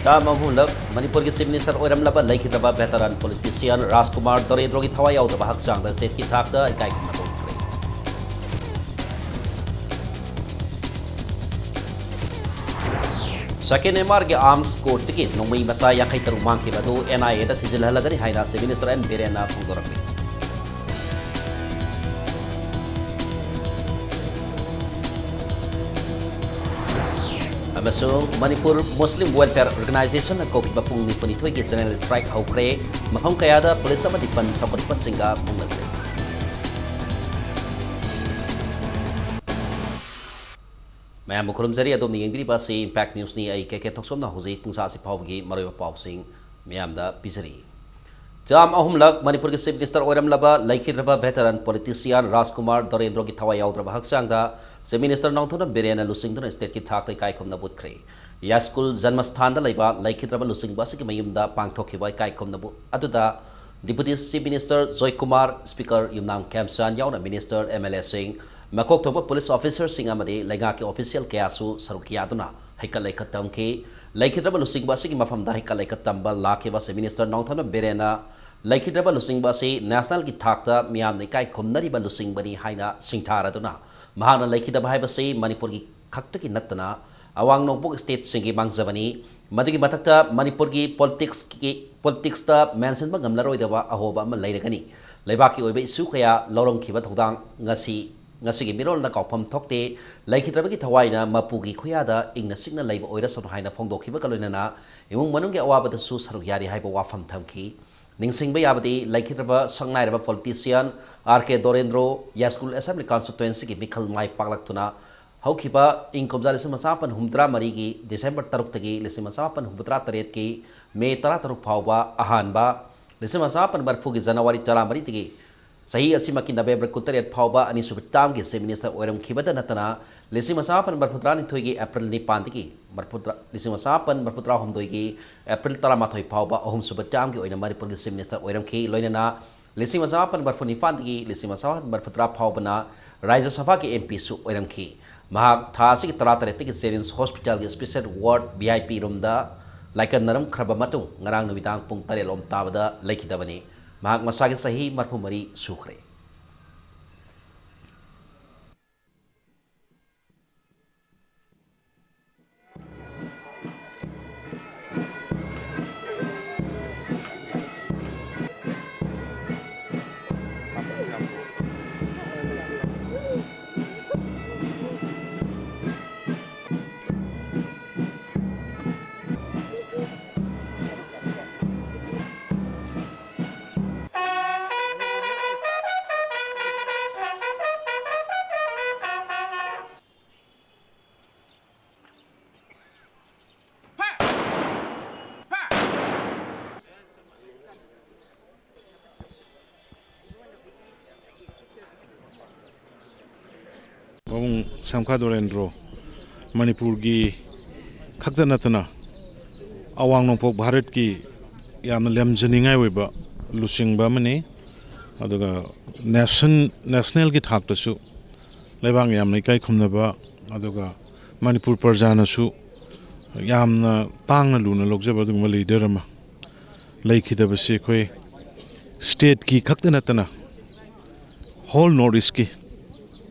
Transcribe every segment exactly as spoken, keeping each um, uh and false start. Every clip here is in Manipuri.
ꯇꯔꯥ ꯑꯍꯨꯝꯂꯛ ꯃꯅꯤꯄꯨꯔꯒꯤ Chief Minister ꯑꯣꯏꯔꯝꯂꯕ ꯂꯩꯈꯤꯗ꯭ꯔꯕ veteran politician ꯔꯥꯖꯀꯨꯃꯥꯔ ꯗꯣꯔꯦꯟꯗ꯭ꯔꯣꯒꯤ ꯊꯋꯥꯏ ꯌꯥꯎꯗꯕ ꯍꯛꯆꯥꯡꯗ stateꯀꯤ ꯊꯥꯛꯇ ꯏꯀꯥꯏ ꯈꯨꯝꯅꯕ ꯎꯠꯈ꯭ꯔꯦ꯫ Second M Rꯒꯤ arms courtꯇꯒꯤ ꯅꯣꯡꯃꯩ ꯃꯆꯥ ꯌꯥꯡꯈꯩ ꯇꯔꯨꯛ ꯃꯥꯡꯈꯤꯕ ꯑꯗꯨ N I Aꯗ ꯊꯤꯖꯤꯜꯍꯜꯂꯒꯅꯤ ꯍꯥꯏꯅ Chief Minister N ꯕꯤꯔꯦꯟꯅ ꯐꯣꯡꯗꯣꯔꯛꯂꯤ꯫ ꯑꯃꯁꯨꯡ ꯃꯅꯤꯄꯨꯔ Muslim Welfare Organizationꯅ ꯀꯧꯈꯤꯕ ꯄꯨꯡ ꯅꯤꯐꯨꯅꯤꯊꯣꯏꯒꯤ general strike ꯍꯧꯈ꯭ꯔꯦ꯫ ꯃꯐꯝ ꯀꯌꯥꯗ police ꯑꯃꯗꯤ ꯕꯟ ꯁꯧꯒꯠꯄꯁꯤꯡꯒ ꯃꯨꯛꯅꯈ꯭ꯔꯦ꯫ ꯃꯌꯥꯝꯕꯨ ꯈꯨꯔꯨꯝꯖꯔꯤ꯫ ꯑꯗꯣꯝꯅ ꯌꯦꯡꯕꯤꯔꯤꯕ ꯑꯁꯤ Impact Newsꯅꯤ꯫ ꯑꯩ ꯀꯦ ꯀꯦ ꯊꯣꯛꯆꯣꯝꯅ ꯍꯧꯖꯤꯛ ꯄꯨꯡ ꯁꯥꯁꯤ ꯐꯥꯎꯕꯒꯤ ꯃꯔꯨꯑꯣꯏꯕ ꯄꯥꯎꯁꯤꯡ ꯃꯌꯥꯝꯗ ꯄꯤꯖꯔꯤ꯫ Term ꯑꯍꯨꯝꯂꯛ ꯃꯅꯤꯄꯨꯔꯒꯤ Chief Minister ꯑꯣꯏꯔꯝꯂꯕ ꯂꯩꯈꯤꯗ꯭ꯔꯕ veteran politician ꯔꯥꯖꯀꯨꯃꯥꯔ ꯗꯣꯔꯦꯟꯗ꯭ꯔꯣꯒꯤ ꯊꯋꯥꯏ ꯌꯥꯎꯗ꯭ꯔꯕ ꯍꯛꯆꯥꯡꯗ Chief Minister ꯅꯣꯡꯊꯣꯝꯕꯝ ꯕꯤꯔꯦꯟꯅ ꯂꯨꯆꯤꯡꯗꯨꯅ stateꯀꯤ ꯊꯥꯛꯇ ꯏꯀꯥꯏ ꯈꯨꯝꯅꯕ ꯎꯠꯈ꯭ꯔꯦ꯫ ꯌꯥꯏꯁ꯭ꯀꯨꯜ ꯖꯟꯃꯁꯊꯥꯟꯗ ꯂꯩꯕ ꯂꯩꯈꯤꯗ꯭ꯔꯕ ꯂꯨꯆꯤꯡꯕ ꯑꯁꯤꯒꯤ ꯃꯌꯨꯝꯗ ꯄꯥꯡꯊꯣꯛꯈꯤꯕ ꯏꯀꯥꯏ ꯈꯨꯝꯅꯕ ꯑꯗꯨꯗ Deputy Chief Minister Joykumar, Speaker ꯌꯨꯝꯅꯥꯝ ꯈꯦꯝꯆꯥꯟ ꯌꯥꯎꯅ Minister, M L Aꯁꯤꯡ, ꯃꯀꯣꯛ ꯊꯣꯡꯕ police officerꯁꯤꯡ ꯑꯃꯗꯤ ꯂꯩꯉꯥꯛꯀꯤ official ꯀꯌꯥꯁꯨ ꯁꯔꯨꯛ ꯌꯥꯗꯨꯅ ꯍꯩꯀꯠ ꯂꯩꯀꯠ ꯇꯝꯈꯤ꯫ ꯂꯩꯈꯤꯗ꯭ꯔꯕ ꯂꯨꯆꯤꯡꯕ ꯑꯁꯤꯒꯤ ꯃꯐꯝꯗ ꯍꯩꯀꯠ ꯂꯩꯀꯠ ꯇꯝꯕ ꯂꯥꯛꯈꯤꯕ Chief Minister ꯅꯣꯡꯊꯣꯝꯕꯝ ꯕꯤꯔꯦꯟꯅ ꯂꯩꯈꯤꯗ꯭ꯔꯕ ꯂꯨꯆꯤꯡꯕ ꯑꯁꯤ nationalꯒꯤ ꯊꯥꯛꯇ ꯃꯤꯌꯥꯝꯅ ꯏꯀꯥꯏ ꯈꯨꯝꯅꯔꯤꯕ ꯂꯨꯆꯤꯡꯕꯅꯤ ꯍꯥꯏꯅ ꯁꯤꯡꯊꯥꯔꯗꯨꯅ, ꯃꯍꯥꯛꯅ ꯂꯩꯈꯤꯗꯕ ꯍꯥꯏꯕꯁꯤ ꯃꯅꯤꯄꯨꯔꯒꯤ ꯈꯛꯇꯒꯤ ꯅꯠꯇꯅ ꯑꯋꯥꯡ ꯅꯣꯡꯄꯣꯛ stateꯁꯤꯡꯒꯤ ꯃꯥꯡꯖꯕꯅꯤ꯫ ꯃꯗꯨꯒꯤ ꯃꯊꯛꯇ ꯃꯅꯤꯄꯨꯔꯒꯤ politicsꯀꯤ, politicsꯇ ꯃꯦꯟꯁꯤꯟꯕ ꯉꯝꯂꯔꯣꯏꯗꯕ ꯑꯍꯣꯕ ꯑꯃ ꯂꯩꯔꯒꯅꯤ꯫ ꯂꯩꯕꯥꯛꯀꯤ ꯑꯣꯏꯕ issue ꯀꯌꯥ ꯂꯧꯔꯝꯈꯤꯕ ꯊꯧꯗꯥꯡ ꯉꯁꯤ, ꯉꯁꯤꯒꯤ ꯃꯤꯔꯣꯜꯅ ꯀꯥꯎꯐꯝ ꯊꯣꯛꯇꯦ꯫ ꯂꯩꯈꯤꯗ꯭ꯔꯕꯒꯤ ꯊꯋꯥꯏꯅ ꯃꯄꯨꯒꯤ ꯈꯨꯌꯥꯗ ꯏꯪꯅ ꯆꯤꯛꯅ ꯂꯩꯕ ꯑꯣꯏꯔꯁꯅꯨ ꯍꯥꯏꯅ ꯐꯣꯡꯗꯣꯛꯈꯤꯕꯒ ꯂꯣꯏꯅꯅ ꯏꯃꯨꯡ ꯃꯅꯨꯡꯒꯤ ꯑꯋꯥꯕꯗꯁꯨ ꯁꯔꯨꯛ ꯌꯥꯔꯤ ꯍꯥꯏꯕ ꯋꯥꯐꯝ ꯊꯝꯈꯤ꯫ ꯅꯤꯡꯁꯤꯡꯕ ꯌꯥꯕꯗꯤ, ꯂꯩꯈꯤꯗ꯭ꯔꯕ ꯁꯛꯅꯥꯏꯔꯕ politician R K Dorendro ꯌꯥꯏꯁ꯭ꯀꯨꯜ Assembly Constituencyꯒꯤ ꯃꯤꯈꯜ ꯃꯥꯏ ꯄꯥꯛꯂꯛꯇꯨꯅ ꯍꯧꯈꯤꯕ ꯏꯪ ꯀꯨꯝꯖꯥ ꯂꯤꯁꯤꯡ ꯑꯃ ꯆꯃꯥꯄꯟ ꯍꯨꯝꯐꯨꯇꯔꯥ ꯃꯔꯤꯒꯤ December ꯇꯔꯨꯛꯇꯒꯤ ꯂꯤꯁꯤꯡ ꯑꯃ ꯆꯃꯥꯄꯟ ꯍꯨꯝꯐꯨꯇꯔꯥ ꯇꯔꯦꯠꯀꯤ May ꯇꯔꯥꯇꯔꯨꯛ ꯐꯥꯎꯕ ꯑꯍꯥꯟꯕ, ꯂꯤꯁꯤꯡ ꯑꯃ ꯆꯃꯥꯄꯟ ꯃꯔꯤꯐꯨꯒꯤ January ꯇꯔꯥꯃꯔꯤꯗꯒꯤ ꯆꯍꯤ ꯑꯁꯤꯃꯛꯀꯤ November ꯀꯨꯟꯇꯔꯦꯠ ꯐꯥꯎꯕ ꯑꯅꯤꯁꯨꯕ termꯒꯤ Chief Minister ꯑꯣꯏꯔꯝꯈꯤꯕꯗ ꯅꯠꯇꯅ, ꯂꯤꯁꯤꯡ ꯑꯃ ꯆꯃꯥꯄꯟ ꯃꯔꯤꯐꯨꯇꯔꯥꯅꯤꯊꯣꯏꯒꯤ April ꯅꯤꯄꯥꯟꯗꯒꯤ ꯃꯔꯤꯐꯨꯇꯔꯥ, ꯂꯤꯁꯤꯡ ꯑꯃ ꯆꯃꯥꯄꯟ ꯃꯔꯤꯐꯨꯇꯔꯥꯍꯨꯝꯗꯣꯏꯒꯤ April ꯇꯔꯥꯃꯥꯊꯣꯏ ꯐꯥꯎꯕ ꯑꯍꯨꯝꯁꯨꯕ termꯒꯤ ꯑꯣꯏꯅ ꯃꯅꯤꯄꯨꯔꯒꯤ Chief Minister ꯑꯣꯏꯔꯝꯈꯤ꯫ ꯂꯣꯏꯅꯅ ꯂꯤꯁꯤꯡ ꯑꯃ ꯆꯃꯥꯄꯟ ꯃꯔꯤꯐꯨꯅꯤꯄꯥꯟꯗꯒꯤ ꯂꯤꯁꯤꯡ ꯑꯃ ꯆꯃꯥꯄꯟ ꯃꯔꯤꯐꯨꯇꯔꯥ ꯐꯥꯎꯕꯅ ꯔꯥꯖ꯭ꯌ ꯁꯚꯥꯒꯤ M Pꯁꯨ ꯑꯣꯏꯔꯝꯈꯤ꯫ ꯃꯍꯥꯛ ꯊꯥ ꯑꯁꯤꯒꯤ ꯇꯔꯥꯇꯔꯦꯠꯇꯒꯤ Jennings Hospitalꯒꯤ special ward V I P roomꯗ ꯂꯥꯏꯀꯠꯅꯔꯝꯈ꯭ꯔꯕ ꯃꯇꯨꯡ ꯉꯔꯥꯡ ꯅꯨꯃꯤꯗꯥꯡ ꯄꯨꯡ ꯇꯔꯦꯠ ꯂꯣꯝ ꯇꯥꯕꯗ ꯂꯩꯈꯤꯗꯕꯅꯤ꯫ ꯃꯍꯥꯛ ꯃꯁꯥꯒꯤ ꯆꯍꯤ ꯃꯔꯤꯐꯨ ꯃꯔꯤ ꯁꯨꯈ꯭ꯔꯦ꯫ ꯄꯥꯕꯨꯡ ꯁꯥꯝꯈꯥ ꯗꯣꯔꯦꯟꯗ꯭ꯔꯣ ꯃꯅꯤꯄꯨꯔꯒꯤ ꯈꯛꯇ ꯅꯠꯇꯅ ꯑꯋꯥꯡ ꯅꯣꯡꯄꯣꯛ ꯚꯥꯔꯠꯀꯤ ꯌꯥꯝꯅ ꯂꯦꯝꯖꯅꯤꯡꯉꯥꯏ ꯑꯣꯏꯕ ꯂꯨꯆꯤꯡꯕ ꯑꯃꯅꯤ꯫ ꯑꯗꯨꯒ ꯅꯦꯁꯟ-, ꯅꯦꯁꯅꯦꯜꯒꯤ ꯊꯥꯛꯇꯁꯨ ꯂꯩꯕꯥꯛꯅ ꯌꯥꯝꯅ ꯏꯀꯥꯏ ꯈꯨꯝꯅꯕ, ꯑꯗꯨꯒ ꯃꯅꯤꯄꯨꯔ ꯄ꯭ꯔꯖꯥꯅꯁꯨ ꯌꯥꯝꯅ ꯇꯥꯡꯅ ꯂꯨꯅ ꯂꯧꯖꯕ ꯑꯗꯨꯒꯨꯝꯕ ꯂꯤꯗꯔ ꯑꯃ ꯂꯩꯈꯤꯗꯕꯁꯤ ꯑꯩꯈꯣꯏ ꯁ꯭ꯇꯦꯠꯀꯤ ꯈꯛꯇ ꯅꯠꯇꯅ ꯍꯣꯜ ꯅꯣꯔꯠ ꯏꯁꯀꯤ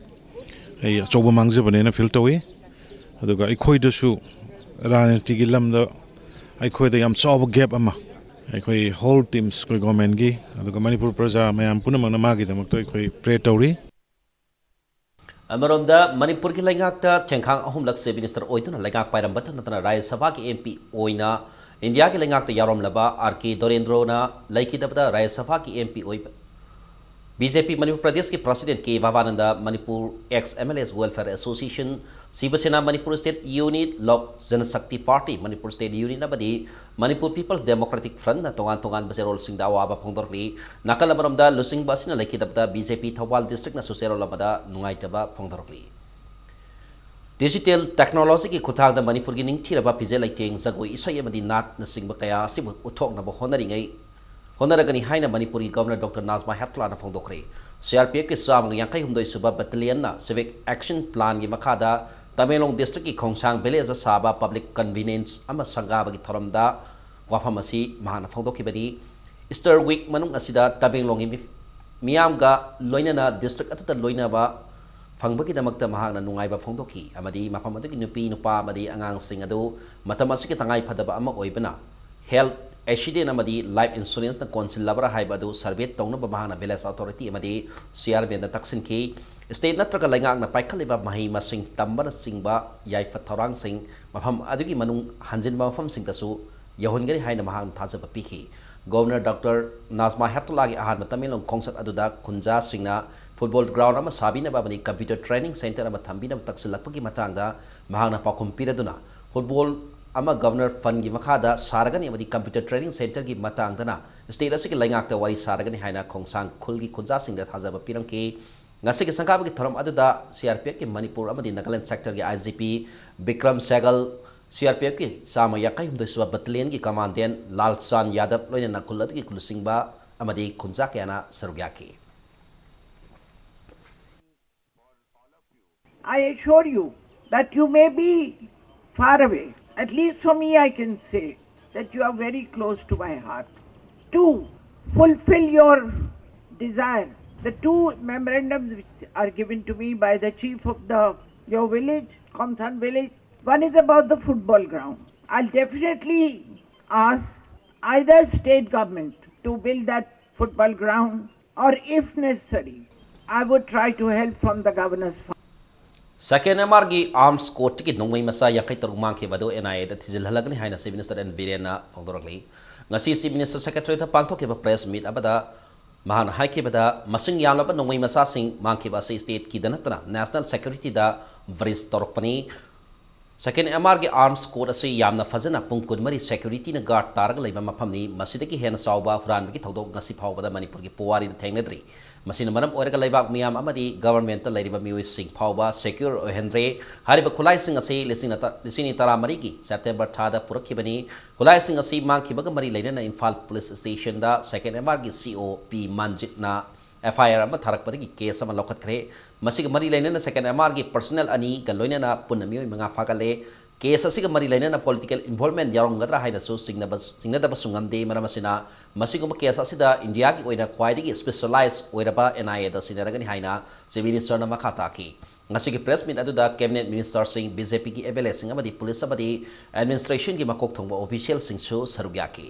ꯑꯩ ꯑꯆꯧꯕ ꯃꯥꯡꯖꯕꯅꯦꯅ ꯐꯤꯜ ꯇꯧꯏ꯫ ꯑꯗꯨꯒ ꯑꯩꯈꯣꯏꯗꯁꯨ ꯔꯥꯖꯅꯤꯇꯤꯒꯤ ꯂꯝꯗ ꯑꯩꯈꯣꯏꯗ ꯌꯥꯝ ꯆꯥꯎꯕ ꯒꯦꯞ ꯑꯃ ꯑꯩꯈꯣꯏ ꯍꯣꯜ ꯇꯤꯝꯁ, ꯑꯩꯈꯣꯏ ꯒꯣꯔꯃꯦꯟꯒꯤ, ꯑꯗꯨꯒ ꯃꯅꯤꯄꯨꯔ ꯄ꯭ꯔꯖꯥ ꯃꯌꯥꯝ ꯄꯨꯝꯅꯃꯛꯅ ꯃꯥꯒꯤꯗꯃꯛꯇ ꯑꯩꯈꯣꯏ ꯄ꯭ꯔꯦ ꯇꯧꯔꯤ꯫ ꯑꯃꯔꯣꯝꯗ ꯃꯅꯤꯄꯨꯔꯒꯤ ꯂꯩꯉꯥꯛꯇ ꯊꯦꯡꯈꯥꯡ ꯑꯍꯨꯝꯂꯛ ꯆꯤꯐ ꯃꯤꯅꯤꯁꯇꯔ ꯑꯣꯏꯗꯨꯅ ꯂꯩꯉꯥꯛ ꯄꯥꯏꯔꯝꯕꯇ ꯅꯠꯇꯅ ꯔꯥꯖ꯭ꯌ ꯁꯚꯥꯒꯤ ꯑꯦꯝ ꯄꯤ ꯑꯣꯏꯅ ꯏꯟꯗꯤꯌꯥꯒꯤ ꯂꯩꯉꯥꯛꯇ ꯌꯥꯎꯔꯝꯂꯕ ꯑꯥꯔ ꯀꯦ ꯗꯣꯔꯦꯟꯗ꯭ꯔꯣꯅ ꯂꯩꯈꯤꯗꯕꯗ ꯔꯥꯖ꯭ꯌ ꯁꯚꯥꯒꯤ ꯑꯦꯝ ꯄꯤ ꯑꯣꯏꯕ ꯕꯤ ꯖꯦ ꯄꯤ ꯃꯅꯤꯄꯨꯔ ꯄ꯭ꯔꯗꯦꯁꯀꯤ ꯄ꯭ꯔꯁꯤꯗꯦꯟ ꯀꯦ ꯚꯥꯕꯥꯅꯟꯗ, ꯃꯅꯤꯄꯨꯔ ꯑꯦꯛꯁ ꯑꯦꯝ ꯑꯦꯜ ꯑꯦꯁ ꯋꯦꯜꯐꯤꯌꯔ ꯑꯦꯁꯣꯁꯤꯌꯦꯁꯟ, ꯁꯤꯕ ꯁꯦꯅꯥ, ꯃꯅꯤꯄꯨꯔ ꯁ꯭ꯇꯦꯠ ꯌꯨꯅꯤꯠ, ꯂꯣꯛ Janshakti party, Manipur state unit ꯑꯃꯗꯤ ꯃꯅꯤꯄꯨꯔ ꯄꯤꯄꯜꯁ ꯗꯦꯃꯣꯀ꯭ꯔꯦꯇꯤꯛ ꯐ꯭ꯔꯟꯠꯅ ꯇꯣꯉꯥꯟ ꯇꯣꯉꯥꯟꯕ ꯆꯦꯔꯣꯜꯁꯤꯡꯗ ꯑꯋꯥꯕ ꯐꯣꯡꯗꯣꯔꯛꯂꯤ꯫ ꯅꯥꯀꯜ ꯑꯃꯔꯣꯝꯗ ꯂꯨꯆꯤꯡꯕ ꯑꯁꯤꯅ ꯂꯩꯈꯤꯗꯕꯗ ꯕꯤ ꯖꯦ ꯄꯤ ꯊꯧꯕꯥꯜ ꯗꯤꯁꯇ꯭ꯔꯤꯛꯅꯁꯨ ꯆꯦꯔꯣꯜ ꯑꯃꯗ ꯅꯨꯡꯉꯥꯏꯇꯕ ꯐꯣꯡꯗꯣꯔꯛꯂꯤ꯫ ꯗꯤꯖꯤꯇꯦꯜ ꯇꯦꯛꯅꯣꯂꯣꯖꯤꯒꯤ ꯈꯨꯠꯊꯥꯡꯗ ꯃꯅꯤꯄꯨꯔꯒꯤ ꯅꯤꯡꯊꯤꯔꯕ ꯐꯤꯖꯦꯠ ꯂꯩꯇꯦꯡ, ꯖꯒꯣꯏ, ꯏꯁꯩ ꯑꯃꯗꯤ ꯅꯥꯠꯅꯆꯤꯡꯕ ꯀꯌꯥ ꯑꯁꯤꯕꯨ ꯎꯠꯊꯣꯛꯅꯕ ꯍꯣꯠꯅꯔꯤꯉꯩ, ꯍꯣꯠꯅꯔꯒꯅꯤ ꯍꯥꯏꯅ ꯃꯅꯤꯄꯨꯔꯒꯤ ꯒꯚꯔꯅꯔ ꯗꯣꯛꯇꯔ ꯅꯥꯖꯃꯥ ꯍꯦꯞꯇꯨꯂꯥꯅ ꯐꯣꯡꯗꯣꯛꯈ꯭ꯔꯦ꯫ ꯁꯤ ꯑꯥꯔ ꯄꯤ ꯑꯦꯐꯀꯤ ꯆꯥꯝꯃꯒ ꯌꯥꯡꯈꯩ ꯍꯨꯝꯗꯣꯏ ꯁꯨꯕ ꯕꯠꯇꯥꯂꯤꯌꯟꯅ ꯁꯤꯚꯤꯛ ꯑꯦꯛꯁꯟ ꯄ꯭ꯂꯥꯟꯒꯤ ꯃꯈꯥꯗ ꯇꯃꯦꯡꯂꯣꯡ ꯗꯤꯁꯇ꯭ꯔꯤꯛꯀꯤ ꯈꯣꯡꯁꯥꯡ ꯚꯤꯂꯦꯖꯇ ꯁꯥꯕ ꯄꯕ꯭ꯂꯤꯛ ꯀꯟꯚꯤꯅꯤꯌꯟꯁ ꯑꯃ ꯁꯪꯒꯥꯕꯒꯤ ꯊꯧꯔꯝꯗ ꯋꯥꯐꯝ ꯑꯁꯤ ꯃꯍꯥꯛꯅ ꯐꯣꯡꯗꯣꯛꯈꯤꯕꯅꯤ꯫ ꯏꯁꯇꯔ ꯋꯤꯛ ꯃꯅꯨꯡ ꯑꯁꯤꯗ ꯇꯃꯦꯡꯂꯣꯡꯒꯤ ꯃꯤ-, ꯃꯤꯌꯥꯝꯒ ꯂꯣꯏꯅꯅ ꯗꯤꯁꯇ꯭ꯔꯤꯛ ꯑꯗꯨꯗ ꯂꯣꯏꯅꯕ ꯐꯪꯕꯒꯤꯗꯃꯛꯇ ꯃꯍꯥꯛꯅ ꯅꯨꯡꯉꯥꯏꯕ ꯐꯣꯡꯗꯣꯛꯈꯤ ꯑꯃꯗꯤ ꯃꯐꯝ ꯑꯗꯨꯒꯤ ꯅꯨꯄꯤ, ꯅꯨꯄꯥ ꯑꯃꯗꯤ ꯑꯉꯥꯡꯁꯤꯡ ꯑꯗꯨ ꯃꯇꯝ ꯑꯁꯤꯒꯤ ꯇꯉꯥꯏ ꯐꯗꯕ ꯑꯃ ꯑꯣꯏꯕꯅ health accident ꯑꯃꯗꯤ life insurance ꯅ ꯀꯣꯟꯁꯤꯜꯂꯕ꯭ꯔꯥ ꯍꯥꯏꯕ ꯑꯗꯨ ꯁꯔꯚꯦ ꯇꯧꯅꯕ ꯃꯍꯥꯛꯅ village authority ꯑꯃꯗꯤ ꯆꯤꯌꯥꯔꯃꯦꯟꯗ ꯇꯛꯁꯤꯟꯈꯤ꯫ ꯁ꯭ꯇꯦꯠ ꯅꯠꯇ꯭ꯔꯒ ꯂꯩꯉꯥꯛꯅ ꯄꯥꯏꯈꯠꯂꯤꯕ ꯃꯍꯩ ꯃꯁꯤꯡ ꯇꯝꯕꯅꯆꯤꯡꯕ ꯌꯥꯏꯐ ꯊꯧꯔꯥꯡꯁꯤꯡ ꯃꯐꯝ ꯑꯗꯨꯒꯤ ꯃꯅꯨꯡ ꯍꯟꯖꯤꯟꯕ ꯃꯐꯝꯁꯤꯡꯗꯁꯨ ꯌꯧꯍꯟꯒꯅꯤ ꯍꯥꯏꯅ ꯃꯍꯥꯛꯅ ꯊꯥꯖꯕ ꯄꯤꯈꯤ꯫ ꯒꯣꯚꯔꯅꯔ ꯗꯣꯛꯇꯔ ꯅꯥꯖꯃꯥ ꯍꯦꯞꯇꯨꯂꯥꯒꯤ ꯑꯍꯥꯟꯕ ꯇꯃꯦꯡꯂꯣꯡ ꯈꯣꯡꯆꯠ ꯑꯗꯨꯗ ꯈꯨꯟꯖꯥꯁꯤꯡꯅ ꯐꯨꯠꯕꯣꯜ ꯒ꯭ꯔꯥꯎꯟ ꯑꯃ ꯁꯥꯕꯤꯅꯕ ꯑꯃꯗꯤ ꯀꯝꯄ꯭ꯌꯨꯇꯔ ꯇ꯭ꯔꯦꯅꯤꯡ ꯁꯦꯟꯇꯔ ꯑꯃ ꯊꯝꯕꯤꯅꯕ ꯇꯛꯁꯤꯜꯂꯛꯄꯒꯤ ꯃꯇꯥꯡꯗ ꯃꯍꯥꯛꯅ ꯄꯥꯎꯈꯨꯝ ꯄꯤꯔꯗꯨꯅ, ꯐꯨꯠꯕꯣꯜ ꯑꯃ ꯒꯣꯚꯔꯅꯔ ꯐꯟꯒꯤ ꯃꯈꯥꯗ ꯁꯥꯔꯒꯅꯤ ꯑꯃꯗꯤ ꯀꯝꯄ꯭ꯌꯨꯇꯔ ꯇ꯭ꯔꯦꯅꯤꯡ ꯁꯦꯟꯇꯔꯒꯤ ꯃꯇꯥꯡꯗꯅ ꯁ꯭ꯇꯦꯠ ꯑꯁꯤꯒꯤ ꯂꯩꯉꯥꯛꯇ ꯋꯥꯔꯤ ꯁꯥꯔꯒꯅꯤ ꯍꯥꯏꯅ ꯈꯣꯡꯁꯥꯡ ꯈꯨꯜꯒꯤ ꯈꯨꯟꯖꯥꯁꯤꯡꯗ ꯊꯥꯖꯕ ꯄꯤꯔꯝꯈꯤ꯫ ꯉꯁꯤꯒꯤ ꯁꯪꯒꯥꯕꯒꯤ ꯊꯧꯔꯝ ꯑꯗꯨꯗ ꯁꯤ ꯑꯥꯔ ꯄꯤ ꯑꯦꯐꯀꯤ ꯃꯅꯤꯄꯨꯔ ꯑꯃꯗꯤ ꯅꯥꯒꯥꯂꯦꯟ ꯁꯦꯛꯇꯔꯒꯤ I G P Bikram Sehgal, C R ꯄꯤ ꯑꯦꯐꯀꯤ ꯆꯥꯝꯃ ꯌꯥꯡꯈꯩ ꯍꯨꯝꯗꯣꯏ ꯁꯨꯕ ꯕꯠꯇꯥꯂꯤꯌꯟꯒꯤ ꯀꯃꯥꯟꯗꯦꯟ ꯂꯥꯜꯆꯥꯟ ꯌꯥꯗꯕ, ꯂꯣꯏꯅꯅ ꯈꯨꯜ ꯑꯗꯨꯒꯤ ꯂꯨꯆꯤꯡꯕ ꯑꯃꯗꯤ ꯈꯨꯟꯖꯥ ꯀꯌꯥꯅ ꯁꯔꯨꯛ ꯌꯥꯈꯤ꯫ I assure you that you may be far away. At least for me, I can say that you are very close to my heart. Two, fulfill your desire. The two memorandums which are given to me by the chief of the your village, Khomsan village, one is about the football ground. I'll definitely ask either state government to build that football ground, or if necessary, I would try to help from the governor's fund. Second M ꯑꯥꯔꯒꯤ ꯑꯥꯔꯝꯁ ꯀꯣꯔꯠꯇꯒꯤ ꯅꯣꯡꯃꯩ ꯃꯆꯥ ꯌꯥꯡꯈꯩ ꯇꯔꯨꯛ ꯃꯥꯡꯈꯤꯕ ꯑꯗꯨ ꯑꯦꯟ ꯑꯥꯏ ꯑꯦꯗ ꯊꯤꯖꯤꯜꯍꯜꯂꯒꯅꯤ ꯍꯥꯏꯅ ꯆꯤꯐ ꯃꯤꯅꯤꯁꯇꯔ ꯑꯦꯟ ꯕꯤꯔꯦꯟꯅ ꯐꯣꯡꯗꯣꯔꯛꯂꯤ꯫ ꯉꯁꯤ ꯆꯤꯐ ꯃꯤꯅꯤꯁꯇꯔ ꯁꯦꯀ꯭ꯔꯦꯇꯔꯤꯌꯦꯠꯇ ꯄꯥꯡꯊꯣꯛꯈꯤꯕ ꯄ꯭ꯔꯦꯁ ꯃꯤꯠ ꯑꯃꯗ ꯃꯍꯥꯛꯅ ꯍꯥꯏꯈꯤꯕꯗ, ꯃꯁꯤꯡ ꯌꯥꯝꯂꯕ ꯅꯣꯡꯃꯩ ꯃꯆꯥꯁꯤꯡ ꯃꯥꯡꯈꯤꯕ ꯑꯁꯤ ꯁ꯭ꯇꯦꯠꯀꯤꯗ ꯅꯠꯇꯅ ꯅꯦꯁꯅꯦꯜ ꯁꯦꯀ꯭ꯌꯨꯔꯤꯇꯤꯗ ꯕ꯭ꯔꯤꯆ ꯇꯧꯔꯛꯄꯅꯤ꯫ ꯁꯦꯀꯦꯟ ꯑꯦꯝ ꯑꯥꯔꯒꯤ ꯑꯥꯔꯝꯁ ꯀꯣꯔꯠ ꯑꯁꯤ ꯌꯥꯝꯅ ꯐꯖꯅ ꯄꯨꯡ ꯀꯨꯟꯃꯔꯤ ꯁꯦꯀ꯭ꯌꯨꯔꯤꯇꯤꯅ ꯒꯥꯔꯗ ꯇꯥꯔꯒ ꯂꯩꯕ ꯃꯐꯝꯅꯤ꯫ ꯃꯁꯤꯗꯒꯤ ꯍꯦꯟꯅ ꯆꯥꯎꯕ ꯍꯨꯔꯥꯟꯕꯒꯤ ꯊꯧꯗꯣꯛ ꯉꯁꯤ ꯐꯥꯎꯕꯗ ꯃꯅꯤꯄꯨꯔꯒꯤ ꯄꯨꯋꯥꯔꯤꯗ ꯊꯦꯡꯅꯗ꯭ꯔꯤ꯫ ꯃꯁꯤꯅ ꯃꯔꯝ ꯑꯣꯏꯔꯒ ꯂꯩꯕꯥꯛ ꯃꯤꯌꯥꯝ ꯑꯃꯗꯤ ꯒꯚꯔꯟꯃꯦꯟꯠꯇ ꯂꯩꯔꯤꯕ ꯃꯤꯑꯣꯏꯁꯤꯡ ꯐꯥꯎꯕ ꯁꯦꯀ꯭ꯌꯨꯔ ꯑꯣꯏꯍꯟꯗ꯭ꯔꯦ꯫ ꯍꯥꯏꯔꯤꯕ ꯈꯨꯠꯂꯥꯏꯁꯤꯡ ꯑꯁꯤ ꯂꯤꯁꯤꯡ ꯑꯅꯤ ꯇꯔꯥꯃꯔꯤꯒꯤ ꯁꯦꯞꯇꯦꯝꯕꯔ ꯊꯥꯗ ꯄꯨꯔꯛꯈꯤꯕꯅꯤ꯫ ꯈꯨꯠꯂꯥꯏꯁꯤꯡ ꯑꯁꯤ ꯃꯥꯡꯈꯤꯕꯒ ꯃꯔꯤ ꯂꯩꯅꯅ ꯏꯝꯐꯥꯜ ꯄꯨꯂꯤꯁ ꯁ꯭ꯇꯦꯁꯟꯗ ꯁꯦꯀꯦꯟ ꯑꯦꯝ ꯑꯥꯔꯒꯤ ꯁꯤ ꯑꯣ ꯄꯤ ꯃꯟꯖꯤꯠꯅ ꯑꯦꯐ ꯑꯥꯏ ꯑꯥꯔ ꯑꯃ ꯊꯥꯔꯛꯄꯗꯒꯤ ꯀꯦꯁ ꯑꯃ ꯂꯧꯈꯠꯈ꯭ꯔꯦ꯫ ꯃꯁꯤꯒ ꯃꯔꯤ ꯂꯩꯅꯅ ꯁꯦꯀꯦꯟ ꯑꯦꯝ ꯑꯥꯔꯒꯤ ꯄꯔꯁꯣꯅꯦꯜ ꯑꯅꯤꯒ ꯂꯣꯏꯅꯅ ꯄꯨꯟꯅ ꯃꯤꯑꯣꯏ ꯃꯉꯥ ꯐꯥꯒꯠꯂꯦ꯫ ꯀꯦꯁ ꯑꯁꯤꯒ ꯃꯔꯤ ꯂꯩꯅꯅ ꯄꯣꯂꯤꯇꯤꯀꯦꯜ ꯏꯟꯚꯣꯜꯚꯃꯦꯟ ꯌꯥꯎꯔꯝꯒꯗ꯭ꯔꯥ ꯍꯥꯏꯅꯁꯨ ꯆꯤꯡꯅꯕ ꯆꯤꯡꯅꯗꯕꯁꯨ ꯉꯝꯗꯦ꯫ ꯃꯔꯝ ꯑꯁꯤꯅ, ꯃꯁꯤꯒꯨꯝꯕ ꯀꯦꯁ ꯑꯁꯤꯗ ꯏꯟꯗꯤꯌꯥꯒꯤ ꯑꯣꯏꯅ ꯈ꯭ꯋꯥꯏꯗꯒꯤ ꯁ꯭ꯄꯦꯁꯤꯌꯦꯂꯥꯏꯖ ꯑꯣꯏꯔꯕ ꯑꯦꯟ ꯑꯥꯏ ꯑꯦꯗ ꯁꯤꯟꯅꯔꯒꯅꯤ ꯍꯥꯏꯅ ꯆꯤꯐ ꯃꯤꯅꯤꯁꯇꯔꯅ ꯃꯈꯥ ꯇꯥꯈꯤ꯫ ꯉꯁꯤꯒꯤ ꯄ꯭ꯔꯦꯁ ꯃꯤꯠ ꯑꯗꯨꯗ ꯀꯦꯕꯤꯅꯦꯠ ꯃꯤꯅꯤꯁꯇꯔꯁꯤꯡ, ꯕꯤ ꯖꯦ ꯄꯤꯒꯤ ꯑꯦꯝ ꯑꯦꯜ ꯑꯦꯁꯤꯡ ꯑꯃꯗꯤ ꯄꯨꯂꯤꯁ ꯑꯃꯗꯤ ꯑꯦꯗꯃꯤꯅꯤꯁꯇ꯭ꯔꯦꯁꯟꯒꯤ ꯃꯀꯣꯛ ꯊꯣꯡꯕ ꯑꯣꯐꯤꯁꯤꯌꯦꯜꯁꯤꯡꯁꯨ ꯁꯔꯨꯛ ꯌꯥꯈꯤ꯫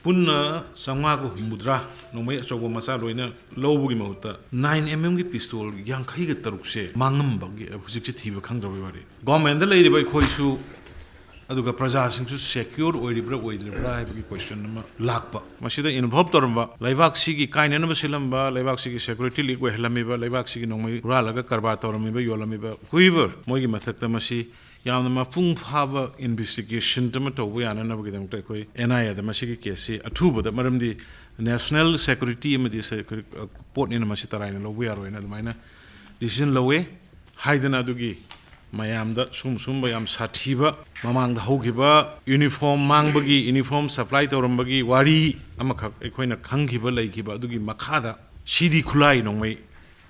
ꯄꯨꯟꯅ ꯆꯥꯝꯃꯉꯥꯒ ꯍꯨꯝꯐꯨꯇꯔꯥ ꯅꯣꯡꯃꯩ ꯑꯆꯧꯕ ꯃꯆꯥ ꯂꯣꯏꯅ ꯂꯧꯕꯒꯤ ꯃꯍꯨꯠꯇ ꯅꯥꯏꯟ ꯑꯦꯝ ꯑꯦꯝꯒꯤ ꯄꯤꯁꯇꯣꯜ ꯌꯥꯡꯈꯩꯒ ꯇꯔꯨꯛꯁꯦ ꯃꯥꯡꯉꯝꯕꯒꯤ ꯍꯧꯖꯤꯛꯁꯦ ꯊꯤꯕ ꯈꯪꯗ꯭ꯔꯕꯒꯤ ꯋꯥꯔꯤ꯫ ꯒꯣꯔꯃꯦꯟꯗ ꯂꯩꯔꯤꯕ ꯑꯩꯈꯣꯏꯁꯨ ꯑꯗꯨꯒ ꯄ꯭ꯔꯖꯥꯁꯤꯡꯁꯨ ꯁꯦꯀ꯭ꯌꯣꯔ ꯑꯣꯏꯔꯤꯕ꯭ꯔꯥ ꯑꯣꯏꯗ꯭ꯔꯤꯕ꯭ꯔꯥ ꯍꯥꯏꯕꯒꯤ ꯀꯣꯏꯁꯟ ꯑꯃ ꯂꯥꯛꯄ꯫ ꯃꯁꯤꯗ ꯏꯟꯚꯣꯜꯕ ꯇꯧꯔꯝꯕ, ꯂꯩꯕꯥꯛꯁꯤꯒꯤ ꯀꯥꯏꯅꯅꯕ ꯁꯤꯜꯂꯝꯕ, ꯂꯩꯕꯥꯛꯁꯤꯒꯤ ꯁꯦꯀ꯭ꯌꯨꯔꯤꯇꯤ ꯂꯤꯛ ꯑꯣꯏꯍꯜꯂꯝꯃꯤꯕ, ꯂꯩꯕꯥꯛꯁꯤꯒꯤ ꯅꯣꯡꯃꯩ ꯍꯨꯔꯥꯜꯂꯒ ꯀꯔꯕꯥꯔ ꯇꯧꯔꯝꯃꯤꯕ, ꯌꯣꯜꯂꯝꯃꯤꯕ, whoever, ꯃꯣꯏꯒꯤ ꯃꯊꯛꯇ ꯃꯁꯤ ꯌꯥꯝꯅ ꯃꯄꯨꯡ ꯐꯥꯕ ꯏꯟꯚꯦꯁꯇꯤꯒꯦꯁꯟ ꯑꯃ ꯇꯧꯕ ꯌꯥꯅꯅꯕꯒꯤꯗꯃꯛꯇ ꯑꯩꯈꯣꯏ ꯑꯦꯟ ꯑꯥꯏ ꯑꯦꯗ ꯃꯁꯤꯒꯤ ꯀꯦꯁꯁꯤ ꯑꯊꯨꯕꯗ, ꯃꯔꯝꯗꯤ ꯅꯦꯁꯅꯦꯜ ꯁꯦꯀ꯭ꯌꯨꯔꯤꯇꯤ ꯑꯃꯗꯤ ꯁꯦꯀ꯭ꯌꯨꯔꯤ-, ꯄꯣꯠꯅꯤꯅ ꯃꯁꯤ ꯇꯔꯥꯏꯅ ꯂꯧꯕ ꯌꯥꯔꯣꯏꯅ ꯑꯗꯨꯃꯥꯏꯅ ꯗꯤꯁꯤꯖꯟ ꯂꯧꯋꯦ ꯍꯥꯏꯗꯅ ꯑꯗꯨꯒꯤ ꯃꯌꯥꯝꯗ ꯁꯨꯝ ꯁꯨꯝꯕ ꯌꯥꯝ ꯁꯥꯊꯤꯕ ꯃꯃꯥꯡꯗ ꯍꯧꯈꯤꯕ ꯌꯨꯅꯤꯐꯣꯔꯝ ꯃꯥꯡꯕꯒꯤ, ꯌꯨꯅꯤꯐꯣꯔꯝ ꯁꯄ꯭ꯂꯥꯏ ꯇꯧꯔꯝꯕꯒꯤ ꯋꯥꯔꯤ ꯑꯃꯈꯛ ꯑꯩꯈꯣꯏꯅ ꯈꯪꯈꯤꯕ ꯂꯩꯈꯤꯕ, ꯑꯗꯨꯒꯤ ꯃꯈꯥꯗ ꯁꯤꯗꯤ ꯈꯨꯠꯂꯥꯏ ꯅꯣꯡꯃꯩ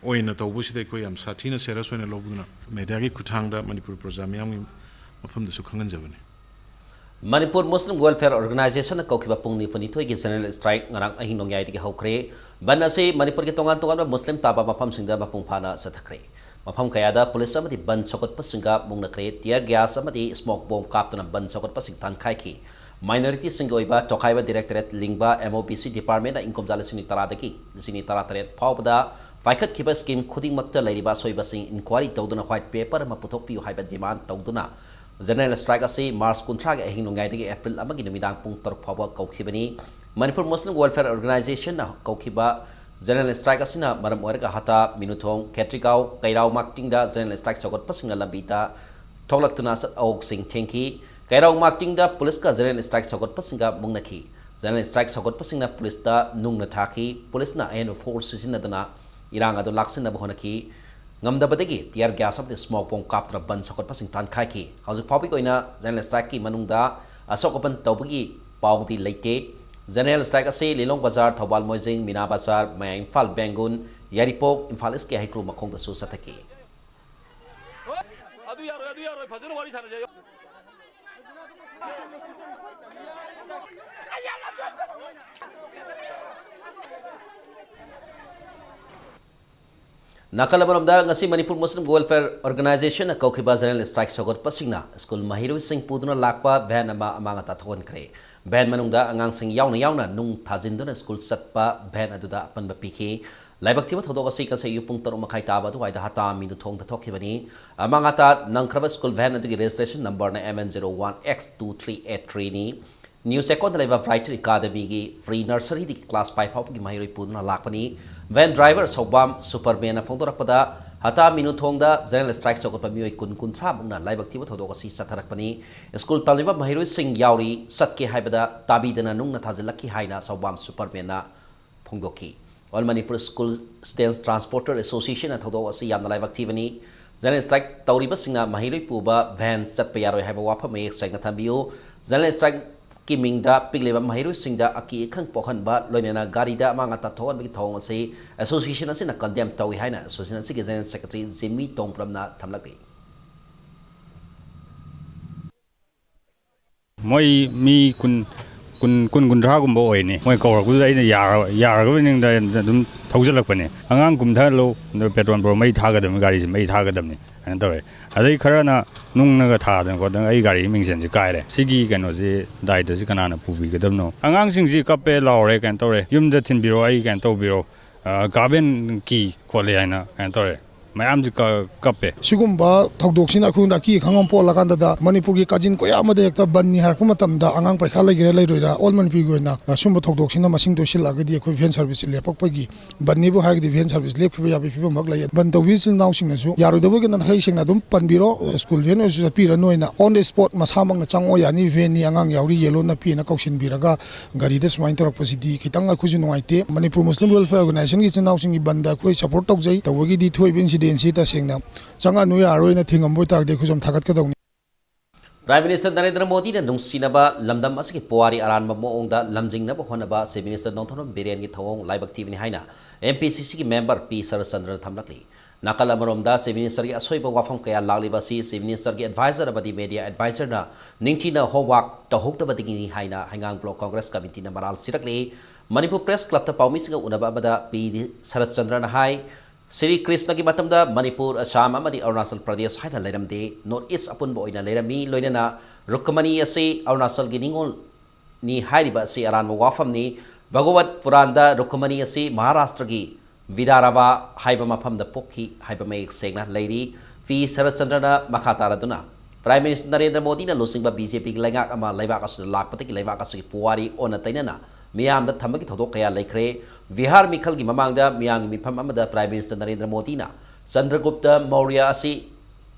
ꯑꯣꯏꯅ ꯇꯧꯕꯁꯤꯗ ꯑꯩꯈꯣꯏ ꯌꯥꯝ ꯁꯥꯊꯤꯅ ꯁꯦꯔꯤꯌꯁ ꯑꯣꯏꯅ ꯂꯧꯗꯨꯅ ꯃꯦꯗꯤꯌꯥꯒꯤ ꯈꯨꯠꯊꯥꯡꯗ ꯃꯅꯤꯄꯨꯔ ꯄ꯭ꯔꯖꯥ ꯃꯤꯌꯥꯝꯒꯤ ꯃꯐꯝꯗꯁꯨ ꯈꯪꯍꯟꯖꯕꯅꯤ꯫ ꯃꯅꯤꯄꯨꯔ ꯃꯨꯁꯂꯤꯝ ꯋꯦꯜꯐꯤꯌꯔ ꯑꯣꯔꯒꯅꯥꯏꯖꯦꯁꯟꯅ ꯀꯧꯈꯤꯕ ꯄꯨꯡ ꯅꯤꯐꯨꯅꯤꯊꯣꯏꯒꯤ ꯖꯦꯅꯔꯦꯜ ꯁ꯭ꯇ꯭ꯔꯥꯏꯛ ꯉꯔꯥꯡ ꯑꯍꯤꯡ ꯅꯣꯡꯌꯥꯏꯗꯒꯤ ꯍꯧꯈ꯭ꯔꯦ꯫ ꯕꯟ ꯑꯁꯤ ꯃꯅꯤꯄꯨꯔꯒꯤ ꯇꯣꯉꯥꯟ ꯇꯣꯉꯥꯟꯕ ꯃꯨꯁꯂꯤꯝ ꯇꯥꯕ ꯃꯐꯝꯁꯤꯡꯗ ꯃꯄꯨꯡ ꯐꯥꯅ ꯆꯠꯊꯈ꯭ꯔꯦ꯫ ꯃꯐꯝ ꯀꯌꯥꯗ ꯄꯨꯂꯤꯁ ꯑꯃꯗꯤ ꯕꯟ ꯁꯧꯒꯠꯄꯁꯤꯡꯒ ꯃꯨꯛꯅꯈ꯭ꯔꯦ꯫ ꯇꯤꯌꯔ ꯒ꯭ꯌꯥꯁ ꯑꯃꯗꯤ ꯁ꯭ꯃꯣꯛ ꯕꯣꯝ ꯀꯥꯞꯇꯨꯅ ꯕꯟ ꯁꯧꯒꯠꯄꯁꯤꯡ ꯇꯥꯟꯈꯥꯏꯈꯤ꯫ ꯃꯥꯏꯅꯣꯔꯤꯇꯤꯁꯤꯡꯒꯤ ꯑꯣꯏꯕ ꯇꯣꯈꯥꯏꯕ ꯗꯤꯔꯦꯛꯇꯣꯔꯦꯠ ꯂꯤꯡꯕ ꯑꯦꯝ ꯑꯣ ꯕꯤ ꯁꯤ ꯗꯤꯄꯥꯔꯠꯃꯦꯟꯅ ꯏꯪ ꯀꯨꯝꯖꯥ ꯂꯤꯁꯤꯡ ꯇꯔꯥꯗꯒꯤ ꯂꯤꯁꯤꯡ ꯇꯔꯥꯇꯔꯦꯠ ꯐꯥꯎꯕꯗ ꯄꯥꯏꯈꯠꯈꯤꯕ ꯁ꯭ꯀꯤꯝ ꯈꯨꯗꯤꯡꯃꯛꯇ ꯂꯩꯔꯤꯕ ꯑꯁꯣꯏꯕꯁꯤꯡ ꯏꯟꯀ꯭ꯋꯥꯏꯔꯤ ꯇꯧꯗꯨꯅ ꯋꯥꯏꯠ ꯄꯦꯄꯔ ꯑꯃ ꯄꯨꯊꯣꯛꯄꯤꯌꯨ ꯍꯥꯏꯕ ꯗꯤꯃꯥꯟ ꯇꯧꯗꯨꯅ ꯖꯦꯅꯔꯦꯜ ꯁ꯭ꯇ꯭ꯔꯥꯏꯛ ꯑꯁꯤ ꯃꯥꯔꯆ ꯀꯨꯟꯊ꯭ꯔꯥꯒꯤ ꯑꯍꯤꯡ ꯅꯣꯡꯌꯥꯏꯗꯒꯤ ꯑꯦꯄ꯭ꯔꯤꯜ ꯑꯃꯒꯤ ꯅꯨꯃꯤꯗꯥꯡ ꯄꯨꯡ ꯇꯔꯨꯛ ꯐꯥꯎꯕ ꯀꯧꯈꯤꯕꯅꯤ꯫ ꯃꯅꯤꯄꯨꯔ ꯃꯨꯁꯂꯤꯝ ꯋꯦꯜꯐꯤꯌꯔ ꯑꯣꯔꯒꯅꯥꯏꯖꯦꯁꯟꯅ ꯀꯧꯈꯤꯕ ꯖꯦꯅꯔꯦꯜ ꯁ꯭ꯇ꯭ꯔꯥꯏꯛ ꯑꯁꯤꯅ ꯃꯔꯝ ꯑꯣꯏꯔꯒ ꯍꯇꯥ, ꯃꯤꯅꯨꯊꯣꯡ, ꯈꯦꯇ꯭ꯔꯤꯒꯥꯎ, ꯀꯩꯔꯥꯎ ꯃꯥꯛꯇꯤꯡꯗ ꯖꯦꯅꯔꯦꯜ ꯁ꯭ꯇ꯭ꯔꯥꯏꯛ ꯁꯧꯒꯠꯄꯁꯤꯡꯅ ꯂꯝꯕꯤꯗ ꯊꯣꯛꯂꯛꯇꯨꯅ ꯑꯋꯣꯛꯁꯤꯡ ꯊꯦꯡꯈꯤ꯫ ꯀꯩꯔꯥꯎ ꯃꯥꯛꯇꯤꯡꯗ ꯄꯨꯂꯤꯁꯀ ꯖꯦꯅꯔꯦꯜ ꯁ꯭ꯇ꯭ꯔꯥꯏꯛ ꯁꯧꯒꯠꯄꯁꯤꯡꯒ ꯃꯨꯛꯅꯈꯤ꯫ ꯖꯦꯅꯔꯦꯜ ꯁ꯭ꯇ꯭ꯔꯥꯏꯛ ꯁꯧꯒꯠꯄꯁꯤꯡꯅ ꯄꯨꯂꯤꯁꯇ ꯅꯨꯡꯅ ꯊꯥꯈꯤ꯫ ꯄꯨꯂꯤꯁꯅ ꯑꯍꯦꯟꯕ ꯐꯣꯔꯁ ꯁꯤꯖꯤꯟꯅꯗꯨꯅ ꯏꯔꯥꯡ ꯑꯗꯨ ꯂꯥꯛꯁꯤꯟꯅꯕ ꯍꯣꯠꯅꯈꯤ꯫ ꯉꯝꯗꯕꯗꯒꯤ ꯇꯤꯌꯔ ꯒ꯭ꯌꯥꯁ ꯑꯃꯗꯤ ꯁ꯭ꯃꯣꯛ ꯕꯣꯝ ꯀꯥꯞꯇꯨꯅ ꯕꯟ ꯁꯧꯒꯠꯄꯁꯤꯡ ꯇꯥꯟꯈꯥꯏꯈꯤ꯫ ꯍꯧꯖꯤꯛ ꯐꯥꯎꯕꯒꯤ ꯑꯣꯏꯅ ꯖꯦꯅꯔꯦꯜ ꯁ꯭ꯇ꯭ꯔꯥꯏꯛꯀꯤ ꯃꯅꯨꯡꯗ ꯑꯁꯣꯛ ꯑꯄꯟ ꯇꯧꯕꯒꯤ ꯄꯥꯎꯗꯤ ꯂꯩꯇꯦ꯫ General strike ꯑꯁꯤ ꯂꯤꯂꯣꯡ ꯕꯖꯥꯔ, ꯊꯧꯕꯥꯜ ꯃꯣꯏꯖꯤꯡ, ꯃꯤꯅꯥ ꯕꯖꯥꯔ, ꯃꯌꯥꯡ ꯏꯝꯐꯥꯜ ꯕꯦꯡꯒꯨꯟ, ꯌꯥꯏꯔꯤꯄꯣꯛ, ꯏꯝꯐꯥꯜ ꯏꯁꯀꯤ ꯍꯩꯀ꯭ꯔꯨ ꯃꯈꯣꯡꯗꯁꯨ ꯆꯠꯊꯈꯤ꯫ ꯑꯗꯨ ꯌꯥꯔꯣꯏ, ꯑꯗꯨ ꯌꯥꯔꯣꯏ, ꯐꯖꯅ ꯋꯥꯔꯤ ꯁꯥꯟꯅꯖꯦ꯫ ꯅꯥꯀꯜ ꯑꯃꯔꯣꯝꯗ, ꯉꯁꯤ ꯃꯅꯤꯄꯨꯔ ꯃꯨꯁꯂꯤꯝ ꯋꯦꯜꯐꯤꯌꯔ ꯑꯣꯔꯒꯅꯥꯏꯖꯦꯁꯟꯅ ꯀꯧꯈꯤꯕ ꯖꯦꯅꯔꯦꯜ ꯁ꯭ꯇ꯭ꯔꯥꯏꯛ ꯁꯧꯒꯠꯄꯁꯤꯡꯅ ꯁ꯭ꯀꯨꯜ ꯃꯍꯩꯔꯣꯏꯁꯤꯡ ꯄꯨꯗꯨꯅ ꯂꯥꯛꯄ ꯚꯦꯟ ꯑꯃ ꯑꯃꯥꯡ ꯑꯇꯥ ꯊꯣꯛꯍꯟꯈ꯭ꯔꯦ꯫ ꯚꯦꯟ ꯃꯅꯨꯡꯗ ꯑꯉꯥꯡꯁꯤꯡ ꯌꯥꯎꯅ ꯌꯥꯎꯅ ꯅꯨꯡ ꯊꯥꯖꯤꯟꯗꯨꯅ ꯁ꯭ꯀꯨꯜ ꯆꯠꯄ ꯚꯦꯟ ꯑꯗꯨꯗ ꯑꯄꯟꯕ ꯄꯤꯈꯤ꯫ ꯂꯥꯏꯕꯛ ꯊꯤꯕ ꯊꯧꯗꯣꯛ ꯑꯁꯤ ꯉꯁꯤ ꯑꯌꯨꯛ ꯄꯨꯡ ꯇꯔꯨꯛ ꯃꯈꯥꯏ ꯇꯥꯕ ꯑꯗꯨꯋꯥꯏꯗ ꯍꯇꯥ ꯃꯤꯅꯨꯊꯣꯡꯗ ꯊꯣꯛꯈꯤꯕꯅꯤ꯫ ꯑꯃꯥꯡ ꯑꯇꯥ ꯅꯪꯈ꯭ꯔꯕ ꯁ꯭ꯀꯨꯜ ꯚꯦꯟ ꯑꯗꯨꯒꯤ ꯔꯦꯖꯤꯁꯇ꯭ꯔꯦꯁꯟ ꯅꯝꯕꯔꯅ M N zero one X two three eight three ꯅꯤ꯫ ꯅ꯭ꯌꯨ ꯆꯦꯛꯀꯣꯟꯗ ꯂꯩꯕ ꯕ꯭ꯔꯥꯏꯠ ꯑꯦꯀꯥꯗꯃꯤꯒꯤ ꯄ꯭ꯔꯤ ꯅꯔꯁꯔꯤꯗꯒꯤ ꯀ꯭ꯂꯥꯁ ꯐꯥꯏꯚ ꯐꯥꯎꯕꯒꯤ ꯃꯍꯩꯔꯣꯏ ꯄꯨꯗꯨꯅ ꯂꯥꯛꯄꯅꯤ꯫ ꯚꯦꯟ ꯗ꯭ꯔꯥꯏꯚꯔ ꯁꯧꯕꯥꯝ ꯁꯨꯄꯔꯃꯦꯟꯅ ꯐꯣꯡꯗꯣꯔꯛꯄꯗ, ꯍꯇꯥ ꯃꯤꯅꯨꯊꯣꯡꯗ ꯖꯦꯅꯔꯦꯜ ꯁ꯭ꯇ꯭ꯔꯥꯏꯛ ꯁꯧꯒꯠꯄ ꯃꯤꯑꯣꯏ ꯀꯨꯟ ꯀꯨꯟꯊ꯭ꯔꯥ ꯃꯨꯛꯅ ꯂꯥꯏꯕꯛ ꯊꯤꯕ ꯊꯧꯗꯣꯛ ꯑꯁꯤ ꯆꯠꯊꯔꯛꯄꯅꯤ꯫ ꯁ꯭ꯀꯨꯜ ꯇꯝꯂꯤꯕ ꯃꯍꯩꯔꯣꯏꯁꯤꯡ ꯌꯥꯎꯔꯤ, ꯆꯠꯀꯦ ꯍꯥꯏꯕꯗ ꯇꯥꯕꯤꯗꯅ ꯅꯨꯡꯅ ꯊꯥꯖꯤꯜꯂꯛꯈꯤ ꯍꯥꯏꯅ ꯁꯧꯕꯥꯝ ꯁꯨꯄꯔꯃꯦꯟꯅ ꯐꯣꯡꯗꯣꯛꯈꯤ꯫ All Manipur School Students Transporter Associationꯅ ꯊꯧꯗꯣꯛ ꯑꯁꯤ ꯌꯥꯝꯅ ꯂꯥꯏꯕꯛ ꯊꯤꯕꯅꯤ꯫ ꯖꯦꯅꯔꯦꯜ ꯁ꯭ꯇ꯭ꯔꯥꯏꯛ ꯇꯧꯔꯤꯕꯁꯤꯡꯅ ꯃꯍꯩꯔꯣꯏ ꯄꯨꯕ ꯚꯦꯟ ꯆꯠꯄ ꯌꯥꯔꯣꯏ ꯍꯥꯏꯕ ꯋꯥꯐꯝ ꯃꯌꯦꯛ ꯁꯦꯡꯅ ꯊꯝꯕꯤꯌꯨ꯫ ꯖꯦꯅꯔꯦꯜ ꯁ꯭ꯇ꯭ꯔꯥꯏꯛꯀꯤ ꯃꯤꯡꯗ ꯄꯤꯛꯂꯤꯕ ꯃꯍꯩꯔꯣꯏꯁꯤꯡꯗ ꯑꯀꯤ ꯑꯈꯪ ꯄꯣꯛꯍꯟꯕ, ꯂꯣꯏꯅꯅ ꯒꯥꯔꯤꯗ ꯑꯃꯥꯡ ꯑꯇꯥ ꯊꯣꯛꯍꯟꯕꯒꯤ ꯊꯧꯑꯣꯡ ꯑꯁꯤ ꯑꯦꯁꯣꯁꯤꯌꯦꯁꯟ ꯑꯁꯤꯅ ꯀꯟꯗꯦꯝ ꯇꯧꯏ ꯍꯥꯏꯅ ꯑꯦꯁꯣꯁꯤꯌꯦꯁꯟ ꯑꯁꯤꯒꯤ ꯖꯦꯅꯔꯦꯜ ꯁꯦꯀ꯭ꯔꯦꯇꯔꯤ ꯖꯤꯝꯃꯤ ꯇꯣꯡꯕ꯭ꯔꯝꯅ ꯊꯝꯂꯛꯂꯤ꯫ ꯃꯣꯏ ꯃꯤ ꯀꯨꯟ, ꯀꯨꯟ, ꯀꯨꯟ, ꯀꯨꯟꯊ꯭ꯔꯥꯒꯨꯝꯕ ꯑꯣꯏꯅꯤ꯫ ꯃꯣꯏ ꯀꯧꯔꯛꯄꯗꯨꯗ ꯑꯩꯅ ꯌꯥꯔ-, ꯌꯥꯔꯒꯕꯣꯏ ꯅꯤꯡꯗ ꯑꯗꯨꯝ ꯊꯧꯖꯤꯜꯂꯛꯄꯅꯦ꯫ "ꯑꯉꯥꯡ ꯀꯨꯝꯊꯍꯜꯂꯨ, ꯑꯗꯨ ꯄꯦꯇ꯭ꯔꯣꯜ ꯄꯨꯔꯛꯑꯣ, ꯃꯩ ꯊꯥꯒꯗꯕꯅꯤ, ꯒꯥꯔꯤꯁꯦ ꯃꯩ ꯊꯥꯒꯗꯕꯅꯤ" ꯍꯥꯏꯅ ꯇꯧꯔꯦ꯫ ꯑꯗꯩ ꯈꯔꯅ ꯅꯨꯡꯅꯒ ꯊꯥꯗꯅ ꯈꯣꯠꯇꯅ ꯑꯩ ꯒꯥꯔꯤ ꯃꯤꯡꯆꯟꯁꯦ ꯀꯥꯏꯔꯦ꯫ ꯁꯤꯒꯤ ꯀꯩꯅꯣꯁꯤ, ꯗꯥꯏꯇꯁꯤ ꯀꯅꯥꯅ ꯄꯨꯕꯤꯒꯗꯕꯅꯣ? "ꯑꯉꯥꯡꯁꯤꯡꯁꯤ ꯀꯞꯄꯦ, ꯂꯥꯎꯔꯦ, ꯀꯩꯅꯣ ꯇꯧꯔꯦ, ꯌꯨꯝꯗ ꯊꯤꯟꯕꯤꯔꯛꯑꯣ, ꯑꯩ ꯀꯩꯅꯣ ꯇꯧꯕꯤꯔꯣ, ꯑ, ꯒꯥꯔꯕꯦꯟ ꯀꯤ ꯈꯣꯠꯂꯦ" ꯍꯥꯏꯅ ꯀꯩꯅꯣ ꯇꯧꯔꯦ꯫ ꯃꯌꯥꯝꯁꯦ ꯀ-, ꯀꯞꯄꯦ꯫ ꯁꯤꯒꯨꯝꯕ ꯊꯧꯗꯣꯛꯁꯤꯅ ꯑꯩꯈꯣꯏꯉꯣꯟꯗ ꯑꯀꯤ ꯑꯈꯪ ꯑꯃ ꯄꯣꯛꯍꯜꯂꯀꯥꯟꯗꯗ, ꯃꯅꯤꯄꯨꯔꯒꯤ ꯀꯥꯆꯤꯟ ꯀꯣꯌꯥ ꯑꯃꯗ ꯍꯦꯛꯇ ꯕꯟꯅꯤ ꯍꯥꯏꯔꯛꯄ ꯃꯇꯝꯗ, ꯑꯉꯥꯡ ꯄꯔꯤꯈꯥ ꯂꯩꯒꯦꯔꯥ ꯂꯩꯔꯣꯏꯔꯥ, ꯑꯣꯜ ꯃꯅꯤꯄꯨꯔꯒꯤ ꯑꯣꯏꯅ ꯑꯁꯨꯝꯕ ꯊꯧꯗꯣꯛꯁꯤꯅ ꯃꯁꯤꯡ ꯇꯣꯏꯁꯤꯜꯂꯛꯑꯒꯗꯤ, ꯑꯩꯈꯣꯏ ꯚꯦꯟ ꯁꯔꯚꯤꯁꯁꯤ ꯂꯦꯞꯄꯛꯄꯒꯤ, ꯕꯟꯅꯤꯕꯨ ꯍꯥꯏꯔꯒꯗꯤ ꯚꯦꯟ ꯁꯔꯚꯤꯁ ꯂꯦꯞꯈꯤꯕ ꯌꯥꯕꯒꯤ ꯐꯤꯕꯝꯃꯛ ꯂꯩ꯫ ꯕꯟ ꯇꯧꯕꯤ ꯏꯆꯤꯜ ꯏꯅꯥꯎꯁꯤꯡꯅꯁꯨ ꯌꯥꯔꯣꯏꯗꯕ ꯑꯣꯏꯔꯒꯅ ꯍꯌꯦꯡ ꯁꯦꯡꯅ ꯑꯗꯨꯝ ꯄꯟꯕꯤꯔꯣ, ꯁ꯭ꯀꯨꯜ ꯚꯦꯟ ꯑꯣꯏꯔꯁꯨ ꯆꯠꯄꯤꯔꯅꯨ ꯍꯥꯏꯅ, on the spot ꯃꯁꯥꯃꯛꯅ ꯆꯪꯉꯛꯑꯣ, ꯌꯥꯅꯤ, ꯚꯦꯟꯅꯤ, ꯑꯉꯥꯡ ꯌꯥꯎꯔꯤ, ꯌꯦꯜꯂꯣ ꯅꯞꯄꯤꯅ ꯀꯧꯁꯤꯟꯕꯤꯔꯒ, ꯒꯥꯔꯤꯗ ꯁꯨꯃꯥꯏꯅ ꯇꯧꯔꯛꯄꯁꯤꯗꯤ ꯈꯤꯇꯪ ꯑꯩꯈꯣꯏꯁꯨ ꯅꯨꯡꯉꯥꯏꯇꯦ꯫ ꯃꯅꯤꯄꯨꯔ ꯃꯨꯁꯂꯤꯝ ꯋꯦꯜꯐꯤꯌꯔ ꯑꯣꯔꯒꯅꯥꯏꯖꯦꯁꯟꯒꯤ ꯏꯆꯤꯜ ꯏꯅꯥꯎꯁꯤꯡꯒꯤ ꯕꯟꯗ ꯑꯩꯈꯣꯏ ꯁꯄꯣꯔꯠ ꯇꯧꯖꯩ꯫ ꯇꯧꯕꯒꯤꯗꯤ ꯊꯣꯛꯏꯕ ꯏꯟꯁꯤꯗꯦꯟꯁꯤ ꯇꯁꯦꯡꯅ ꯆꯪꯉꯛꯑꯅꯨ, ꯌꯥꯔꯣꯏꯅ ꯊꯤꯡꯉꯝꯕ ꯑꯣꯏꯇꯥꯔꯒꯗꯤ ꯑꯩꯈꯣꯏꯁꯨ ꯌꯥꯝ ꯊꯥꯒꯠꯀꯗꯧꯅꯤ꯫ Prime Minister ꯅꯔꯦꯟꯗ꯭ꯔ ꯃꯣꯗꯤꯅ ꯅꯨꯡꯁꯤꯅꯕ ꯂꯝꯗꯝ ꯑꯁꯤꯒꯤ ꯄꯨꯋꯥꯔꯤ ꯑꯔꯥꯟꯕ ꯃꯑꯣꯡꯗ ꯂꯝꯖꯤꯡꯅꯕ ꯍꯣꯠꯅꯕ Chief Minister ꯅꯣꯡꯊꯣꯝꯕꯝ ꯕꯤꯔꯦꯟꯒꯤ ꯊꯧꯑꯣꯡ ꯂꯥꯏꯕꯛ ꯊꯤꯕꯅꯤ ꯍꯥꯏꯅ M P C C ꯒꯤ member ꯄꯤ ꯁꯔꯠꯆꯟꯗ꯭ꯔꯅ ꯊꯝꯂꯛꯂꯤ꯫ ꯅꯥꯀꯜ ꯑꯃꯔꯣꯝꯗ Chief Minister ꯒꯤ ꯑꯁꯣꯏꯕ ꯋꯥꯐꯝ ꯀꯌꯥ ꯂꯥꯛꯂꯤꯕ ꯑꯁꯤ Chief Minister ꯒꯤ advisor ꯑꯃꯗꯤ media advisor ꯅ ꯅꯤꯡꯊꯤꯅ homework ꯇꯧꯍꯧꯗꯕꯗꯒꯤꯅꯤ ꯍꯥꯏꯅ ꯍꯩꯉꯥꯡ block Congress committee ꯅ ꯃꯔꯥꯜ ꯁꯤꯔꯛꯂꯤ꯫ ꯃꯅꯤꯄꯨꯔ Press Club ꯇ ꯄꯥꯎꯃꯤꯁꯤꯡꯒ ꯎꯅꯕ ꯑꯃꯗ ꯄꯤ ꯁꯔꯠꯆꯟꯗ꯭ꯔꯅ ꯍꯥꯏ, ꯁ꯭ꯔꯤ ꯀ꯭ꯔꯤꯁꯅꯒꯤ ꯃꯇꯝꯗ ꯃꯅꯤꯄꯨꯔ, ꯑꯁꯥꯝ ꯑꯃꯗꯤ ꯑꯔꯨꯅꯥꯆꯜ ꯄ꯭ꯔꯗꯦꯁ ꯍꯥꯏꯅ ꯂꯩꯔꯝꯗꯦ꯫ North East ꯑꯄꯨꯟꯕ ꯑꯣꯏꯅ ꯂꯩꯔꯝꯃꯤ꯫ ꯂꯣꯏꯅꯅ ꯔꯨꯛꯃꯅꯤ ꯑꯁꯤ ꯑꯔꯨꯅꯥꯆꯜꯒꯤ ꯅꯤꯉꯣꯜꯅꯤ ꯍꯥꯏꯔꯤꯕ ꯑꯁꯤ ꯑꯔꯥꯟꯕ ꯋꯥꯐꯝꯅꯤ꯫ ꯚꯒꯋꯠ ꯄꯨꯔꯥꯟꯗ ꯔꯨꯛꯃꯅꯤ ꯑꯁꯤ ꯃꯍꯥꯔꯥꯁꯇ꯭ꯔꯒꯤ ꯚꯤꯗꯥꯔꯥꯕꯥ ꯍꯥꯏꯕ ꯃꯐꯝꯗ ꯄꯣꯛꯈꯤ ꯍꯥꯏꯕ ꯃꯌꯦꯛ ꯁꯦꯡꯅ ꯂꯩꯔꯤ꯫ ꯄꯤ ꯁꯔꯠꯆꯟꯗ꯭ꯔꯅ ꯃꯈꯥ ꯇꯥꯔꯗꯨꯅ Prime Minister ꯅꯔꯦꯟꯗ꯭ꯔ ꯃꯣꯗꯤꯅ ꯂꯨꯆꯤꯡꯕ B J P ꯒꯤ ꯂꯩꯉꯥꯛ ꯑꯃ ꯂꯩꯕꯥꯛ ꯑꯁꯤꯗ ꯂꯥꯛꯄꯗꯒꯤ ꯂꯩꯕꯥꯛ ꯑꯁꯤꯒꯤ ꯄꯨꯋꯥꯔꯤ ꯑꯣꯟꯅ ꯇꯩꯅꯅ ꯃꯤꯌꯥꯝꯗ ꯊꯝꯕꯒꯤ ꯊꯧꯗꯣꯛ ꯀꯌꯥ ꯂꯩꯈ꯭ꯔꯦ꯫ ꯕꯤꯍꯥꯔ ꯃꯤꯈꯜꯒꯤ ꯃꯃꯥꯡꯗ ꯃꯤꯌꯥꯝꯒꯤ ꯃꯤꯐꯝ ꯑꯃꯗ Prime Minister ꯅꯔꯦꯟꯗ꯭ꯔ ꯃꯣꯗꯤꯅ ꯆꯟꯗ꯭ꯔꯒꯨꯞꯇ ꯃꯧꯔ꯭ꯌ ꯑꯁꯤ,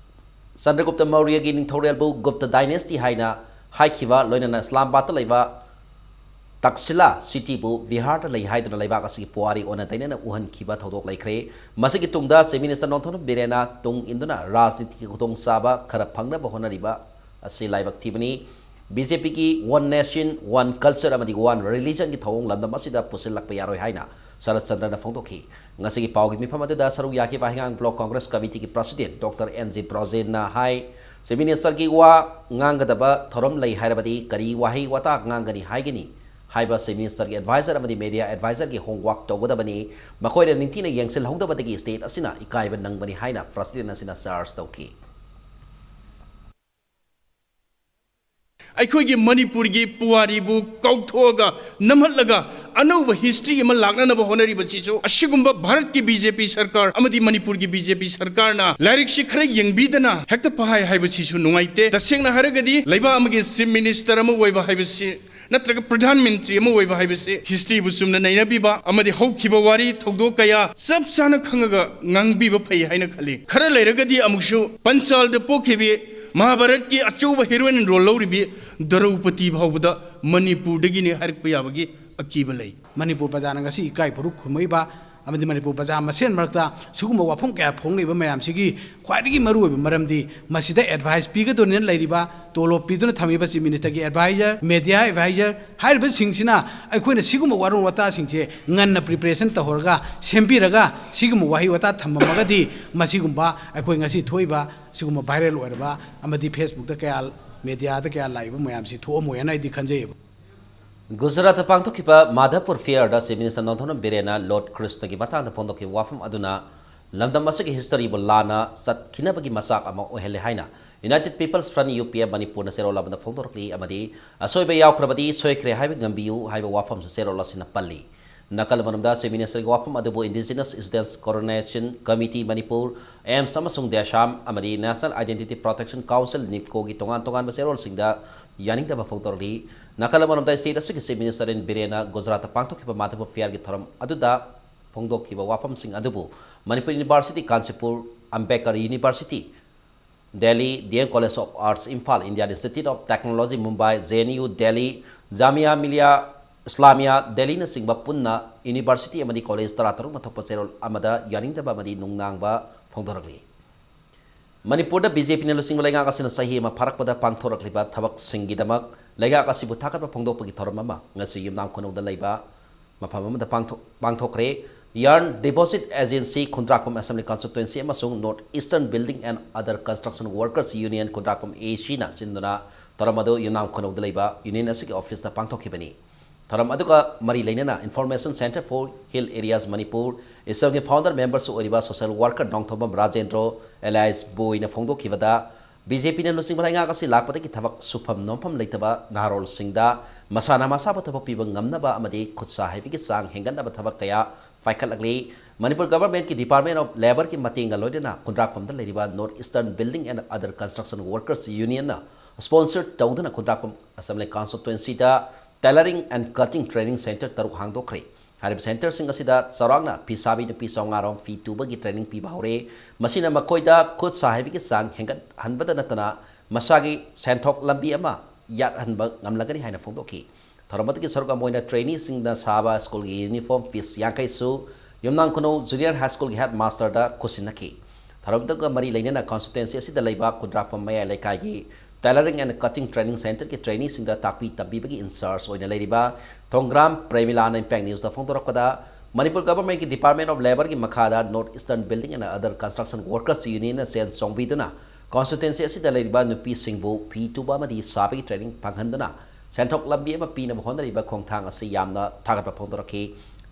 ꯆꯟꯗ꯭ꯔꯒꯨꯞꯇ ꯃꯧꯔ꯭ꯌꯒꯤ ꯅꯤꯡꯊꯧꯔꯦꯜꯕꯨ Gupta dynasty ꯍꯥꯏꯅ ꯍꯥꯏꯈꯤꯕ, ꯂꯣꯏꯅꯅ ꯏꯁꯂꯥꯃꯥꯕꯥꯗꯇ ꯂꯩꯕ ꯇꯛꯁꯤꯂꯥ city ꯕꯨ ꯕꯤꯍꯥꯔꯗ ꯂꯩ ꯍꯥꯏꯗꯨꯅ ꯂꯩꯕꯥꯛ ꯑꯁꯤꯒꯤ ꯄꯨꯋꯥꯔꯤ ꯑꯣꯟꯅ ꯇꯩꯅꯅ ꯎꯍꯟꯈꯤꯕ ꯊꯧꯗꯣꯛ ꯂꯩꯈ꯭ꯔꯦ꯫ ꯃꯁꯤꯒꯤ ꯇꯨꯡꯗ Chief Minister ꯅꯣꯡꯊꯣꯝꯕꯝ ꯕꯤꯔꯦꯟꯅ ꯇꯨꯡ ꯏꯟꯗꯨꯅ ꯔꯥꯖꯅꯤꯇꯤꯒꯤ ꯈꯨꯗꯣꯡꯆꯥꯕ ꯈꯔ ꯐꯪꯅꯕ ꯍꯣꯠꯅꯔꯤꯕ ꯑꯁꯤ ꯂꯥꯏꯕꯛ ꯊꯤꯕꯅꯤ꯫ B J P ꯒꯤ One Nation, One Culture ꯑꯃꯗꯤ One Religion ꯒꯤ ꯊꯧꯑꯣꯡ ꯂꯝꯗꯝ ꯑꯁꯤꯗ ꯄꯨꯁꯤꯜꯂꯛꯄ ꯌꯥꯔꯣꯏ ꯍꯥꯏꯅ ꯁꯔꯠꯆꯟꯗ꯭ꯔꯅ ꯐꯣꯡꯗꯣꯛꯈꯤ꯫ ꯉꯁꯤꯒꯤ ꯄꯥꯎꯒꯤ ꯃꯤꯐꯝ ꯑꯗꯨꯗ ꯁꯔꯨꯛ ꯌꯥꯈꯤꯕ ꯍꯩꯉꯥꯡ block Congress committee ꯒꯤ president Doctor N G ꯕ꯭ꯔꯣꯖꯦꯟꯅ ꯍꯥꯏ, Chief Minister ꯒꯤ ꯋꯥ ꯉꯥꯡꯒꯗꯕ ꯊꯧꯔꯝ ꯂꯩ ꯍꯥꯏꯔꯕꯗꯤ ꯀꯔꯤ ꯋꯥꯍꯩ ꯋꯥꯇꯥ ꯉꯥꯡꯒꯅꯤ ꯍꯥꯏꯒꯅꯤ ꯍꯥꯏꯕ Chief Minister ꯒꯤ advisor ꯑꯃꯗꯤ media advisor ꯒꯤ homework ꯇꯧꯒꯗꯕꯅꯤ꯫ ꯃꯈꯣꯏꯅ ꯅꯤꯡꯊꯤꯅ ꯌꯦꯡꯁꯤꯜꯍꯧꯗꯕꯗꯒꯤ state ꯑꯁꯤꯅ ꯏꯀꯥꯏꯕ ꯅꯪꯕꯅꯤ ꯍꯥꯏꯅ president ꯑꯁꯤꯅ charge ꯇꯧꯈꯤ꯫ ꯑꯩꯈꯣꯏꯒꯤ ꯃꯅꯤꯄꯨꯔꯒꯤ ꯄꯨꯋꯥꯔꯤꯕꯨ ꯀꯥꯎꯊꯣꯛꯑꯒ ꯅꯝꯍꯠꯂꯒ ꯑꯅꯧꯕ history ꯑꯃ ꯂꯥꯛꯅꯅꯕ ꯍꯣꯠꯅꯔꯤꯕꯁꯤꯁꯨ ꯑꯁꯤꯒꯨꯝꯕ ꯚꯥꯔꯠꯀꯤ B J P ꯁꯔꯀꯥꯔ ꯑꯃꯗꯤ ꯃꯅꯤꯄꯨꯔꯒꯤ B J P ꯁꯔꯀꯥꯔꯅ ꯂꯥꯏꯔꯤꯛꯁꯤ ꯈꯔ ꯌꯦꯡꯕꯤꯗꯅ ꯍꯦꯛꯇ ꯐꯍꯥꯏ ꯍꯥꯏꯕꯁꯤꯁꯨ ꯅꯨꯡꯉꯥꯏꯇꯦ꯫ ꯇꯁꯦꯡꯅ ꯍꯥꯏꯔꯒꯗꯤ ꯂꯩꯕꯥꯛ ꯑꯃꯒꯤ Chief Minister ꯑꯃ ꯑꯣꯏꯕ ꯍꯥꯏꯕꯁꯤ ꯅꯠꯇ꯭ꯔꯒ ꯄ꯭ꯔꯙꯥꯟ ꯃꯟꯇ꯭ꯔꯤ ꯑꯃ ꯑꯣꯏꯕ ꯍꯥꯏꯕꯁꯤ history ꯕꯨ ꯆꯨꯝꯅ ꯅꯩꯅꯕꯤꯕ ꯑꯃꯗꯤ ꯍꯧꯈꯤꯕ ꯋꯥꯔꯤ ꯊꯧꯗꯣꯛ ꯀꯌꯥ ꯆꯞ ꯆꯥꯅ ꯈꯪꯉꯒ ꯉꯥꯡꯕꯤꯕ ꯐꯩ ꯍꯥꯏꯅ ꯈꯜꯂꯤ꯫ ꯈꯔ ꯂꯩꯔꯒꯗꯤ ꯑꯃꯨꯛꯁꯨ ꯄꯟꯆꯥꯜꯗ ꯄꯣꯛꯈꯤꯕꯤ ꯃꯍꯥꯚꯥꯔꯠꯀꯤ ꯑꯆꯧꯕ heroine role ꯂꯧꯔꯤꯕꯤ ꯗ꯭ꯔꯧꯄꯗꯤ ꯐꯥꯎꯕꯗ ꯃꯅꯤꯄꯨꯔꯗꯒꯤꯅꯤ ꯍꯥꯏꯔꯛꯄ ꯌꯥꯕꯒꯤ ꯑꯀꯤꯕ ꯂꯩ꯫ ꯃꯅꯤꯄꯨꯔ ꯄ꯭ꯔꯖꯥꯅ ꯉꯁꯤ ꯏꯀꯥꯏ ꯐꯨꯔꯨꯞ ꯈꯨꯝꯃꯛꯏꯕ ꯑꯃꯗꯤ ꯃꯅꯤꯄꯨꯔ ꯄ꯭ꯔꯖꯥ ꯃꯁꯦꯟ ꯃꯔꯛꯇ ꯁꯤꯒꯨꯝꯕ ꯋꯥꯐꯝ ꯀꯌꯥ ꯐꯣꯡꯂꯤꯕ ꯃꯌꯥꯝꯁꯤꯒꯤ ꯈ꯭ꯋꯥꯏꯗꯒꯤ ꯃꯔꯨꯑꯣꯏꯕ ꯃꯔꯝꯗꯤ ꯃꯁꯤꯗ ꯑꯦꯗꯚꯥꯏꯁ ꯄꯤꯒꯗꯧꯔꯤꯅ ꯂꯩꯔꯤꯕ, ꯇꯣꯂꯣꯞ ꯄꯤꯗꯨꯅ ꯊꯝꯃꯤꯕ ꯆꯤꯐ ꯃꯤꯅꯤꯁꯇꯔꯒꯤ ꯑꯦꯗꯚꯥꯏꯖꯔ, ꯃꯦꯗꯤꯌꯥ ꯑꯦꯗꯚꯥꯏꯖꯔ ꯍꯥꯏꯔꯤꯕꯁꯤꯡꯁꯤꯅ ꯑꯩꯈꯣꯏꯅ ꯁꯤꯒꯨꯝꯕ ꯋꯥꯔꯣꯜ ꯋꯥꯇꯥꯁꯤꯡꯁꯦ ꯉꯟꯅ ꯄ꯭ꯔꯤꯄꯦꯔꯦꯁꯟ ꯇꯧꯍꯧꯔꯒ, ꯁꯦꯝꯕꯤꯔꯒ, ꯁꯤꯒꯨꯝꯕ ꯋꯥꯍꯩ ꯋꯥꯇꯥ ꯊꯝꯃꯝꯃꯒꯗꯤ ꯃꯁꯤꯒꯨꯝꯕ ꯑꯩꯈꯣꯏ ꯉꯁꯤ ꯊꯣꯛꯏꯕ ꯁꯤꯒꯨꯝꯕ ꯚꯥꯏꯔꯦꯜ ꯑꯣꯏꯔꯕ ꯑꯃꯗꯤ ꯐꯦꯁꯕꯨꯛꯇ ꯀꯌꯥ, ꯃꯦꯗꯤꯌꯥꯗ ꯀꯌꯥ ꯂꯥꯛꯏꯕ ꯃꯌꯥꯝꯁꯤ ꯊꯣꯛꯑꯝꯃꯣꯏ ꯍꯥꯏꯅ ꯑꯩꯗꯤ ꯈꯟꯖꯩꯌꯦꯕ꯫ ꯒꯨꯖꯔꯥꯠꯇ ꯄꯥꯡꯊꯣꯛꯈꯤꯕ ꯃꯥꯙꯕꯄꯨꯔ ꯐꯤꯌꯔꯗ ꯆꯤꯐ ꯃꯤꯅꯤꯁꯇꯔ ꯅꯣꯡꯊꯣꯝꯕꯝ ꯕꯤꯔꯦꯟꯅ ꯂꯣꯔꯗ ꯀ꯭ꯔꯤꯁꯅꯒꯤ ꯃꯇꯥꯡꯗ ꯐꯣꯡꯗꯣꯛꯈꯤꯕ ꯋꯥꯐꯝ ꯑꯗꯨꯅ ꯂꯝꯗꯝ ꯑꯁꯤꯒꯤ ꯍꯤꯁꯇꯔꯤꯕꯨ ꯂꯥꯟꯅ ꯆꯠꯈꯤꯅꯕꯒꯤ ꯃꯆꯥꯛ ꯑꯃ ꯑꯣꯏꯍꯜꯂꯦ ꯍꯥꯏꯅ United People's Front, U P F, ꯃꯅꯤꯄꯨꯔꯅ ꯆꯦꯔꯣꯜ ꯑꯃꯗ ꯐꯣꯡꯗꯣꯔꯛꯂꯤ ꯑꯃꯗꯤ ꯑꯁꯣꯏꯕ ꯌꯥꯎꯈ꯭ꯔꯕꯗꯤ ꯁꯣꯏꯈ꯭ꯔꯦ ꯍꯥꯏꯕ ꯉꯝꯕꯤꯌꯨ ꯍꯥꯏꯕ ꯋꯥꯐꯝꯁꯨ ꯆꯦꯔꯣꯜ ꯑꯁꯤꯅ ꯄꯜꯂꯤ꯫ ꯅꯥꯀꯜ ꯑꯃꯔꯣꯝꯗ ꯆꯤꯐ ꯃꯤꯅꯤꯁꯇꯔꯒꯤ ꯋꯥꯐꯝ ꯑꯗꯨꯕꯨ indigenous students coordination committee Manipur, ꯑꯦꯝꯁ ꯑꯃꯁꯨꯡ ꯗꯦꯁꯥꯝ ꯑꯃꯗꯤ ꯅꯦꯁꯅꯦꯜ ꯑꯥꯏꯗꯦꯟꯇꯤꯇꯤ ꯄ꯭ꯔꯣꯇꯦꯛꯁꯟ ꯀꯥꯎꯟꯁꯤꯜ, ꯅꯤꯞꯀꯣꯒꯤ ꯇꯣꯉꯥꯟ ꯇꯣꯉꯥꯟꯕ ꯆꯦꯔꯣꯜꯁꯤꯡꯗ ꯌꯥꯅꯤꯡꯗꯕ ꯐꯣꯡꯗꯣꯔꯛꯂꯤ꯫ ꯅꯥꯀꯜ ꯑꯃꯔꯣꯝꯗ ꯁ꯭ꯇꯦꯠ ꯑꯁꯤꯒꯤ ꯆꯤꯐ ꯃꯤꯅꯤꯁꯇꯔ ꯑꯦꯟ ꯕꯤꯔꯦꯟꯅ ꯒꯨꯖꯔꯥꯠꯇ ꯄꯥꯡꯊꯣꯛꯈꯤꯕ ꯃꯥꯙꯕ ꯐꯤꯌꯔꯒꯤ ꯊꯧꯔꯝ ꯑꯗꯨꯗ ꯐꯣꯡꯗꯣꯛꯈꯤꯕ ꯋꯥꯐꯝꯁꯤꯡ ꯑꯗꯨꯕꯨ Manipur university Canchipur, Ambedkar university Delhi, D M college of arts Imphal, Indian institute of technology Mumbai, J N U Delhi, Jamia Millia Islamia ꯗꯦꯜꯂꯤꯅꯆꯤꯡꯕ ꯄꯨꯟꯅ ꯌꯨꯅꯤꯚꯔꯁꯤꯇꯤ ꯑꯃꯗꯤ ꯀꯣꯂꯦꯖ ꯇꯔꯥꯇꯔꯨꯛꯅ ꯊꯣꯛꯄ ꯆꯦꯔꯣꯜ ꯑꯃꯗ ꯌꯥꯅꯤꯡꯗꯕ ꯑꯃꯗꯤ ꯅꯨꯡꯅꯥꯡꯕ ꯐꯣꯡꯗꯣꯔꯛꯂꯤ꯫ ꯃꯅꯤꯄꯨꯔꯗ ꯕꯤ ꯖꯦ ꯄꯤꯅ ꯂꯨꯆꯤꯡꯕ ꯂꯩꯉꯥꯛ ꯑꯁꯤꯅ ꯆꯍꯤ ꯑꯃ ꯐꯥꯔꯛꯄꯗ ꯄꯥꯡꯊꯣꯔꯛꯂꯤꯕ ꯊꯕꯛꯁꯤꯡꯒꯤꯗꯃꯛ ꯂꯩꯉꯥꯛ ꯑꯁꯤꯕꯨ ꯊꯥꯒꯠꯄ ꯐꯣꯡꯗꯣꯛꯄꯒꯤ ꯊꯧꯔꯝ ꯑꯃ ꯉꯁꯤ ꯌꯨꯝꯅꯥꯝ ꯈꯨꯅꯧꯗ ꯂꯩꯕ ꯃꯐꯝ ꯑꯃꯗ ꯄꯥꯡꯊꯣꯛ-, ꯄꯥꯡꯊꯣꯛꯈ꯭ꯔꯦ꯫ ꯌꯥꯔꯟ ꯗꯤꯄꯣꯖꯤꯠ ꯑꯦꯖꯦꯟꯁꯤ ꯈꯨꯟꯗ꯭ꯔꯥꯛꯄꯝ ꯑꯦꯁꯦꯝꯕ꯭ꯂꯤ ꯀꯟꯁꯇꯤꯇ꯭ꯋꯦꯟꯁꯤ ꯑꯃꯁꯨꯡ north eastern building and other construction workers union ꯈꯨꯟꯗ꯭ꯔꯥꯛꯄꯝ ꯑꯦ ꯁꯤꯅ ꯁꯤꯟꯗꯨꯅ ꯊꯧꯔꯝ ꯑꯗꯨ ꯌꯨꯝꯅꯥꯝ ꯈꯨꯅꯧꯗ ꯂꯩꯕ ꯌꯨꯅꯤꯌꯟ ꯑꯁꯤꯒꯤ ꯑꯣꯐꯤꯁꯇ ꯄꯥꯡꯊꯣꯛꯈꯤꯕꯅꯤ꯫ ꯊꯧꯔꯝ ꯑꯗꯨꯒ ꯃꯔꯤ ꯂꯩꯅꯅ Information Centre for Hill Areas Manipur, ꯏꯁꯝꯒꯤ ꯐꯥꯎꯟꯗꯔ ꯃꯦꯝꯕꯔꯁꯨ ꯑꯣꯏꯔꯤꯕ social worker Nongthombam Rajendro alias ꯕꯣꯏꯅ ꯐꯣꯡꯗꯣꯛꯈꯤꯕꯗ, ꯕꯤ ꯖꯦ ꯄꯤꯅ ꯂꯨꯆꯤꯡꯕ ꯂꯩꯉꯥꯛ ꯑꯁꯤ ꯂꯥꯛꯄꯗꯒꯤ ꯊꯕꯛ ꯁꯨꯐꯝ ꯅꯣꯝꯐꯝ ꯂꯩꯇꯕ ꯅꯍꯥꯔꯣꯜꯁꯤꯡꯗ ꯃꯁꯥꯅ ꯃꯁꯥꯕꯨ ꯊꯕꯛ ꯄꯤꯕ ꯉꯝꯅꯕ ꯑꯃꯗꯤ ꯈꯨꯠ ꯁꯥ ꯍꯩꯕꯒꯤ ꯆꯥꯡ ꯍꯦꯟꯒꯠꯅꯕ ꯊꯕꯛ ꯀꯌꯥ ꯄꯥꯏꯈꯠꯂꯛꯂꯤ꯫ ꯃꯅꯤꯄꯨꯔ ꯒꯚꯔꯟꯃꯦꯟꯠꯀꯤ Department of Labourꯒꯤ ꯃꯇꯦꯡꯒ ꯂꯣꯏꯅꯅ ꯈꯨꯟꯗ꯭ꯔꯥꯛꯄꯝꯗ ꯂꯩꯔꯤꯕ North Eastern Building and Other Construction Workers Unionꯅ sponsor ꯇꯧꯗꯨꯅ ꯈꯨꯟꯗ꯭ꯔꯥꯛꯄꯝ assembly ꯀꯟꯁꯇꯤꯇ꯭ꯋꯦꯟꯁꯤꯗ Tailoring and Cutting Training Centre ꯇꯔꯨꯛ ꯍꯥꯡꯗꯣꯛꯈ꯭ꯔꯦ꯫ ꯍꯥꯏꯔꯤꯕ centreꯁꯤꯡ ꯑꯁꯤꯗ ꯆꯥꯎꯔꯥꯛꯅ ꯐꯤ ꯁꯥꯕꯤ ꯅꯨꯄꯤ ꯆꯥꯝꯃꯉꯥ ꯔꯣꯝ ꯐꯤ ꯇꯨꯕꯒꯤ training ꯄꯤꯕ ꯍꯧꯔꯦ꯫ ꯃꯁꯤꯅ ꯃꯈꯣꯏꯗ ꯈꯨꯠ ꯁꯥ ꯍꯩꯕꯒꯤ ꯆꯥꯡ ꯍꯦꯟꯒꯠꯍꯟꯕꯗ ꯅꯠꯇꯅ ꯃꯁꯥꯒꯤ ꯁꯦꯟꯊꯣꯛ ꯂꯝꯕꯤ ꯑꯃ ꯌꯥꯠꯍꯟꯕ ꯉꯝꯂꯒꯅꯤ ꯍꯥꯏꯅ ꯐꯣꯡꯗꯣꯛꯈꯤ꯫ ꯊꯧꯔꯝ ꯑꯗꯨꯒꯤ ꯁꯔꯨꯛ ꯑꯃ ꯑꯣꯏꯅ traineeꯁꯤꯡꯅ ꯁꯥꯕ ꯁ꯭ꯀꯨꯜꯒꯤ uniform piece ꯌꯥꯡꯈꯩꯁꯨ ꯌꯨꯝꯅꯥꯝ ꯈꯨꯅꯧ Junior High Schoolꯒꯤ headmasterꯗ ꯈꯨꯠꯁꯤꯟꯅꯈꯤ꯫ ꯊꯧꯔꯝꯗꯨꯒ ꯃꯔꯤ ꯂꯩꯅꯅ constituency ꯑꯁꯤꯗ ꯂꯩꯕ ꯀꯨꯟꯗ꯭ꯔꯥꯄꯝ ꯃꯌꯥꯏ ꯂꯩꯀꯥꯏꯒꯤ Tailoring and Cutting Training Centreꯒꯤ traineeꯁꯤꯡꯗ ꯇꯥꯛꯄꯤ ꯇꯝꯕꯤꯕꯒꯤ in charge ꯑꯣꯏꯅ ꯂꯩꯔꯤꯕ ꯊꯣꯡꯒ꯭ꯔꯥꯝ ꯄ꯭ꯔꯦꯃꯤꯂꯥꯅ Impact Newsꯇ ꯐꯣꯡꯗꯣꯔꯛꯄꯗ, ꯃꯅꯤꯄꯨꯔ Governmentꯀꯤ Department of Labourꯒꯤ ꯃꯈꯥꯗ North Eastern Building and Other Construction Workers Unionꯅ cell ꯆꯣꯡꯕꯤꯗꯨꯅ constituency ꯑꯁꯤꯗ ꯂꯩꯔꯤꯕ ꯅꯨꯄꯤꯁꯤꯡꯕꯨ ꯐꯤ ꯇꯨꯕ ꯑꯃꯗꯤ ꯁꯥꯕꯒꯤ training ꯐꯪꯍꯟꯗꯨꯅ ꯁꯦꯟꯊꯣꯛ ꯂꯝꯕꯤ ꯑꯃ ꯄꯤꯅꯕ ꯍꯣꯠꯅꯔꯤꯕ ꯈꯣꯡꯊꯥꯡ ꯑꯁꯤ ꯌꯥꯝꯅ ꯊꯥꯒꯠꯄ ꯐꯣꯡꯗꯣꯔꯛꯈꯤ꯫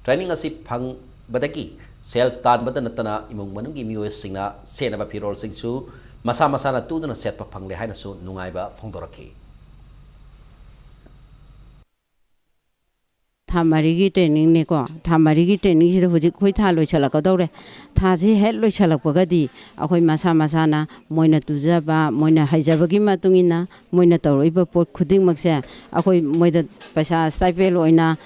Training ꯑꯁꯤ ꯐꯪꯕꯗꯒꯤ ꯁꯦꯜ ꯇꯥꯟꯕꯗ ꯅꯠꯇꯅ ꯏꯃꯨꯡ ꯃꯅꯨꯡꯒꯤ ꯃꯤꯑꯣꯏꯁꯤꯡꯅ ꯁꯦꯠꯅꯕ ꯐꯤꯔꯣꯜꯁꯤꯡꯁꯨ ꯃꯁꯥ ꯃꯁꯥꯅ ꯇꯨꯗꯨꯅ ꯁꯦꯠꯄ ꯐꯪꯂꯦ ꯍꯥꯏꯅꯁꯨ ꯅꯨꯡꯉꯥꯏꯕ ꯐꯣꯡꯗꯣꯔꯛꯈꯤ꯫ ꯊꯥ ꯃꯔꯤꯒꯤ trainingꯅꯤꯀꯣ꯫ ꯊꯥ ꯃꯔꯤꯒꯤ trainingꯁꯤꯗ ꯍꯧꯖꯤꯛ ꯑꯩꯈꯣꯏ ꯊꯥ ꯂꯣꯏꯁꯤꯜꯂꯛꯀꯗꯧꯔꯦ꯫ ꯊꯥꯁꯤ ꯍꯦꯛ ꯂꯣꯏꯁꯤꯜꯂꯛꯄꯒꯗꯤ ꯑꯩꯈꯣꯏ ꯃꯁꯥ ꯃꯁꯥꯅ ꯃꯣꯏꯅ ꯇꯨꯖꯕ, ꯃꯣꯏꯅ ꯍꯩꯖꯕꯒꯤ ꯃꯇꯨꯡ ꯏꯟꯅ ꯃꯣꯏꯅ ꯇꯧꯔꯛꯏꯕ ꯄꯣꯠ ꯈꯨꯗꯤꯡꯃꯛꯁꯦ ꯑꯩꯈꯣꯏ ꯃꯣꯏꯗ ꯄꯩꯁꯥ stipend ꯑꯣꯏꯅ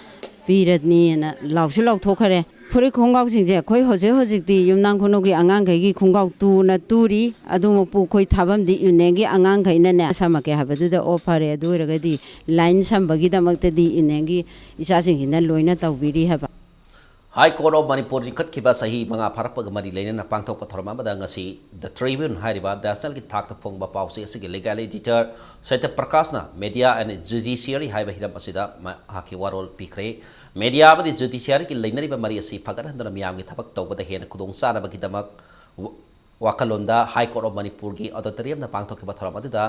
ꯄꯤꯔꯅꯤꯅ ꯂꯥꯎꯁꯨ ꯂꯥꯎꯊꯣꯛꯈ꯭ꯔꯦ꯫ ꯐꯨꯔꯤꯠ ꯈꯣꯡꯒ꯭ꯔꯥꯎꯁꯤꯡꯁꯦ ꯑꯩꯈꯣꯏ ꯍꯧꯖꯤꯛ ꯍꯧꯖꯤꯛꯇꯤ ꯌꯨꯝꯅꯥꯝ ꯈꯨꯅꯧꯒꯤ ꯑꯉꯥꯡꯈꯩꯒꯤ ꯈꯣꯡꯒ꯭ꯔꯥꯎ ꯇꯨꯅ ꯇꯨꯔꯤ꯫ ꯑꯗꯨꯃꯛꯄꯨ ꯑꯩꯈꯣꯏ ꯊꯥꯐꯝꯗꯤ unionꯒꯤ ꯑꯉꯥꯡꯈꯩꯅꯅꯦ ꯁꯝꯃꯛꯀꯦ ꯍꯥꯏꯕꯗꯨꯗ ꯑꯣ ꯐꯔꯦ, ꯑꯗꯨ ꯑꯣꯏꯔꯒꯗꯤ line ꯁꯝꯕꯒꯤꯗꯃꯛꯇꯗꯤ unionꯒꯤ ꯏꯆꯥꯁꯤꯡꯁꯤꯅ ꯂꯣꯏꯅ ꯇꯧꯕꯤꯔꯤ ꯍꯥꯏꯕ꯫ High Court of Manipur ꯂꯤꯡꯈꯠꯈꯤꯕ ꯆꯍꯤ ꯃꯉꯥ ꯐꯥꯔꯛꯄꯒ ꯃꯔꯤ ꯂꯩꯅꯅ ꯄꯥꯡꯊꯣꯛꯄ ꯊꯧꯔꯝ ꯑꯃꯗ ꯉꯁꯤ The Tribune ꯍꯥꯏꯔꯤꯕ nationalꯒꯤ ꯊꯥꯛꯇ ꯐꯣꯡꯕ ꯄꯥꯎꯆꯦ ꯑꯁꯤꯒꯤ legal editor Satya ꯄ꯭ꯔꯀꯥꯁꯅ media and judiciary ꯍꯥꯏꯕ ꯍꯤꯔꯝ ꯑꯁꯤꯗ ꯃꯍꯥꯛꯀꯤ ꯋꯥꯔꯣꯜ ꯄꯤꯈ꯭ꯔꯦ꯫ Media ꯑꯃꯗꯤ judiciaryꯒꯤ ꯂꯩꯅꯔꯤꯕ ꯃꯔꯤ ꯑꯁꯤ ꯐꯒꯠꯍꯟꯗꯨꯅ ꯃꯤꯌꯥꯝꯒꯤ ꯊꯕꯛ ꯇꯧꯕꯗ ꯍꯦꯟꯅ ꯈꯨꯗꯣꯡꯆꯥꯅꯕꯒꯤꯗꯃꯛ ꯋꯥꯈꯜꯂꯣꯟꯗ High Court of Manipurꯒꯤ auditoriumꯗ ꯄꯥꯡꯊꯣꯛꯈꯤꯕ ꯊꯧꯔꯝ ꯑꯗꯨꯗ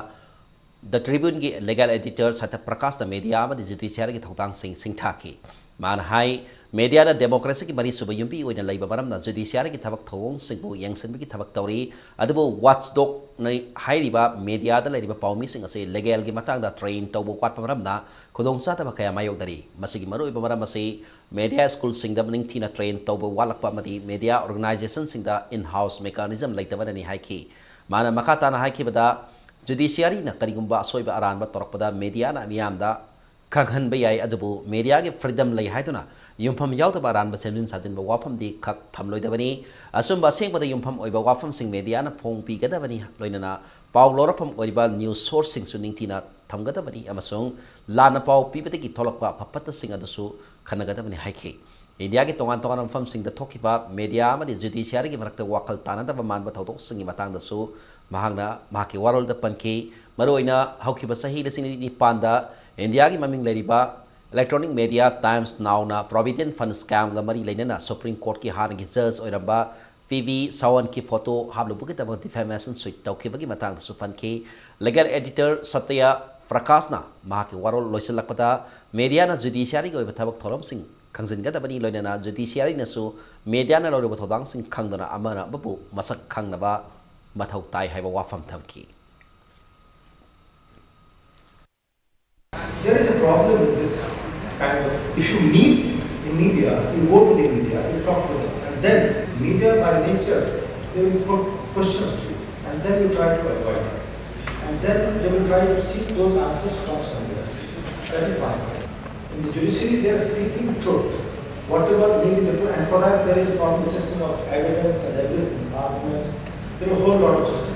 The Tribuneꯒꯤ legal editor Satya ꯄ꯭ꯔꯀꯥꯁꯅ media ꯑꯃꯗꯤ judiciaryꯒꯤ ꯊꯧꯗꯥꯡꯁꯤꯡ ꯁꯤꯡꯊꯥꯈꯤ꯫ ꯃꯥꯅ ꯍꯥꯏ, mediaꯅ democracyꯒꯤ ꯃꯔꯤꯁꯨꯕ ꯌꯨꯝꯕꯤ ꯑꯣꯏꯅ ꯂꯩꯕ ꯃꯔꯝꯅ judiciaryꯒꯤ ꯊꯕꯛ ꯊꯧꯑꯣꯡꯁꯤꯡꯕꯨ ꯌꯦꯡꯁꯤꯟꯕꯒꯤ ꯊꯕꯛ ꯇꯧꯔꯤ, ꯑꯗꯨꯕꯨ watchdogꯅ ꯍꯥꯏꯔꯤꯕ mediaꯗ ꯂꯩꯔꯤꯕ ꯄꯥꯎꯃꯤꯁꯤꯡ ꯑꯁꯤ legalꯒꯤ ꯃꯇꯥꯡꯗ train ꯇꯧꯕ ꯋꯥꯠꯄ ꯃꯔꯝꯅ ꯈꯨꯗꯣꯡꯆꯥꯗꯕ ꯀꯌꯥ ꯃꯥꯌꯣꯛꯅꯔꯤ꯫ ꯃꯁꯤꯒꯤ ꯃꯔꯨꯑꯣꯏꯕ ꯃꯔꯝ ꯑꯁꯤ media schoolꯁꯤꯡꯗ ꯅꯤꯡꯊꯤꯅ train ꯇꯧꯕ ꯋꯥꯠꯂꯛꯄ ꯑꯃꯗꯤ media organisationꯁꯤꯡꯗ in-house mechanism ꯂꯩꯇꯕꯅꯅꯤ ꯍꯥꯏꯈꯤ꯫ ꯃꯥꯅ ꯃꯈꯥ ꯇꯥꯅ ꯍꯥꯏꯈꯤꯕꯗ, judiciaryꯅ ꯀꯔꯤꯒꯨꯝꯕ ꯑꯁꯣꯏꯕ ꯑꯔꯥꯟꯕ ꯇꯧꯔꯛꯄꯗ mediaꯅ ꯃꯤꯌꯥꯝꯗ ꯈꯪꯍꯟꯕ ꯌꯥꯏ, ꯑꯗꯨꯕꯨ mediaꯒꯤ freedom ꯂꯩ ꯍꯥꯏꯗꯨꯅ ꯌꯨꯝꯐꯝ ꯌꯥꯎꯗꯕ ꯑꯔꯥꯟꯕ ꯁꯦꯝꯖꯤꯟ ꯁꯥꯖꯤꯟꯕ ꯋꯥꯐꯝꯗꯤ ꯈꯛ ꯊꯝꯂꯣꯏꯗꯕꯅꯤ꯫ ꯑꯆꯨꯝꯕ ꯑꯁꯦꯡꯕꯗ ꯌꯨꯝꯐꯝ ꯑꯣꯏꯕ ꯋꯥꯐꯝꯁꯤꯡ mediaꯅ ꯐꯣꯡꯕꯤꯒꯗꯕꯅꯤ, ꯂꯣꯏꯅꯅ ꯄꯥꯎ ꯂꯧꯔꯛꯐꯝ ꯑꯣꯏꯔꯤꯕ news sourceꯁꯤꯡꯁꯨ ꯅꯤꯡꯊꯤꯅ ꯊꯝꯒꯗꯕꯅꯤ ꯑꯃꯁꯨꯡ ꯂꯥꯟꯅ ꯄꯥꯎ ꯄꯤꯕꯗꯒꯤ ꯊꯣꯛꯂꯛꯄ ꯑꯐ ꯐꯠꯇꯁꯤꯡ ꯑꯗꯨꯁꯨ ꯈꯟꯅꯒꯗꯕꯅꯤ ꯍꯥꯏꯈꯤ꯫ ꯏꯟꯗꯤꯌꯥꯒꯤ ꯇꯣꯉꯥꯟ ꯇꯣꯉꯥꯟꯕ ꯃꯐꯝꯁꯤꯡꯗ ꯊꯣꯛꯈꯤꯕ ꯃꯦꯗꯤꯌꯥ ꯑꯃꯗꯤ ꯖꯨꯗꯤꯁꯤꯌꯥꯔꯤꯒꯤ ꯃꯔꯛꯇ ꯋꯥꯈꯜ ꯇꯥꯅꯗꯕ ꯃꯥꯟꯕ ꯊꯧꯗꯣꯛꯁꯤꯡꯒꯤ ꯃꯇꯥꯡꯗꯁꯨ ꯃꯍꯥꯛꯅ ꯃꯍꯥꯛꯀꯤ ꯋꯥꯔꯣꯜꯗ ꯄꯟꯈꯤ꯫ ꯃꯔꯨꯑꯣꯏꯅ ꯍꯧꯈꯤꯕ ꯆꯍꯤ ꯂꯤꯁꯤꯡ ꯑꯅꯤ ꯅꯤꯄꯥꯟꯗ ꯏꯟꯗꯤꯌꯥꯒꯤ ꯃꯃꯤꯡ ꯂꯩꯔꯤꯕ electronic media Times Now-ꯅ Provident Fund scam-ꯒ ꯃꯔꯤ ꯂꯩꯅꯅ ꯁꯨꯄ꯭ꯔꯤꯝ ꯀꯣꯔꯠꯀꯤ ꯍꯥꯟꯅꯒꯤ ꯖꯖ ꯑꯣꯏꯔꯝꯕ ꯄꯤ ꯚꯤ ꯁꯥꯋꯟꯠꯀꯤ ꯐꯣꯇꯣ ꯍꯥꯞꯂꯨꯕꯒꯤꯗꯃꯛ defamation suit ꯇꯧꯈꯤꯕꯒꯤ ꯃꯇꯥꯡꯗꯁꯨ ꯄꯟꯈꯤ꯫ ꯂꯤꯒꯦꯜ ꯑꯦꯗꯤꯇꯔ ꯁꯇ꯭ꯌ ꯄ꯭ꯔꯀꯥꯁꯅ ꯃꯍꯥꯛꯀꯤ ꯋꯥꯔꯣꯜ ꯂꯣꯏꯁꯤꯜꯂꯛꯄꯗ ꯃꯦꯗꯤꯌꯥꯅ ꯖꯨꯗꯤꯁꯤꯌꯥꯔꯤꯒꯤ ꯑꯣꯏꯕ ꯊꯕꯛ ꯊꯧꯔꯝꯁꯤꯡ ꯈꯪꯖꯤꯟꯒꯗꯕꯅꯤ, ꯂꯣꯏꯅꯅ ꯖꯨꯗꯤꯁꯤꯌꯥꯔꯤꯅꯁꯨ ꯃꯦꯗꯤꯌꯥꯅ ꯂꯧꯔꯤꯕ ꯊꯧꯗꯥꯡꯁꯤꯡ ꯈꯪꯗꯨꯅ ꯑꯃꯅ ꯑꯃꯕꯨ ꯃꯁꯛ ꯈꯪꯅꯕ ꯃꯊꯧ ꯇꯥꯏ ꯍꯥꯏꯕ ꯋꯥꯐꯝ ꯊꯝꯈꯤ꯫ There is a problem with this kind of, if you meet the media, you go to the media, you talk to them, and then media by nature, they will put questions to you, and then you try to avoid them. And then they will try to seek those answers from somewhere else. That is one point. In the judiciary, they are seeking truth. Whatever may be the truth, and for that there is a formal system of evidence and everything, arguments, there are a whole lot of system.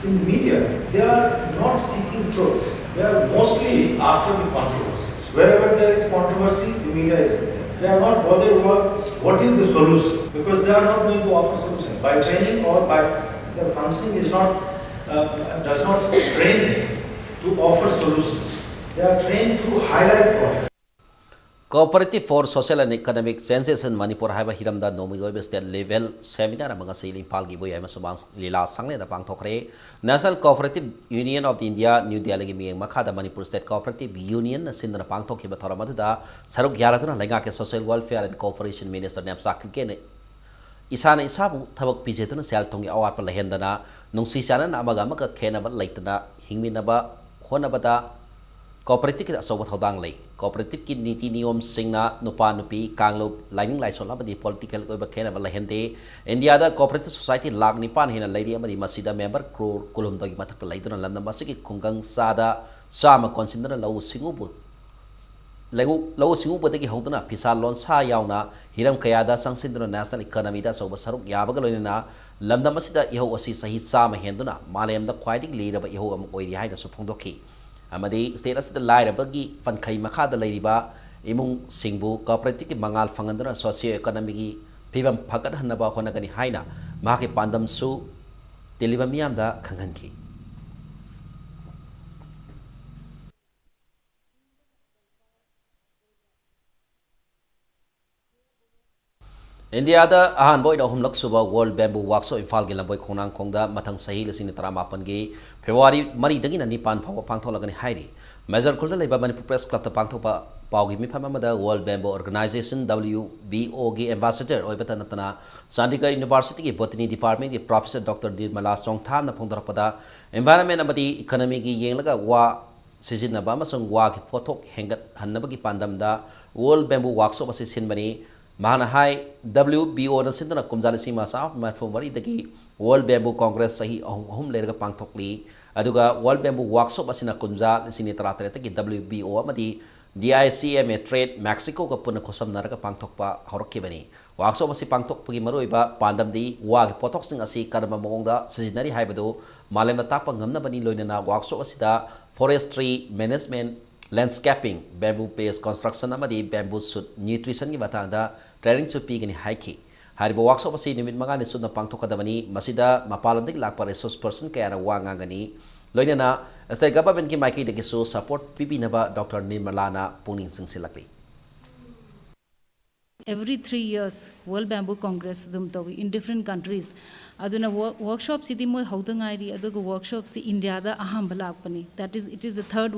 In the media, they are not seeking truth. They are mostly after the controversies. Wherever there is controversy, the media is there. They are not bothered about what is the solution, because they are not going to offer solution by training or by their functioning is not, uh, does not train them to offer solutions. They are trained to highlight problems. Cooperative for Social and Economic Changes in Manipur ꯍꯥꯏꯕ ꯍꯤꯔꯝꯗ ꯅꯣꯡꯃꯒꯤ ꯑꯣꯏꯕ state level seminar ꯑꯃ ꯉꯁꯤ ꯏꯝꯐꯥꯜꯒꯤ ꯏꯕꯣꯌꯥꯏꯃ ꯁꯨꯃꯥꯡ ꯂꯤꯂꯥ ꯁꯪꯂꯦꯟꯗ ꯄꯥꯡꯊꯣꯛꯈ꯭ꯔꯦ꯫ National Cooperative Union of India, New Delhi-ꯒꯤ ꯃꯤꯠꯌꯦꯡ ꯃꯈꯥꯗ ꯃꯅꯤꯄꯨꯔ State Cooperative Union-ꯅ ꯁꯤꯟꯗꯨꯅ ꯄꯥꯡꯊꯣꯛꯈꯤꯕ ꯊꯧꯔꯝ ꯑꯗꯨꯗ ꯁꯔꯨꯛ ꯌꯥꯔꯗꯨꯅ ꯂꯩꯉꯥꯛꯀꯤ Social Welfare and Cooperation Minister Nemcha ꯀꯤꯝꯀꯦꯟꯅ ꯏꯁꯥꯅ ꯏꯁꯥꯕꯨ ꯊꯕꯛ ꯄꯤꯖꯗꯨꯅ ꯁꯦꯜ ꯊꯨꯝꯒꯤ ꯑꯋꯥꯠꯄ ꯂꯩꯍꯟꯗꯅ, ꯅꯨꯡꯁꯤ ꯆꯥꯟꯅꯅ ꯑꯃꯒ ꯑꯃꯒ ꯈꯦꯟꯅꯕ ꯂꯩꯇꯅ ꯍꯤꯡꯃꯤꯟꯅꯕ ꯍꯣꯠꯅꯕꯗ cooperative-ꯀꯤ ꯑꯆꯧꯕ ꯊꯧꯗꯥꯡ ꯂꯩ꯫ Cooperative-ꯀꯤ ꯅꯤꯇꯤ ꯅꯤꯌꯣꯝꯁꯤꯡꯅ ꯅꯨꯄꯥ, ꯅꯨꯄꯤ, ꯀꯥꯡꯂꯨꯞ, ꯂꯥꯏꯅꯤꯡ ꯂꯥꯏꯁꯣꯟ ꯑꯃꯗꯤ political ꯑꯣꯏꯕ ꯈꯦꯟꯅꯕ ꯂꯩꯍꯟꯗꯦ꯫ ꯏꯟꯗꯤꯌꯥꯗ cooperative society ꯂꯥꯈ ꯅꯤꯄꯥꯟ ꯍꯦꯟꯅ ꯂꯩꯔꯤ ꯑꯃꯗꯤ ꯃꯁꯤꯗ member ꯀ꯭ꯔꯣꯔ ꯀꯨꯟꯍꯨꯝꯗꯣꯏꯒꯤ ꯃꯊꯛꯇ ꯂꯩꯗꯨꯅ ꯂꯝꯗꯝ ꯑꯁꯤꯒꯤ ꯈꯨꯡꯒꯪ ꯆꯥꯗ ꯆꯥꯝꯃ ꯀꯣꯟꯁꯤꯟꯗꯨꯅ ꯂꯧꯎ ꯁꯤꯡꯎꯕꯨ ꯂꯧꯎ ꯂꯧꯎ ꯁꯤꯡꯎꯕꯗꯒꯤ ꯍꯧꯗꯨꯅ ꯐꯤꯁꯥ ꯂꯣꯟꯁꯥ ꯌꯥꯎꯅ ꯍꯤꯔꯝ ꯀꯌꯥꯗ ꯆꯪꯁꯤꯟꯗꯨꯅ national economy-ꯗ ꯑꯆꯧꯕ ꯁꯔꯨꯛ ꯌꯥꯕꯒ ꯂꯣꯏꯅꯅ ꯂꯝꯗꯝ ꯑꯁꯤꯗ ꯏꯍꯧ ꯑꯁꯤ ꯆꯍꯤ ꯆꯥꯝꯃ ꯍꯦꯟꯗꯨꯅ ꯃꯥꯂꯦꯝꯗ ꯈ꯭ꯋꯥꯏꯗꯒꯤ ꯂꯤꯔꯕ ꯏꯍꯧ ꯑꯃ ꯑꯣꯏꯔꯤ ꯍꯥꯏꯅꯁꯨ ꯐꯣꯡꯗꯣꯛꯈꯤ꯫ ꯑꯃꯗꯤ state ꯑꯁꯤꯗ ꯂꯥꯏꯔꯕꯒꯤ ꯄꯟꯈꯩ ꯃꯈꯥꯗ ꯂꯩꯔꯤꯕ ꯏꯃꯨꯡꯁꯤꯡꯕꯨ cooperative ꯀꯤ ꯃꯉꯥꯜ ꯐꯪꯍꯟꯗꯨꯅ socio economy ꯒꯤ ꯐꯤꯕꯝ ꯐꯒꯠꯍꯟꯅꯕ ꯍꯣꯠꯅꯒꯅꯤ ꯍꯥꯏꯅ ꯃꯍꯥꯛꯀꯤ ꯄꯥꯟꯗꯝꯁꯨ ꯇꯤꯜꯂꯤꯕ ꯃꯤꯌꯥꯝꯗ ꯈꯪꯍꯟꯈꯤ꯫ ꯏꯟꯗꯤꯌꯥꯗ ꯑꯍꯥꯟꯕ ꯑꯣꯏꯅ ꯑꯍꯨꯝꯂꯛ ꯁꯨꯕ World Bamboo Workshop ꯏꯝꯐꯥꯜꯒꯤ ꯂꯝꯕꯣꯏ ꯈꯣꯡꯅꯥꯡꯈꯣꯡꯗ ꯃꯊꯪ ꯆꯍꯤ ꯂꯤꯁꯤꯡ ꯇꯔꯥꯃꯥꯄꯟꯒꯤ ꯐꯦꯕ꯭ꯔꯨꯋꯥꯔꯤ ꯃꯔꯤꯗꯒꯤꯅ ꯅꯤꯄꯥꯟ ꯐꯥꯎꯕ ꯄꯥꯡꯊꯣꯛꯂꯒꯅꯤ ꯍꯥꯏꯔꯤ꯫ ꯃꯦꯖꯔ ꯈꯨꯜꯗ ꯂꯩꯕ ꯃꯅꯤꯄꯨꯔ ꯄ꯭ꯔꯦꯁ ꯀ꯭ꯂꯕꯇ ꯄꯥꯡꯊꯣꯛꯄ ꯄꯥꯎꯒꯤ ꯃꯤꯐꯝ ꯑꯃꯗ World Bamboo Organization, W B O ꯒꯤ ambassador ꯑꯣꯏꯕꯇ ꯅꯠꯇꯅ ꯆꯥꯟꯗꯤꯒꯔ ꯌꯨꯅꯤꯚꯔꯁꯤꯇꯤꯒꯤ botany department ꯀꯤ professor Doctor ꯅꯤꯔꯃꯂꯥ ꯆꯣꯡꯊꯥꯝꯅ ꯐꯣꯡꯗꯣꯔꯛꯄꯗ, environment ꯑꯃꯗꯤ economy ꯒꯤ ꯌꯦꯡꯂꯒ ꯋꯥ ꯁꯤꯖꯤꯟꯅꯕ ꯑꯃꯁꯨꯡ ꯋꯥꯒꯤ ꯄꯣꯠꯊꯣꯛ ꯍꯦꯟꯒꯠꯍꯟꯅꯕꯒꯤ ꯄꯥꯟꯗꯝꯗ World Bamboo Workshop ꯑꯁꯤ ꯁꯤꯟꯕꯅꯤ꯫ ꯃꯍꯥꯛꯅ ꯍꯥꯏ, W B O ꯅ ꯁꯤꯟꯗꯨꯅ ꯀꯨꯝꯖꯥ ꯂꯤꯁꯤꯡ ꯑꯃ ꯆꯥꯃꯥꯄꯟ ꯃꯔꯤꯐꯨ ꯃꯔꯤꯗꯒꯤ World Bamboo Congress ꯆꯍꯤ ꯑꯍꯨꯝ ꯑꯍꯨꯝ ꯂꯩꯔꯒ ꯄꯥꯡꯊꯣꯛꯂꯤ꯫ ꯑꯗꯨꯒ World Bamboo Workshop ꯑꯁꯤꯅ ꯀꯨꯝꯖꯥ ꯂꯤꯁꯤꯡ ꯑꯅꯤ ꯇꯔꯥꯇꯔꯦꯠꯇꯒꯤ W B O ꯑꯃꯗꯤ D I C M A Trade Mexico ꯒ ꯄꯨꯟꯅ ꯈꯨꯠꯁꯝꯅꯔꯒ ꯄꯥꯡꯊꯣꯛꯄ ꯍꯧꯔꯛꯈꯤꯕꯅꯤ꯫ Workshop ꯑꯁꯤ ꯄꯥꯡꯊꯣꯛꯄꯒꯤ ꯃꯔꯨꯑꯣꯏꯕ ꯄꯥꯟꯗꯝꯗꯤ ꯋꯥꯒꯤ ꯄꯣꯠꯊꯣꯛꯁꯤꯡ ꯑꯁꯤ ꯀꯔꯝꯕ ꯃꯑꯣꯡꯗ ꯁꯤꯖꯤꯟꯅꯔꯤ ꯍꯥꯏꯕꯗꯨ ꯃꯥꯂꯦꯝꯗ ꯇꯥꯛꯄ ꯉꯝꯅꯕꯅꯤ꯫ ꯂꯣꯏꯅꯅ workshop ꯑꯁꯤꯗ forestry management, landscaping, bamboo based construction ꯑꯃꯗꯤ bamboo shoot nutrition ꯒꯤ ꯃꯇꯥꯡꯗ training ꯁꯨ ꯄꯤꯒꯅꯤ ꯍꯥꯏꯈꯤ꯫ ꯍꯥꯏꯔꯤꯕ workshop ꯑꯁꯤ ꯅꯨꯃꯤꯠ ꯃꯉꯥꯅꯤ ꯆꯨꯞꯅ ꯄꯥꯡꯊꯣꯛꯀꯗꯕꯅꯤ꯫ ꯃꯁꯤꯗ ꯃꯄꯥꯟ ꯂꯝꯗꯒꯤ ꯂꯥꯛꯄ resource person ꯀꯌꯥꯅ ꯋꯥ ꯉꯥꯡꯒꯅꯤ꯫ ꯂꯣꯏꯅꯅ state government ꯀꯤ ꯃꯥꯏꯀꯩꯗꯒꯤꯁꯨ support ꯄꯤꯕꯤꯅꯕ Doctor ꯅꯤꯔꯃꯂꯥꯅ ꯄꯨꯛꯅꯤꯡ ꯆꯤꯡꯁꯤꯜꯂꯛꯂꯤ꯫ Every three years World Bamboo Congress ꯑꯗꯨꯝ ꯇꯧꯏ in different countries. ꯑꯗꯨꯅ workshop ꯁꯤꯗꯤ ꯃꯣꯏ ꯍꯧꯗ ꯉꯥꯏꯔꯤ, ꯑꯗꯨꯒ workshop ꯁꯤ ꯏꯟꯗꯤꯌꯥꯗ ꯑꯍꯥꯟꯕ ꯂꯥꯛꯄꯅꯤ꯫ That is, it is the third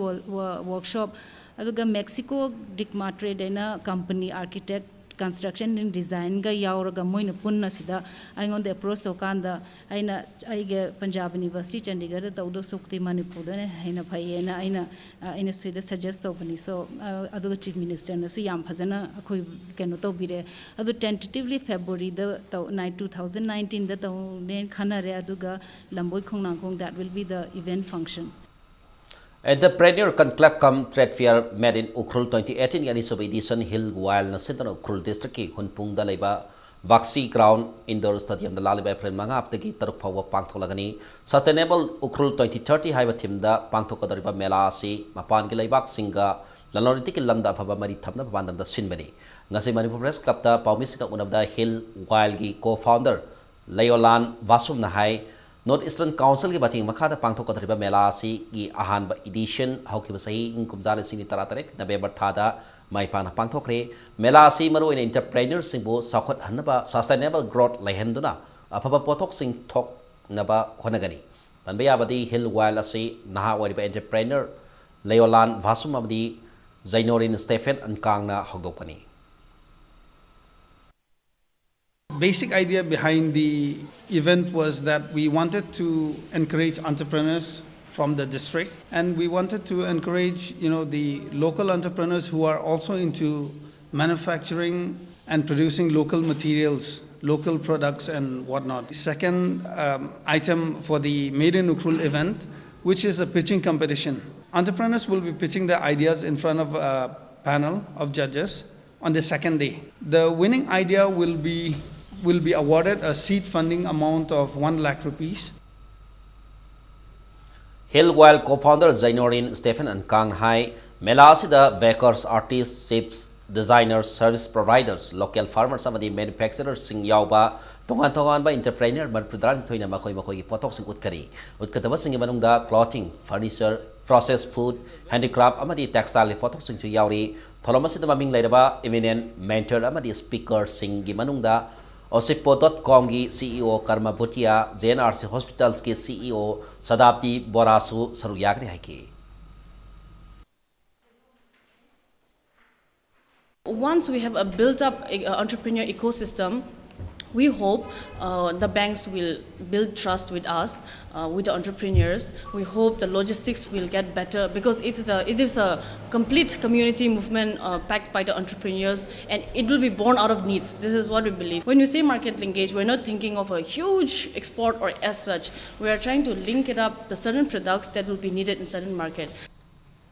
workshop. ꯑꯗꯨꯒ Mexico Digma Trade ꯍꯥꯏꯅ company, architect, construction and design ꯒ ꯌꯥꯎꯔꯒ ꯃꯣꯏꯅ ꯄꯨꯟꯅ ꯁꯤꯗ ꯑꯩꯉꯣꯟꯗ approach ꯇꯧꯀꯥꯟꯗ, ꯑꯩꯅ ꯑꯩꯒ ꯄꯟꯖꯥꯕ ꯌꯨꯅꯤꯚꯔꯁꯤꯇꯤ ꯆꯟꯗꯤꯒꯔꯗ ꯇꯧꯗꯧ ꯁꯔꯨꯛꯇꯤ ꯃꯅꯤꯄꯨꯔꯗꯅ ꯍꯦꯟꯅ ꯐꯩꯌꯦꯅ ꯑꯩꯅ ꯑꯩꯅ ꯁꯤꯗ suggest ꯇꯧꯕꯅꯤ꯫ So, ꯑꯗꯨꯒ Chief Minister ꯅꯁꯨ ꯌꯥꯝ ꯐꯖꯅ ꯑꯩꯈꯣꯏ ꯀꯩꯅꯣ ꯇꯧꯕꯤꯔꯦ꯫ ꯑꯗꯨ tentatively February ꯗ ꯇꯧ, two thousand nineteen ꯗ ꯇꯧꯅꯦꯅ ꯈꯟꯅꯔꯦ꯫ ꯑꯗꯨꯒ ꯂꯝꯕꯣꯏ ꯈꯣꯡꯅꯥꯡꯈꯣꯡ, that will be the event function. Entrepreneur Conclave cum Trade Fair Made in Ukhrul twenty eighteen ꯒꯤ ꯑꯅꯤꯁꯨꯕ edition Hill Wild ꯅ ꯁꯤꯟꯗꯨꯅ ꯎꯈ꯭ꯔꯨꯜ district ꯀꯤ ꯍꯨꯟꯄꯨꯡꯗ ꯂꯩꯕ ꯕꯥꯛꯁꯤ ground indoor stadium ꯗ ꯂꯥꯛꯂꯤꯕ April ꯃꯉꯥꯗꯒꯤ ꯇꯔꯨꯛ ꯐꯥꯎꯕ ꯄꯥꯡꯊꯣꯛꯂꯒꯅꯤ꯫ Sustainable Ukhrul twenty thirty ꯍꯥꯏꯕ theme ꯗ ꯄꯥꯡꯊꯣꯛꯀꯗꯧꯔꯤꯕ ꯃꯦꯂꯥ ꯑꯁꯤ ꯃꯄꯥꯟꯒꯤ ꯂꯩꯕꯥꯛꯁꯤꯡꯒ ꯂꯂꯣꯟ ꯏꯇꯤꯛꯀꯤ ꯂꯝꯗ ꯑꯐꯕ ꯃꯔꯤ ꯊꯝꯅꯕ ꯄꯥꯟꯗꯝꯗ ꯁꯤꯟꯕꯅꯤ꯫ ꯉꯁꯤ ꯃꯅꯤꯄꯨꯔ ꯄ꯭ꯔꯦꯁ ꯀ꯭ꯂꯕꯇ ꯄꯥꯎꯃꯤꯁꯤꯡꯒ ꯎꯅꯕꯗ ꯍꯤꯜ ꯋꯥꯏꯜꯒꯤ ꯀꯣ ꯐꯥꯎꯟꯗꯔ ꯂꯌꯣꯂꯥꯟ ꯚꯥꯁꯨꯝꯅ ꯍꯥꯏ, ꯅꯣꯔꯠ ꯏꯁꯇꯔꯟ ꯀꯥꯎꯟꯁꯤꯜꯒꯤ ꯃꯇꯦꯡ ꯃꯈꯥꯗ ꯄꯥꯡꯊꯣꯛꯀꯗꯧꯔꯤꯕ ꯃꯦꯂꯥ ꯑꯁꯤꯒꯤ ꯑꯍꯥꯟꯕ ꯏꯗꯤꯁꯟ ꯍꯧꯈꯤꯕ ꯆꯍꯤ ꯀꯨꯝꯖꯥ ꯂꯤꯁꯤꯡ ꯇꯔꯥꯇꯔꯦꯠ ꯅꯕꯦꯝꯕꯔ ꯊꯥꯗ ꯃꯥꯏ ꯄꯥꯛꯅ ꯄꯥꯡꯊꯣꯛꯈ꯭ꯔꯦ꯫ ꯃꯦꯂꯥ ꯑꯁꯤ ꯃꯔꯨꯑꯣꯏꯅ ꯏꯟꯇꯔꯄ꯭ꯔꯦꯅꯔꯁꯤꯡꯕꯨ ꯆꯥꯎꯈꯠꯍꯟꯅꯕ, ꯁꯁꯇꯦꯅꯦꯕꯜ ꯒ꯭ꯔꯣꯠ ꯂꯩꯍꯟꯗꯨꯅ ꯑꯐꯕ ꯄꯣꯠꯊꯣꯛꯁꯤꯡ ꯊꯣꯛꯅꯕ ꯍꯣꯠꯅꯒꯅꯤ꯫ ꯄꯟꯕ ꯌꯥꯕꯗꯤ, ꯍꯤꯜ ꯋꯥꯏꯜ ꯑꯁꯤ ꯅꯍꯥ ꯑꯣꯏꯔꯤꯕ ꯏꯟꯇꯔꯄ꯭ꯔꯦꯅꯔ ꯂꯦꯑꯣꯂꯥꯟ ꯚꯥꯁꯨꯝ ꯑꯃꯗꯤ ꯖꯩꯅꯣꯔꯤꯟ Stephen ꯑꯟꯀꯥꯡꯅ ꯍꯧꯗꯣꯛꯀꯅꯤ꯫ Basic idea behind the event was that we wanted to encourage entrepreneurs from the district, and we wanted to encourage, you know, the local entrepreneurs who are also into manufacturing and producing local materials, local products and whatnot. The second um, item for the Made in Ukhrul event, which is a pitching competition. Entrepreneurs will be pitching their ideas in front of a panel of judges on the second day. The winning idea will be will be awarded a seed funding amount of one lakh rupees. Hill wild co founder Jeinorin Stephen Angkang ꯍꯥꯏ, ꯃꯦꯂꯥ ꯑꯁꯤꯗ bakers, artists, chefs, designers, service providers, local farmers ꯑꯃꯗꯤ ꯃꯦꯅꯨꯐꯦꯛꯆꯔꯔꯁꯤꯡ ꯌꯥꯎꯕ ꯇꯣꯉꯥꯟ ꯇꯣꯉꯥꯟꯕ ꯏꯟꯇꯔꯄ꯭ꯔꯦꯅꯔ ꯃꯔꯤꯐꯨ ꯇꯔꯥꯅꯤꯊꯣꯏꯅ ꯃꯈꯣꯏ ꯃꯈꯣꯏꯒꯤ ꯄꯣꯠꯊꯣꯛꯁꯤꯡ ꯎꯠꯀꯅꯤ꯫ ꯎꯠꯀꯗꯕꯁꯤꯡꯒꯤ ꯃꯅꯨꯡꯗ ꯀ꯭ꯂꯣꯊꯤꯡ, ꯐꯔꯅꯤꯆꯔ, ꯄ꯭ꯔꯣꯁꯦꯁ ꯐꯨꯗ, ꯍꯦꯟꯗꯤꯀ꯭ꯔꯥꯐ ꯑꯃꯗꯤ ꯇꯦꯛꯁꯇꯥꯏꯜꯒꯤ ꯄꯣꯠꯊꯣꯛꯁꯤꯡꯁꯨ ꯌꯥꯎꯔꯤ꯫ ꯊꯧꯔꯝ ꯑꯁꯤꯗ ꯃꯃꯤꯡ ꯂꯩꯔꯕ ꯏꯃꯤꯅꯦꯟ ꯃꯦꯟꯇꯔ ꯑꯃꯗꯤ ꯁ꯭ꯄꯤꯀꯔꯁꯤꯡꯒꯤ ꯃꯅꯨꯡꯗ ꯑꯣꯁꯤꯄꯣ dot ꯀꯣꯝꯒꯤ C E O Karma Bhutia, J N R C ꯍꯣꯁꯄꯤꯇꯥꯜꯁꯀꯤ ꯁꯤ ꯏ ꯑꯣ ꯁꯗꯥꯞꯇꯤ ꯕꯣꯔꯥꯁꯨ ꯁꯔꯨꯛ ꯌꯥꯒꯅꯤ ꯍꯥꯏꯈꯤ꯫ Once we have a built up uh, entrepreneur ecosystem, we hope uh, the banks will build trust with us, uh, with the entrepreneurs. We hope the logistics will get better because it's the, it is a complete community movement uh, backed by the entrepreneurs, and it will be born out of needs. This is what we believe. When we say market linkage, we're not thinking of a huge export or as such. We are trying to link it up the certain products that will be needed in certain market.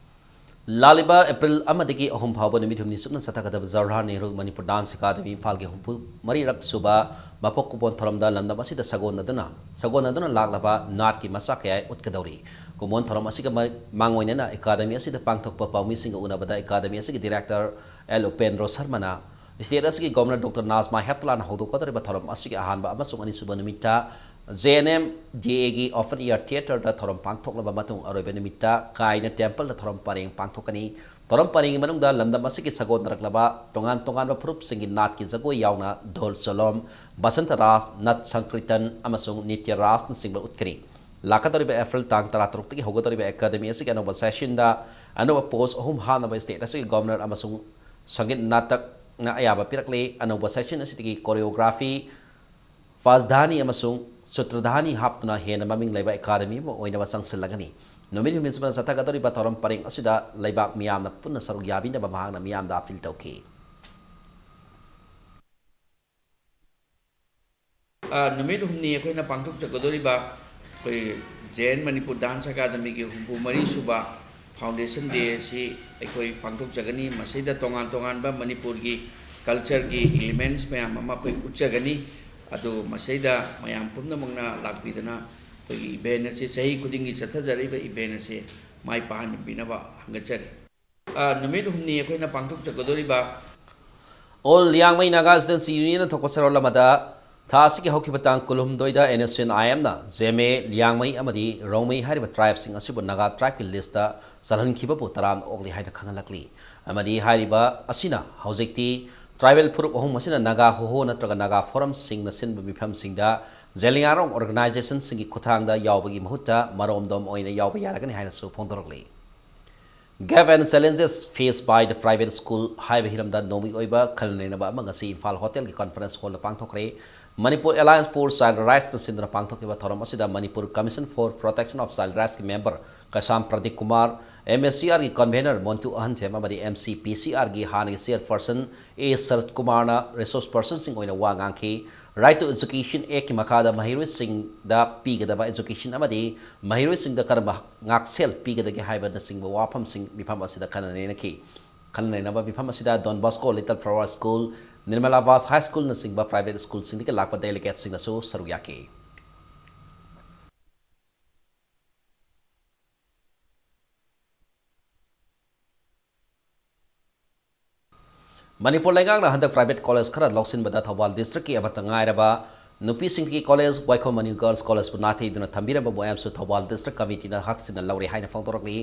ꯂꯥꯛꯂꯤꯕ ꯑꯦꯄ꯭ꯔꯤꯜ ꯑꯃꯗꯒꯤ ꯑꯍꯨꯝ ꯐꯥꯎꯕ ꯅꯨꯃꯤꯠ ꯍꯨꯝꯅꯤ ꯆꯨꯞꯅ ꯆꯠꯊꯒꯗꯕ ꯖꯋꯥꯍꯔꯂꯥꯜ ꯅꯦꯍꯔꯨ ꯃꯅꯤꯄꯨꯔ ꯗꯥꯟꯁ ꯑꯦꯀꯥꯗꯃꯤ ꯏꯝꯐꯥꯜꯒꯤ ꯍꯨꯝꯐꯨ ꯃꯔꯤꯔꯛ ꯁꯨꯕ ꯃꯄꯣꯛ ꯀꯨꯝꯑꯣꯟ ꯊꯧꯔꯝꯗ ꯂꯝꯗꯝ ꯑꯁꯤꯗ ꯁꯥꯒꯣꯟꯅꯗꯨꯅ ꯁꯥꯒꯣꯟꯅꯗꯨꯅ ꯂꯥꯛꯂꯕ ꯅꯥꯠꯀꯤ ꯃꯆꯥꯛ ꯀꯌꯥ ꯎꯠꯀꯗꯧꯔꯤ꯫ ꯀꯨꯝꯑꯣꯟ ꯊꯧꯔꯝ ꯑꯁꯤꯒ ꯃꯔ-, ꯃꯥꯡꯑꯣꯏꯅꯅ ꯑꯦꯀꯥꯗꯃꯤ ꯑꯁꯤꯗ ꯄꯥꯡꯊꯣꯛꯄ ꯄꯥꯎꯃꯤꯁꯤꯡꯒ ꯎꯅꯕꯗ ꯑꯦꯀꯥꯗꯃꯤ ꯑꯁꯤꯒꯤ ꯗꯤꯔꯦꯛꯇꯔ ꯑꯦꯜ ꯎꯄꯦꯟꯗ꯭ꯔꯣ ꯁꯔꯃꯅ ꯁ꯭ꯇꯦꯠ ꯑꯁꯤꯒꯤ ꯒꯣꯕꯔꯅꯔ ꯗꯣꯛꯇꯔ ꯅꯥꯖꯃꯥ ꯍꯦꯞꯇꯨꯂꯥꯅ ꯍꯧꯗꯣꯛꯀꯗꯧꯔꯤꯕ ꯊꯧꯔꯝ ꯑꯁꯤꯒꯤ ꯑꯍꯥꯟꯕ ꯑꯃꯁꯨꯡ ꯑꯅꯤꯁꯨꯕ ꯅꯨꯃꯤꯠꯇ ꯖꯦ ꯑꯦꯟ ꯑꯦꯝ ꯗꯤ ꯑꯦꯒꯤ ꯑꯣꯄꯟ ꯏꯌꯥꯔ ꯊꯤꯌꯦꯇꯔꯗ ꯊꯧꯔꯝ ꯄꯥꯡꯊꯣꯛꯂꯕ ꯃꯇꯨꯡ ꯑꯔꯣꯏꯕ ꯅꯨꯃꯤꯠꯇ ꯀꯥꯏꯅ ꯇꯦꯝꯄꯜꯗ ꯊꯧꯔꯝ ꯄꯔꯦꯡ ꯄꯥꯡꯊꯣꯛꯀꯅꯤ꯫ ꯊꯧꯔꯝ ꯄꯔꯦꯡꯒꯤ ꯃꯅꯨꯡꯗ ꯂꯝꯗꯝ ꯑꯁꯤꯒꯤ ꯁꯥꯒꯣꯟꯅꯔꯛꯂꯕ ꯇꯣꯉꯥꯟ ꯇꯣꯉꯥꯟꯕ ꯐꯨꯔꯨꯞꯁꯤꯡꯒꯤ ꯅꯥꯠꯀꯤ ꯖꯒꯣꯏ ꯌꯥꯎꯅ ꯙꯣꯜ ꯆꯣꯂꯣꯝ, ꯕꯁꯟꯇ ꯔꯥꯁ, ꯅꯠ ꯁꯪꯀ꯭ꯔꯤꯇꯟ ꯑꯃꯁꯨꯡ ꯅꯤꯇ꯭ꯌ ꯔꯥꯁꯅꯆꯤꯡꯕ ꯎꯠꯀꯅꯤ꯫ ꯂꯥꯛꯀꯗꯧꯔꯤꯕ ꯑꯦꯄ꯭ꯔꯤꯜ ꯇꯥꯡ ꯇꯔꯥꯇꯔꯨꯛꯇꯒꯤ ꯍꯧꯒꯗꯧꯔꯤꯕ ꯑꯦꯀꯥꯗꯃꯤ ꯑꯁꯤꯒꯤ ꯑꯅꯧꯕ ꯁꯦꯁꯟꯗ ꯑꯅꯧꯕ ꯄꯣꯁ ꯑꯍꯨꯝ ꯍꯥꯞꯅꯕ ꯁ꯭ꯇꯦꯠ ꯑꯁꯤꯒꯤ ꯒꯣꯕꯔꯅꯔ ꯑꯃꯁꯨꯡ ꯁꯪꯒꯤꯠ ꯅꯥꯇꯛꯅ ꯑꯌꯥꯕ ꯄꯤꯔꯛꯂꯦ꯫ ꯑꯅꯧꯕ ꯁꯦꯁꯟ ꯑꯁꯤꯗꯒꯤ ꯀꯣꯔꯤꯑꯣꯒ꯭ꯔꯥꯐꯤ, ꯐꯥꯁꯙꯥꯅꯤ ꯑꯃꯁꯨꯡ ꯁꯨꯇ꯭ꯔꯙꯥꯅꯤ ꯍꯥꯞꯇꯨꯅ ꯍꯦꯟꯅ ꯃꯃꯤꯡ ꯂꯩꯕ ꯑꯦꯀꯥꯗꯃꯤ ꯑꯃ ꯑꯣꯏꯅꯕ ꯆꯪꯁꯤꯜꯂꯒꯅꯤ꯫ ꯅꯨꯃꯤꯠ ꯍꯨꯝꯅꯤ ꯆꯨꯞꯅ ꯆꯠꯊꯒꯗꯧꯔꯤꯕ ꯊꯧꯔꯝ ꯄꯔꯦꯡ ꯑꯁꯤꯗ ꯂꯩꯕꯥꯛ ꯃꯤꯌꯥꯝꯅ ꯄꯨꯟꯅ ꯁꯔꯨꯛ ꯌꯥꯕꯤꯅꯕ ꯃꯍꯥꯛꯅ ꯃꯤꯌꯥꯝꯗ ꯑꯄꯤꯜ ꯇꯧꯈꯤ꯫ ꯑ, ꯅꯨꯃꯤꯠ ꯍꯨꯝꯅꯤ ꯑꯩꯈꯣꯏꯅ ꯄꯥꯡꯊꯣꯛꯆꯒꯗꯧꯔꯤꯕ ꯑꯩꯈꯣꯏ ꯖꯦ ꯑꯦꯟ ꯃꯅꯤꯄꯨꯔ ꯗꯥꯟꯁ ꯑꯦꯀꯥꯗꯃꯤꯒꯤ ꯍꯨꯝꯐꯨ ꯃꯔꯤ ꯁꯨꯕ ꯐꯥꯎꯟꯗꯦꯁꯟ ꯗꯦ ꯑꯁꯤ ꯑꯩꯈꯣꯏ ꯄꯥꯡꯊꯣꯛꯆꯒꯅꯤ꯫ ꯃꯁꯤꯗ ꯇꯣꯉꯥꯟ ꯇꯣꯉꯥꯟꯕ ꯃꯅꯤꯄꯨꯔꯒꯤ ꯀꯜꯆꯔꯒꯤ ꯏꯂꯤꯃꯦꯟꯁ ꯃꯌꯥꯝ ꯑꯃ ꯑꯩꯈꯣꯏ ꯎꯠꯆꯒꯅꯤ꯫ ꯑꯗꯨ ꯃꯁꯤꯗ ꯃꯌꯥꯝ ꯄꯨꯝꯅꯃꯛꯅ ꯂꯥꯛꯄꯤꯗꯨꯅ ꯑꯩꯈꯣꯏꯒꯤ ꯏꯚꯦꯟ ꯑꯁꯤ ꯆꯍꯤ ꯈꯨꯗꯤꯡꯒꯤ ꯆꯠꯊꯖꯔꯛꯏꯕ ꯏꯚꯦꯟ ꯑꯁꯤ ꯃꯥꯏ ꯄꯥꯛꯍꯟꯕꯤꯅꯕ ꯍꯪꯒꯠꯆꯔꯤ꯫ ꯑ, ꯅꯨꯃꯤꯠ ꯍꯨꯝꯅꯤ ꯑꯩꯈꯣꯏꯅ ꯄꯥꯡꯊꯣꯛꯆꯒꯗꯧꯔꯤꯕ ꯑꯣꯜ ꯂꯤꯌꯥꯡꯃꯩ ꯅꯥꯒꯥ ꯁ꯭ꯇꯨꯗꯦꯟꯠꯁ ꯌꯨꯅꯤꯌꯟꯅ ꯊꯣꯛꯄ ꯆꯦꯔꯣꯜ ꯑꯃꯗ ꯊꯥ ꯑꯁꯤꯒꯤ ꯍꯧꯈꯤꯕ ꯇꯥꯡ ꯀꯨꯟꯍꯨꯝꯗꯣꯏꯗ ꯑꯦꯟ ꯑꯦꯁ ꯌꯨ ꯑꯦꯟ ꯑꯥꯏ ꯑꯦꯝꯅ ꯖꯦꯃꯦ, ꯂꯤꯌꯥꯡꯃꯩ ꯑꯃꯗꯤ ꯔꯣꯡꯃꯩ ꯍꯥꯏꯔꯤꯕ ꯇ꯭ꯔꯥꯏꯕꯁꯤꯡ ꯑꯁꯤꯕꯨ ꯅꯥꯒꯥ ꯇ꯭ꯔꯥꯏꯕꯀꯤ ꯂꯤꯁꯇ ꯆꯜꯍꯟꯈꯤꯕꯕꯨ ꯇꯔꯥꯝꯅ ꯑꯣꯛꯂꯤ ꯍꯥꯏꯅ ꯈꯪꯍꯜꯂꯛꯂꯤ꯫ ꯑꯃꯗꯤ ꯍꯥꯏꯔꯤꯕ ꯑꯁꯤꯅ ꯍꯧꯖꯤꯛꯇꯤ ꯇ꯭ꯔꯥꯏꯕꯦꯜ ꯐꯨꯔꯨꯞ ꯑꯍꯨꯝ ꯑꯁꯤꯅ ꯅꯥꯒꯥ ꯍꯣꯍꯣ ꯅꯠꯇ꯭ꯔꯒ ꯅꯥꯒꯥ ꯐꯣꯔꯝꯁꯤꯡꯅ ꯁꯤꯟꯕ ꯃꯤꯐꯝꯁꯤꯡꯗ ꯖꯦꯂꯤꯌꯥꯡꯔꯣꯡ ꯑꯣꯔꯒꯅꯥꯏꯖꯦꯁꯟꯁꯤꯡꯒꯤ ꯈꯨꯠꯊꯥꯡꯗ ꯌꯥꯎꯕꯒꯤ ꯃꯍꯨꯠꯇ ꯃꯔꯣꯝꯗꯣꯝ ꯑꯣꯏꯅ ꯌꯥꯎꯕ ꯌꯥꯔꯒꯅꯤ ꯍꯥꯏꯅꯁꯨ ꯐꯣꯡꯗꯣꯔꯛꯂꯤ꯫ Gap and challenges faced by the private school ꯍꯥꯏꯕ ꯍꯤꯔꯝꯗ ꯅꯣꯡꯃꯒꯤ ꯑꯣꯏꯕ ꯈꯟꯅ ꯅꯩꯅꯕ ꯑꯃ ꯉꯁꯤ ꯏꯝꯐꯥꯜ ꯍꯣꯇꯦꯜꯒꯤ ꯀꯟꯐꯔꯦꯟꯁ ꯍꯣꯜꯗ ꯄꯥꯡꯊꯣꯛꯈ꯭ꯔꯦ꯫ ꯃꯅꯤꯄꯨꯔ ꯑꯦꯂꯥꯏꯟꯁ ꯐꯣꯔ ꯆꯥꯏꯜ ꯔꯥꯏꯠꯁꯅ ꯁꯤꯟꯗꯨꯅ ꯄꯥꯡꯊꯣꯛꯈꯤꯕ ꯊꯧꯔꯝ ꯑꯁꯤꯗ Manipur commission for protection of child ꯔꯥꯏꯠꯁꯀꯤ member Keisam Pradeep Kumar, M S C ꯑꯥꯔꯒꯤ ꯀꯟꯚꯦꯅꯔ ꯃꯣꯟꯇꯨ ꯑꯍꯟꯊꯦꯝ ꯑꯃꯗꯤ ꯑꯦꯝ ꯁꯤ ꯄꯤ ꯁꯤ ꯑꯥꯔꯒꯤ ꯍꯥꯟꯅꯒꯤ ꯆꯤꯌꯔꯄꯔꯁꯟ ꯑꯦ ꯁꯔꯠ ꯀꯨꯃꯥꯔꯅ ꯔꯤꯁꯣꯔꯁ ꯄꯔꯁꯟꯁꯤꯡ ꯑꯣꯏꯅ ꯋꯥ ꯉꯥꯡꯈꯤ꯫ ꯔꯥꯏꯠ ꯇꯨ ꯑꯦꯖꯨꯀꯦꯁꯟ ꯑꯦꯛꯀꯤ ꯃꯈꯥꯗ ꯃꯍꯩꯔꯣꯏꯁꯤꯡꯗ ꯄꯤꯒꯗꯕ ꯑꯦꯖꯨꯀꯦꯁꯟ ꯑꯃꯗꯤ ꯃꯍꯩꯔꯣꯏꯁꯤꯡꯗ ꯀꯔꯝꯕ ꯉꯥꯛꯁꯦꯜ ꯄꯤꯒꯗꯒꯦ ꯍꯥꯏꯕꯅꯆꯤꯡꯕ ꯋꯥꯐꯝꯁꯤꯡ ꯃꯤꯐꯝ ꯑꯁꯤꯗ ꯈꯟꯅ ꯅꯩꯅꯈꯤ꯫ ꯈꯟꯅ ꯅꯩꯅꯕ ꯃꯤꯐꯝ ꯑꯁꯤꯗ Don Bosco little flower school, Nirmalabas high ꯁ꯭ꯀꯨꯜꯅꯆꯤꯡꯕ ꯄ꯭ꯔꯥꯏꯚꯦꯠ ꯁ꯭ꯀꯨꯜꯁꯤꯡꯗꯒꯤ ꯂꯥꯛꯄ ꯗꯦꯂꯤꯒꯦꯠꯁꯤꯡꯅꯁꯨ ꯁꯔꯨꯛ ꯌꯥꯈꯤ꯫ ꯃꯅꯤꯄꯨꯔ ꯂꯩꯉꯥꯛꯅ ꯍꯟꯗꯛ private college ꯈꯔ ꯂꯧꯁꯤꯟꯕꯗ ꯊꯧꯕꯥꯜ districtꯀꯤ ꯑꯃꯠꯇ ꯉꯥꯏꯔꯕ ꯅꯨꯄꯤꯁꯤꯡꯒꯤ college ꯋꯥꯏꯈꯣꯝ ꯃꯅꯤ Girls Collegeꯄꯨ ꯅꯥꯊꯩꯗꯨꯅ ꯊꯝꯕꯤꯔꯝꯕꯕꯨ ꯑꯦꯝꯁꯨ ꯊꯧꯕꯥꯜ district committeeꯅ ꯍꯛꯆꯤꯟꯅ ꯂꯧꯔꯦ ꯍꯥꯏꯅ ꯐꯣꯡꯗꯣꯔꯛꯂꯤ꯫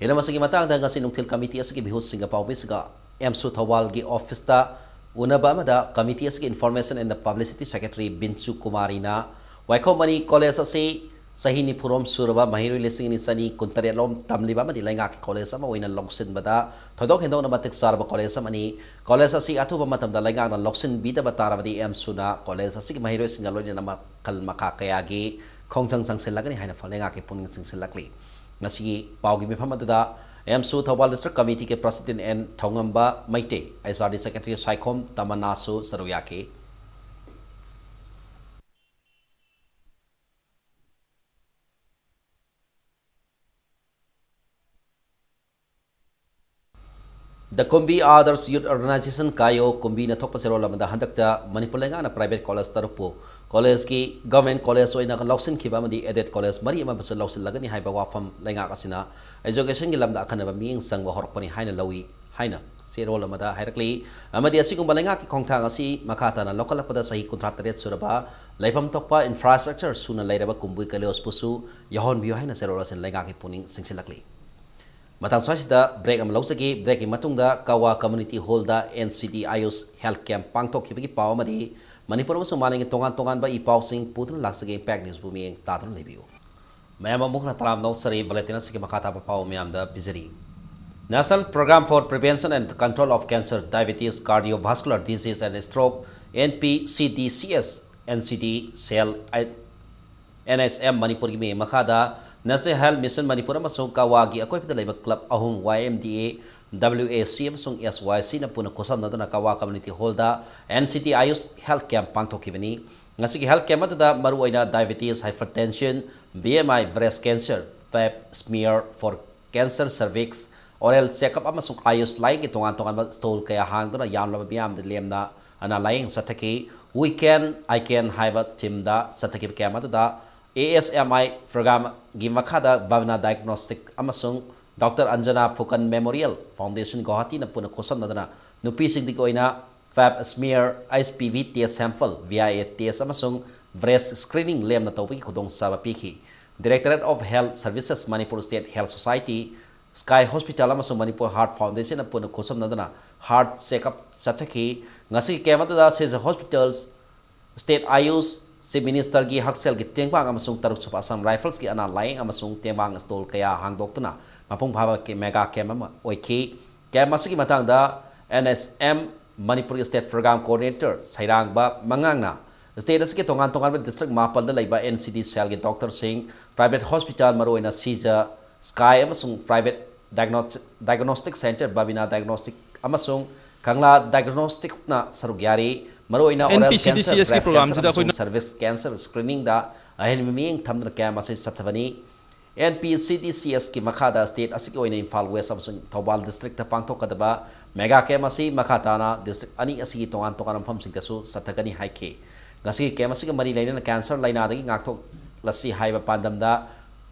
ꯍꯤꯔꯝ ꯑꯁꯤꯒꯤ ꯃꯇꯥꯡꯗ ꯉꯁꯤ ꯅꯨꯡꯊꯤꯜ committee ꯑꯁꯤꯒꯤ ꯃꯤꯍꯨꯠꯁꯤꯡꯒ ꯄꯥꯎꯃꯤꯁꯤꯡꯒ ꯑꯦꯝꯁꯨ ꯊꯧꯕꯥꯜꯒꯤ officeꯇ ꯎꯅꯕ ꯑꯃꯗ committee ꯑꯁꯤꯒꯤ information and publicity secretary ꯕꯤꯟꯆꯨ ꯀꯨꯃꯥꯔꯤꯅ ꯋꯥꯏꯈꯣꯝ ꯃꯅꯤ College ꯑꯁꯤ ꯆꯍꯤ ꯅꯤꯐꯨꯔꯣꯝ ꯁꯨꯔꯕ ꯃꯍꯩꯔꯣꯏ ꯂꯤꯁꯤꯡ ꯑꯅꯤ ꯆꯅꯤ ꯀꯨꯟꯇꯔꯦꯠ ꯂꯣꯝ ꯇꯝꯂꯤꯕ ꯑꯃꯗꯤ ꯂꯩꯉꯥꯛꯀꯤ college ꯑꯃ ꯑꯣꯏꯅ ꯂꯧꯁꯤꯟꯕꯗ ꯊꯣꯏꯗꯣꯛ ꯍꯦꯟꯗꯣꯛꯅ ꯃꯇꯤꯛ ꯆꯥꯔꯕ college ꯑꯃꯅꯤ꯫ College ꯑꯁꯤ ꯑꯊꯨꯕ ꯃꯇꯝꯗ ꯂꯩꯉꯥꯛꯅ ꯂꯧꯁꯤꯟꯕꯤꯗꯕ ꯇꯥꯔꯕꯗꯤ ꯑꯦꯝꯁꯨꯅ college ꯑꯁꯤꯒꯤ ꯃꯍꯩꯔꯣꯏꯁꯤꯡꯒ ꯂꯣꯏꯅꯅ ꯃꯈꯜ ꯃꯈꯥ ꯀꯌꯥꯒꯤ ꯈꯣꯡꯖꯪ ꯆꯪꯁꯤꯜꯂꯒꯅꯤ ꯍꯥꯏꯅ ꯂꯩꯉꯥꯛꯀꯤ ꯄꯨꯛꯅꯤꯡ ꯆꯤꯡꯁꯤꯜꯂꯛꯂꯤ꯫ ꯉꯁꯤꯒꯤ ꯄꯥꯎꯒꯤ ꯃꯤꯐꯝ ꯑꯗꯨꯗ ꯑꯦꯝꯁꯨ ꯊꯧꯕꯥꯜ district committeeꯒꯤ president N Thoungamba Meitei, H R D secretary Saikhom ꯇꯃꯟꯅꯥꯁꯨ ꯁꯔꯨꯛ ꯌꯥꯈꯤ꯫ The Kumbi Others Youth Organization, ꯀꯥꯏꯑꯣ, ꯀꯨꯝꯕꯤꯅ ꯊꯣꯛꯄ ꯆꯦꯔꯣꯜ ꯑꯃꯗ ꯍꯟꯗꯛꯇ ꯃꯅꯤꯄꯨꯔ ꯂꯩꯉꯥꯛꯅ private college ꯇꯔꯨꯛꯄꯨ collegeꯀꯤ government college ꯑꯣꯏꯅ ꯂꯧꯁꯤꯟꯈꯤꯕ ꯑꯃꯗꯤ aided college ꯃꯔꯤ ꯑꯃꯁꯨ ꯂꯧꯁꯤꯜꯂꯒꯅꯤ ꯍꯥꯏꯕ ꯋꯥꯐꯝ ꯂꯩꯉꯥꯛ ꯑꯁꯤꯅ educationꯒꯤ ꯂꯝꯗ ꯑꯈꯟꯅꯕ ꯃꯤꯠꯌꯦꯡ ꯆꯪꯕ ꯍꯧꯔꯛꯄꯅꯤ ꯍꯥꯏꯅ ꯂꯧꯏ ꯍꯥꯏꯅ ꯆꯦꯔꯣꯜ ꯑꯃꯗ ꯍꯥꯏꯔꯛꯂꯤ꯫ ꯑꯃꯗꯤ ꯑꯁꯤꯒꯨꯝꯕ ꯂꯩꯉꯥꯛꯀꯤ ꯈꯣꯡꯊꯥꯡ ꯑꯁꯤ ꯃꯈꯥ ꯇꯥꯅ ꯂꯧꯈꯠꯂꯛꯄꯗ ꯆꯍꯤ ꯀꯨꯟꯊ꯭ꯔꯥ ꯇꯔꯦꯠ ꯁꯨꯔꯕ ꯂꯩꯐꯝ ꯊꯣꯛꯄ infrastructure ꯁꯨꯅ ꯂꯩꯔꯕ ꯀꯨꯝꯕꯤ collegeꯄꯨꯁꯨ ꯌꯥꯎꯍꯟꯕꯤꯌꯨ ꯍꯥꯏꯅ ꯆꯦꯔꯣꯜ ꯑꯁꯤꯅ ꯂꯩꯉꯥꯛꯀꯤ ꯄꯨꯛꯅꯤꯡ ꯆꯤꯡꯁꯤꯜꯂꯛꯂꯤ꯫ ꯃꯇꯥꯡ ꯁ꯭ꯋꯥꯏꯁꯤꯗ break ꯑꯃ ꯂꯧꯖꯒꯦ꯫ Breakꯀꯤ ꯃꯇꯨꯡꯗ ꯀꯋꯥ Community Hallꯗ N C D Ayush Health Camp ꯄꯥꯡꯊꯣꯛꯈꯤꯕꯒꯤ ꯄꯥꯎ ꯑꯃꯗꯤ ꯃꯅꯤꯄꯨꯔ ꯑꯃꯁꯨꯡ ꯃꯥꯂꯦꯝꯒꯤ ꯇꯣꯉꯥꯟ ꯇꯣꯉꯥꯟꯕ ꯏ ꯄꯥꯎꯁꯤꯡ ꯄꯨꯗꯨꯅ ꯂꯥꯛꯆꯒꯦ꯫ Impact Newsꯕꯨ ꯃꯤꯠꯌꯦꯡ ꯇꯥꯗꯨꯅ ꯂꯩꯕꯤꯌꯨ꯫ ꯃꯌꯥꯝ ꯑꯃꯨꯛ ꯍꯟꯅ ꯇꯔꯥꯝꯅ ꯑꯣꯛꯆꯔꯤ꯫ Bulletin ꯑꯁꯤꯒꯤ ꯃꯈꯥ ꯇꯥꯕ ꯄꯥꯎ ꯃꯌꯥꯝꯗ ꯄꯤꯖꯔꯤ꯫ National Program for Prevention and Control of Cancer, Diabetes, Cardiovascular Disease and Stroke, N P C D C S, N C D cell, N H M ꯃꯅꯤꯄꯨꯔꯒꯤ ꯃꯤꯠꯌꯦꯡ ꯃꯈꯥꯗ National Health Mission ꯃꯅꯤꯄꯨꯔ ꯑꯃꯁꯨꯡ ꯀꯋꯥꯒꯤ ꯑꯀꯣꯏꯕꯗ ꯂꯩꯕ club ꯑꯍꯨꯝ Y M D A, W A C ꯑꯃꯁꯨꯡ S Y Cꯅ ꯄꯨꯟꯅ ꯈꯨꯠꯁꯝꯅꯗꯨꯅ ꯀꯋꯥ Community Hallꯗ N C D Ayush Health Camp ꯄꯥꯡꯊꯣꯛꯈꯤꯕꯅꯤ꯫ ꯉꯁꯤꯒꯤ health camp ꯑꯗꯨꯗ ꯃꯔꯨꯑꯣꯏꯅ diabetes, hypertension, B M I, breast cancer, pap smear for cancer, cervix, oral checkup ꯑꯃꯁꯨꯡ Ayush ꯂꯥꯏꯌꯦꯡꯒꯤ ꯇꯣꯉꯥꯟ ꯇꯣꯉꯥꯟꯕ stall ꯀꯌꯥ ꯍꯥꯡꯗꯨꯅ ꯌꯥꯝꯂꯕ ꯃꯤꯌꯥꯝꯗ ꯂꯦꯝꯅ ꯑꯅꯥ ꯂꯥꯏꯌꯦꯡ ꯆꯠꯊꯈꯤ꯫ We Can, I Can ꯍꯥꯏꯕ themeꯗ ꯆꯠꯊꯈꯤꯕ camp ꯑꯗꯨꯗ A S M I programꯒꯤ ꯃꯈꯥꯗ Bhavna Diagnostic ꯑꯃꯁꯨꯡ Doctor Anjana Phukan Memorial Foundation ꯒꯧꯍꯥꯇꯤꯅ ꯄꯨꯟꯅ ꯈꯨꯠꯁꯝꯅꯗꯨꯅ ꯅꯨꯄꯤꯁꯤꯡꯗꯒꯤ ꯑꯣꯏꯅ Pap smear, H P V test sample, V I A test ꯑꯃꯁꯨꯡ breast screening ꯂꯦꯝꯅ ꯇꯧꯕꯒꯤ ꯈꯨꯗꯣꯡꯆꯥꯕ ꯄꯤꯈꯤ꯫ Directorate of Health Services, Manipur State Health Society, Sky Hospital ꯑꯃꯁꯨꯡ Manipur Heart Foundation ꯄꯨꯟꯅ ꯈꯨꯠꯁꯝꯅꯗꯨꯅ heart check-up ꯆꯠꯊꯈꯤ꯫ ꯉꯁꯤꯒꯤ camp ꯑꯗꯨꯗ Seizure Hospitals, State Ayush, Chief Ministerꯒꯤ ꯍꯛꯁꯦꯜꯒꯤ ꯇꯦꯡꯕꯥꯡ ꯑꯃꯁꯨꯡ ꯇꯔꯨꯛ ꯁꯨꯕ Assam Riflesꯀꯤ ꯑꯅꯥ ꯂꯥꯌꯦꯡ ꯑꯃꯁꯨꯡ ꯇꯦꯡꯕꯥꯡ stall ꯀꯌꯥ ꯍꯥꯡꯗꯣꯛꯇꯨꯅ ꯃꯄꯨꯡ ꯐꯥꯕ ꯀꯦ-, mega camp ꯑꯃ ꯑꯣꯏꯈꯤ꯫ Camp ꯑꯁꯤꯒꯤ ꯃꯇꯥꯡꯗ N S M ꯃꯅꯤꯄꯨꯔꯒꯤ State Program Coordinator ꯁꯩꯔꯥꯡꯕ ꯃꯉꯥꯡꯅ state ꯑꯁꯤꯒꯤ ꯇꯣꯉꯥꯟ ꯇꯣꯉꯥꯟꯕ district ꯃꯥꯄꯜꯗ ꯂꯩꯕ N C D cellꯒꯤ doctorꯁꯤꯡ, private hospital, ꯃꯔꯨꯑꯣꯏꯅ Seizure, Sky ꯑꯃꯁꯨꯡ private diagnostic, diagnostic center Babina Diagnostic ꯑꯃꯁꯨꯡ Kangla Diagnosticsꯅ ꯁꯔꯨꯛ ꯌꯥꯔꯤ꯫ ꯃꯔꯨꯑꯣꯏꯅ oral cancer, NPCDCSꯀꯤ breast cancer programꯁꯤꯗ ꯑꯃꯁꯨꯡ ꯑꯩꯈꯣꯏꯅ cervix cancer screeningꯗ ꯑꯍꯦꯟꯕ ꯃꯤꯠꯌꯦꯡ ꯊꯝꯗꯨꯅ camp ꯑꯁꯤ ꯆꯠꯊꯕꯅꯤ꯫ NPCDCSꯀꯤ ꯃꯈꯥꯗ state ꯑꯁꯤꯒꯤ ꯑꯣꯏꯅ ꯏꯝꯐꯥꯜ West ꯑꯃꯁꯨꯡ ꯊꯧꯕꯥꯜ districtꯇ ꯄꯥꯡꯊꯣꯛꯀꯗꯕ mega camp ꯑꯁꯤ ꯃꯈꯥ ꯇꯥꯅ district ꯑꯅꯤ ꯑꯁꯤꯒꯤ ꯇꯣꯉꯥꯟ ꯇꯣꯉꯥꯟꯕ ꯃꯐꯝꯁꯤꯡꯗꯁꯨ ꯆꯠꯊꯒꯅꯤ ꯍꯥꯏꯈꯤ꯫ ꯉꯁꯤꯒꯤ camp ꯑꯁꯤꯒ ꯃꯔꯤ ꯂꯩꯅꯅ cancer ꯂꯥꯏꯅꯥꯗꯒꯤ ꯉꯥꯛꯊꯣꯛꯂꯁꯤ ꯍꯥꯏꯕ ꯄꯥꯟꯗꯝꯗ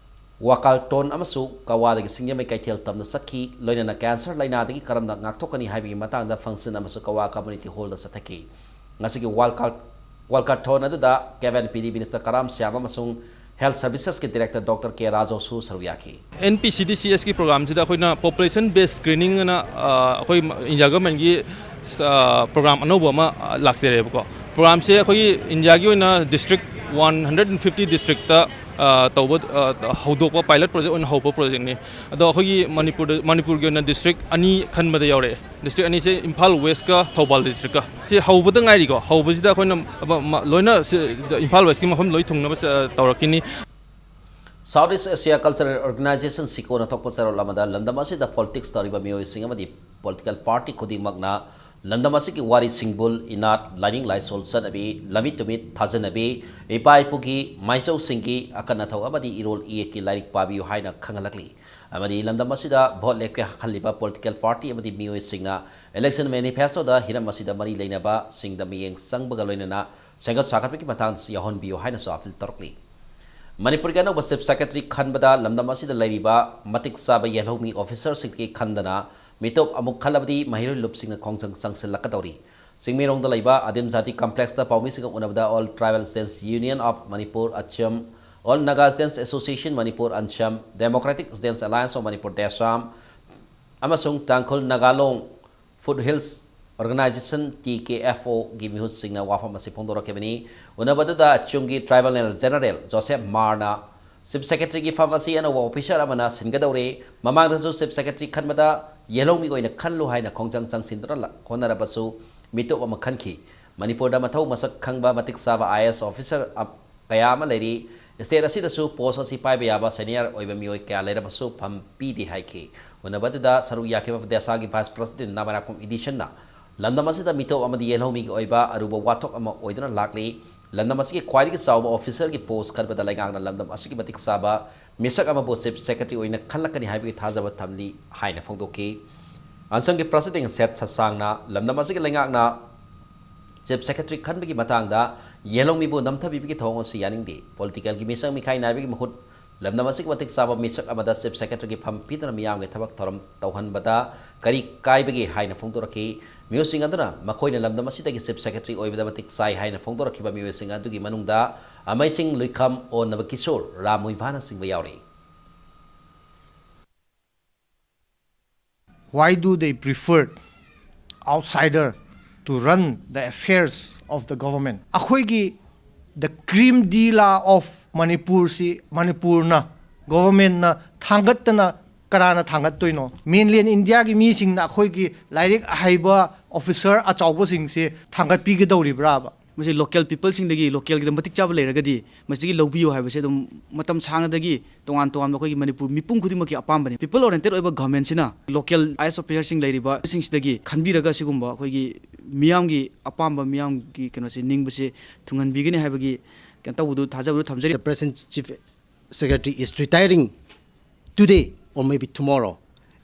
walkathon ꯑꯃꯁꯨ ꯀꯋꯥꯗꯒꯤ ꯁꯤꯡꯖꯃꯩ ꯀꯩꯊꯦꯜ ꯇꯝꯅ ꯆꯠꯈꯤ꯫ ꯂꯣꯏꯅꯅ cancer ꯂꯥꯏꯅꯥꯗꯒꯤ ꯀꯔꯝꯅ ꯉꯥꯛꯊꯣꯛꯀꯅꯤ ꯍꯥꯏꯕꯒꯤ ꯃꯇꯥꯡꯗ function ꯑꯃꯁꯨ ꯀꯋꯥ community hallꯗ ꯆꯠꯊꯈꯤ꯫ ꯉꯁꯤꯒꯤ walka-, walkathon ꯑꯗꯨꯗ K N P D Minister ꯀꯔꯥꯝ ꯁ꯭ꯌꯥꯝ ꯑꯃꯁꯨꯡ Health Servicesꯀꯤ Director Doctor K Rajoꯁꯨ ꯁꯔꯨꯛ ꯌꯥꯈꯤ꯫ NPCDCSꯀꯤ programꯁꯤꯗ ꯑꯩꯈꯣꯏꯅ population based screening ꯑꯅ, ꯑ, ꯑꯩꯈꯣꯏ ꯏꯟꯗꯤꯌꯥ governmentꯀꯤ, ꯑ, program ꯑꯅꯧꯕ ꯑꯃ, ꯑ, ꯂꯥꯛꯆꯔꯦꯕꯀꯣ꯫ Programꯁꯦ ꯑꯩꯈꯣꯏꯒꯤ ꯏꯟꯗꯤꯌꯥꯒꯤ ꯑꯣꯏꯅ district one hundred and fifty districtꯇ, ꯑ, ꯇꯧꯕ, ꯑ, ꯍꯧꯗꯣꯛꯄ, pilot project ꯑꯣꯏꯅ ꯍꯧꯕ projectꯅꯤ꯫ ꯑꯗꯣ ꯑꯩꯈꯣꯏꯒꯤ ꯃꯅꯤꯄꯨꯔꯗ, ꯃꯅꯤꯄꯨꯔꯒꯤ ꯑꯣꯏꯅ district ꯑꯅꯤ ꯈꯟꯕꯗ ꯌꯥꯎꯔꯛꯑꯦ꯫ District ꯑꯅꯤꯁꯦ ꯏꯝꯐꯥꯜ Westꯀ ꯊꯧꯕꯥꯜ districtꯀ꯫ ꯁꯤ ꯍꯧꯕꯗ ꯉꯥꯏꯔꯤꯀꯣ꯫ ꯍꯧꯕꯁꯤꯗ ꯑꯩꯈꯣꯏꯅ ꯑꯃ, ꯑꯃ, ꯂꯣꯏꯅ ꯁꯤ, ꯏꯝꯐꯥꯜ Westꯀꯤ ꯃꯐꯝ ꯂꯣꯏ ꯊꯨꯡꯅꯕ ꯆ-, ꯇꯧꯔꯛꯈꯤꯅꯤ꯫ South East Asia Cultural Organization, ꯁꯤꯀꯣꯅ ꯊꯣꯛꯄ ꯆꯦꯔꯣꯜ ꯑꯃꯗ ꯂꯝꯗꯝ ꯑꯁꯤꯗ politics ꯇꯧꯔꯤꯕ ꯃꯤꯑꯣꯏꯁꯤꯡ ꯑꯃꯗꯤ political party ꯈꯨꯗꯤꯡꯃꯛꯅ ꯂꯝꯗꯝ ꯑꯁꯤꯒꯤ ꯋꯥꯔꯤ ꯁꯤꯡꯕꯨꯜ, ꯏꯅꯥꯠ, ꯂꯥꯏꯅꯤꯡ ꯂꯥꯏꯁꯣꯜ ꯆꯠꯅꯕꯤ, ꯂꯝꯃꯤꯠ ꯇꯨꯃꯤꯠ ꯊꯥꯖꯅꯕꯤ, ꯏꯄꯥ ꯏꯄꯨꯒꯤ ꯃꯥꯏꯆꯧꯁꯤꯡꯒꯤ ꯑꯀꯟ ꯑꯊꯧ ꯑꯃꯗꯤ ꯏꯔꯣꯜ ꯏꯌꯦꯛꯀꯤ ꯂꯥꯏꯔꯤꯛ ꯄꯥꯕꯤꯌꯨ ꯍꯥꯏꯅ ꯈꯪꯍꯜꯂꯛꯂꯤ꯫ ꯑꯃꯗꯤ ꯂꯝꯗꯝ ꯑꯁꯤꯗ vote ꯂꯦꯞꯀꯦ ꯈꯜꯂꯤꯕ political party ꯑꯃꯗꯤ ꯃꯤꯑꯣꯏꯁꯤꯡꯅ election manifestoꯗ ꯍꯤꯔꯝ ꯑꯁꯤꯗ ꯃꯔꯤ ꯂꯩꯅꯕꯁꯤꯡꯗ ꯃꯤꯠꯌꯦꯡ ꯆꯪꯕꯒ ꯂꯣꯏꯅꯅ ꯁꯦꯝꯒꯠ ꯁꯥꯒꯠꯄꯒꯤ ꯃꯇꯥꯡꯗꯁꯨ ꯌꯥꯎꯍꯟꯕꯤꯌꯨ ꯍꯥꯏꯅꯁꯨ appeal ꯇꯧꯔꯛꯂꯤ꯫ ꯃꯅꯤꯄꯨꯔꯒꯤ ꯑꯅꯧꯕ Chief Secretary ꯈꯟꯕꯗ ꯂꯝꯗꯝ ꯑꯁꯤꯗ ꯂꯩꯔꯤꯕ ꯃꯇꯤꯛ ꯆꯥꯕ ꯌꯦꯜꯍꯧꯃꯤ officerꯁꯤꯡꯗꯒꯤ ꯈꯟꯗꯅ ꯃꯤꯇꯣꯞ ꯑꯃꯨꯛ ꯈꯜꯂꯕꯗꯤ ꯃꯍꯩꯔꯣꯏ ꯂꯨꯞꯁꯤꯡꯅ ꯈꯣꯡꯖꯪ ꯆꯪꯁꯤꯜꯂꯛꯀꯗꯧꯔꯤ꯫ ꯆꯤꯡꯃꯩꯔꯣꯡꯗ ꯂꯩꯕ ꯑꯗꯤꯝ ꯖꯥꯇꯤ ꯀꯝꯄ꯭ꯂꯦꯛꯁꯇ ꯄꯥꯎꯃꯤꯁꯤꯡꯒ ꯎꯅꯕꯗ All Tribal Students Union of Manipur, ꯑꯆꯝ, All Naga Students Association Manipur, ꯑꯟꯁꯝ, Democratic Students Alliance of Manipur, DESAM, ꯑꯃꯁꯨꯡ Tangkhul Nagalong foot hills organization, T K F ꯑꯣꯒꯤ ꯃꯤꯍꯨꯠꯁꯤꯡꯅ ꯋꯥꯐꯝ ꯑꯁꯤ ꯐꯣꯡꯗꯣꯔꯛꯈꯤꯕꯅꯤ꯫ ꯎꯅꯕꯗꯨꯗ ꯑꯆꯝꯒꯤ ꯇ꯭ꯔꯥꯏꯕꯦꯜ ꯖꯦꯅꯔꯦꯜ ꯖꯣꯁꯦꯐ ꯃꯥꯔꯅ Chief Secretary ꯒꯤ ꯐꯝ ꯑꯁꯤ ꯑꯅꯧꯕ ꯑꯣꯐꯤꯁꯔ ꯑꯃꯅ ꯁꯤꯟꯒꯗꯧꯔꯦ꯫ ꯃꯃꯥꯡꯗꯁꯨ Chief Secretary ꯈꯟꯕꯗ ꯌꯦꯜꯍꯧꯃꯤ ꯑꯣꯏꯅ ꯈꯜꯂꯨ ꯍꯥꯏꯅ ꯈꯣꯡꯖꯪ ꯆꯪꯁꯤꯟꯗꯨꯅ ꯂ-, ꯍꯣꯠꯅꯔꯕꯁꯨ ꯃꯤꯇꯣꯞ ꯑꯃ ꯈꯟꯈꯤ꯫ ꯃꯅꯤꯄꯨꯔꯗ ꯃꯊꯧ ꯃꯁꯛ ꯈꯪꯕ ꯃꯇꯤꯛ ꯆꯥꯕ ꯑꯥꯏ ꯑꯦ ꯑꯦꯁ ꯑꯣꯐꯤꯁꯔ ꯑ-, ꯀꯌꯥ ꯑꯃ ꯂꯩꯔꯤ꯫ ꯁ꯭ꯇꯦꯠ ꯑꯁꯤꯗꯁꯨ ꯄꯣꯁ ꯑꯁꯤ ꯄꯥꯏꯕ ꯌꯥꯕ ꯁꯦꯅꯤꯌꯔ ꯑꯣꯏꯕ ꯃꯤꯑꯣꯏ ꯀꯌꯥ ꯂꯩꯔꯕꯁꯨ ꯐꯝ ꯄꯤꯗꯦ ꯍꯥꯏꯈꯤ꯫ ꯎꯅꯕꯗꯨꯗ ꯁꯔꯨꯛ ꯌꯥꯈꯤꯕ ꯗꯦꯁꯥꯒꯤ ꯚꯥꯏꯁ ꯄ꯭ꯔꯁꯤꯗꯦꯟꯠ ꯅꯥꯃꯔꯥꯛꯄꯝ ꯏꯗꯤꯁꯟꯅ ꯂꯝꯗꯝ ꯑꯁꯤꯗ ꯃꯤꯇꯣꯞ ꯑꯃꯗꯤ ꯌꯦꯜꯍꯧꯃꯤꯒꯤ ꯑꯣꯏꯕ ꯑꯔꯨꯕ ꯋꯥꯊꯣꯛ ꯑꯃ ꯑꯣꯏꯗꯨꯅ ꯂꯥꯛꯂꯤ꯫ ꯂꯝꯗꯝ ꯑꯁꯤꯒꯤ ꯈ꯭ꯋꯥꯏꯗꯒꯤ ꯆꯥꯎꯕ ꯑꯣꯐꯤꯁꯔꯒꯤ ꯄꯣꯁ ꯈꯟꯕꯗ ꯂꯩꯉꯥꯛꯅ ꯂꯝꯗꯝ ꯑꯁꯤꯒꯤ ꯃꯇꯤꯛ ꯆꯥꯕ ꯃꯤꯁꯛ ꯑꯃꯕꯨ Chief Secretary ꯑꯣꯏꯅ ꯈꯜꯂꯛꯀꯅꯤ ꯍꯥꯏꯕꯒꯤ ꯊꯥꯖꯕ ꯊꯝꯂꯤ ꯍꯥꯏꯅ ꯐꯣꯡꯗꯣꯛꯈꯤ꯫ ꯑꯟꯁꯪꯒꯤ ꯄ꯭ꯔꯁꯤꯗꯦꯟꯠ ꯁꯦꯠ ꯁꯁꯥꯡꯅ ꯂꯝꯗꯝ ꯑꯁꯤꯒꯤ ꯂꯩꯉꯥꯛꯅ Chief Secretary ꯈꯟꯕꯒꯤ ꯃꯇꯥꯡꯗ ꯌꯦꯜꯍꯧꯃꯤꯕꯨ ꯅꯝꯊꯕꯤꯕꯒꯤ ꯊꯧꯑꯣꯡ ꯑꯁꯤ ꯌꯥꯅꯤꯡꯗꯦ꯫ ꯄꯣꯂꯤꯇꯤꯀꯦꯜꯒꯤ ꯃꯤꯆꯪ ꯃꯤꯈꯥꯏ ꯅꯥꯏꯕꯒꯤ ꯃꯍꯨꯠ ꯂꯝꯗꯝ ꯑꯁꯤꯒꯤ ꯃꯇꯤꯛ ꯆꯥꯕ ꯃꯤꯁꯛ ꯑꯃꯗ Chief Secretary ꯒꯤ ꯐꯝ ꯄꯤꯗꯨꯅ ꯃꯤꯌꯥꯝꯒꯤ ꯊꯕꯛ ꯊꯧꯔꯝ ꯇꯧꯍꯟꯕꯗ ꯀꯔꯤ ꯀꯥꯏꯕꯒꯦ ꯍꯥꯏꯅ ꯐꯣꯡꯗꯣꯔꯛꯈꯤ꯫ ꯃꯤꯑꯣꯏꯁꯤꯡ ꯑꯗꯨꯅ ꯃꯈꯣꯏꯅ ꯂꯝꯗꯝ ꯑꯁꯤꯗꯒꯤ Chief Secretary ꯑꯣꯏꯕꯗ ꯃꯇꯤꯛ ꯆꯥꯏ ꯍꯥꯏꯅ ꯐꯣꯡꯗꯣꯔꯛꯈꯤꯕ ꯃꯤꯑꯣꯏꯁꯤꯡ ꯑꯗꯨꯒꯤ ꯃꯅꯨꯡꯗ ꯑꯃꯩꯁꯤꯡ ꯂꯨꯏꯈꯝ, ꯑꯣꯟꯅꯕ ꯀꯤꯁꯣꯔ, ꯔꯥꯝ ꯃꯨꯏꯚꯥꯅꯆꯤꯡꯕ ꯌꯥꯎꯔꯤ꯫ Why do they prefer outsider to run the affairs of the government? ꯑꯩꯈꯣꯏꯒꯤ the crème de la of ꯃꯅꯤꯄꯨꯔꯁꯤ ꯃꯅꯤꯄꯨꯔꯅ, ꯒꯣꯚꯔꯟꯃꯦꯟꯠꯅ ꯊꯥꯡꯒꯠꯇꯅ ꯀꯅꯥꯅ ꯊꯥꯡꯒꯠꯇꯣꯏꯅꯣ? ꯃꯦꯟꯂꯦꯟ ꯏꯟꯗꯤꯌꯥꯒꯤ ꯃꯤꯁꯤꯡꯅ ꯑꯩꯈꯣꯏꯒꯤ ꯂꯥꯏꯔꯤꯛ ꯍꯩꯕ ꯑꯣꯐꯤꯁꯔ ꯑꯆꯧꯕꯁꯤꯡꯁꯦ ꯊꯥꯡꯒꯠꯄꯤꯒꯗꯧꯔꯤꯕ꯭ꯔꯥꯕ? ꯃꯁꯤ ꯂꯣꯀꯦꯜ ꯄꯤꯄꯜꯁꯤꯡꯗꯒꯤ, ꯂꯣꯀꯦꯜꯒꯤꯗ ꯃꯇꯤꯛ ꯆꯥꯕ ꯂꯩꯔꯒꯗꯤ ꯃꯁꯤꯗꯒꯤ ꯂꯧꯕꯤꯌꯨ ꯍꯥꯏꯕꯁꯦ ꯑꯗꯨꯝ ꯃꯇꯝ ꯁꯥꯡꯅꯗꯒꯤ ꯇꯣꯉꯥꯟ ꯇꯣꯉꯥꯟꯕ ꯑꯩꯈꯣꯏꯒꯤ ꯃꯅꯤꯄꯨꯔ ꯃꯤꯄꯨꯝ ꯈꯨꯗꯤꯡꯃꯛꯀꯤ ꯑꯄꯥꯝꯕꯅꯤ꯫ ꯄꯤꯄꯜ ꯑꯣꯔꯤꯌꯦꯟꯇꯦꯠ ꯑꯣꯏꯕ ꯒꯚꯔꯟꯃꯦꯟꯠꯁꯤꯅ ꯂꯣꯀꯦꯜ ꯑꯥꯏ ꯑꯦꯁ ꯑꯣꯐꯤꯁꯔꯁꯤꯡ ꯂꯩꯔꯤꯕꯁꯤꯡꯁꯤꯗꯒꯤ ꯈꯟꯕꯤꯔꯒ ꯁꯤꯒꯨꯝꯕ ꯑꯩꯈꯣꯏꯒꯤ ꯃꯤꯌꯥꯝꯒꯤ ꯑꯄꯥꯝꯕ, ꯃꯤꯌꯥꯝꯒꯤ ꯀꯩꯅꯣꯁꯦ, ꯅꯤꯡꯕꯁꯦ ꯊꯨꯡꯍꯟꯕꯤꯒꯅꯤ ꯍꯥꯏꯕꯒꯤ ꯀꯩꯅꯣ ꯇꯧꯕꯗꯨ, ꯊꯥꯖꯕꯗꯨ ꯊꯝꯖꯔꯤ꯫ The present Chief Secretary is retiring today or maybe tomorrow,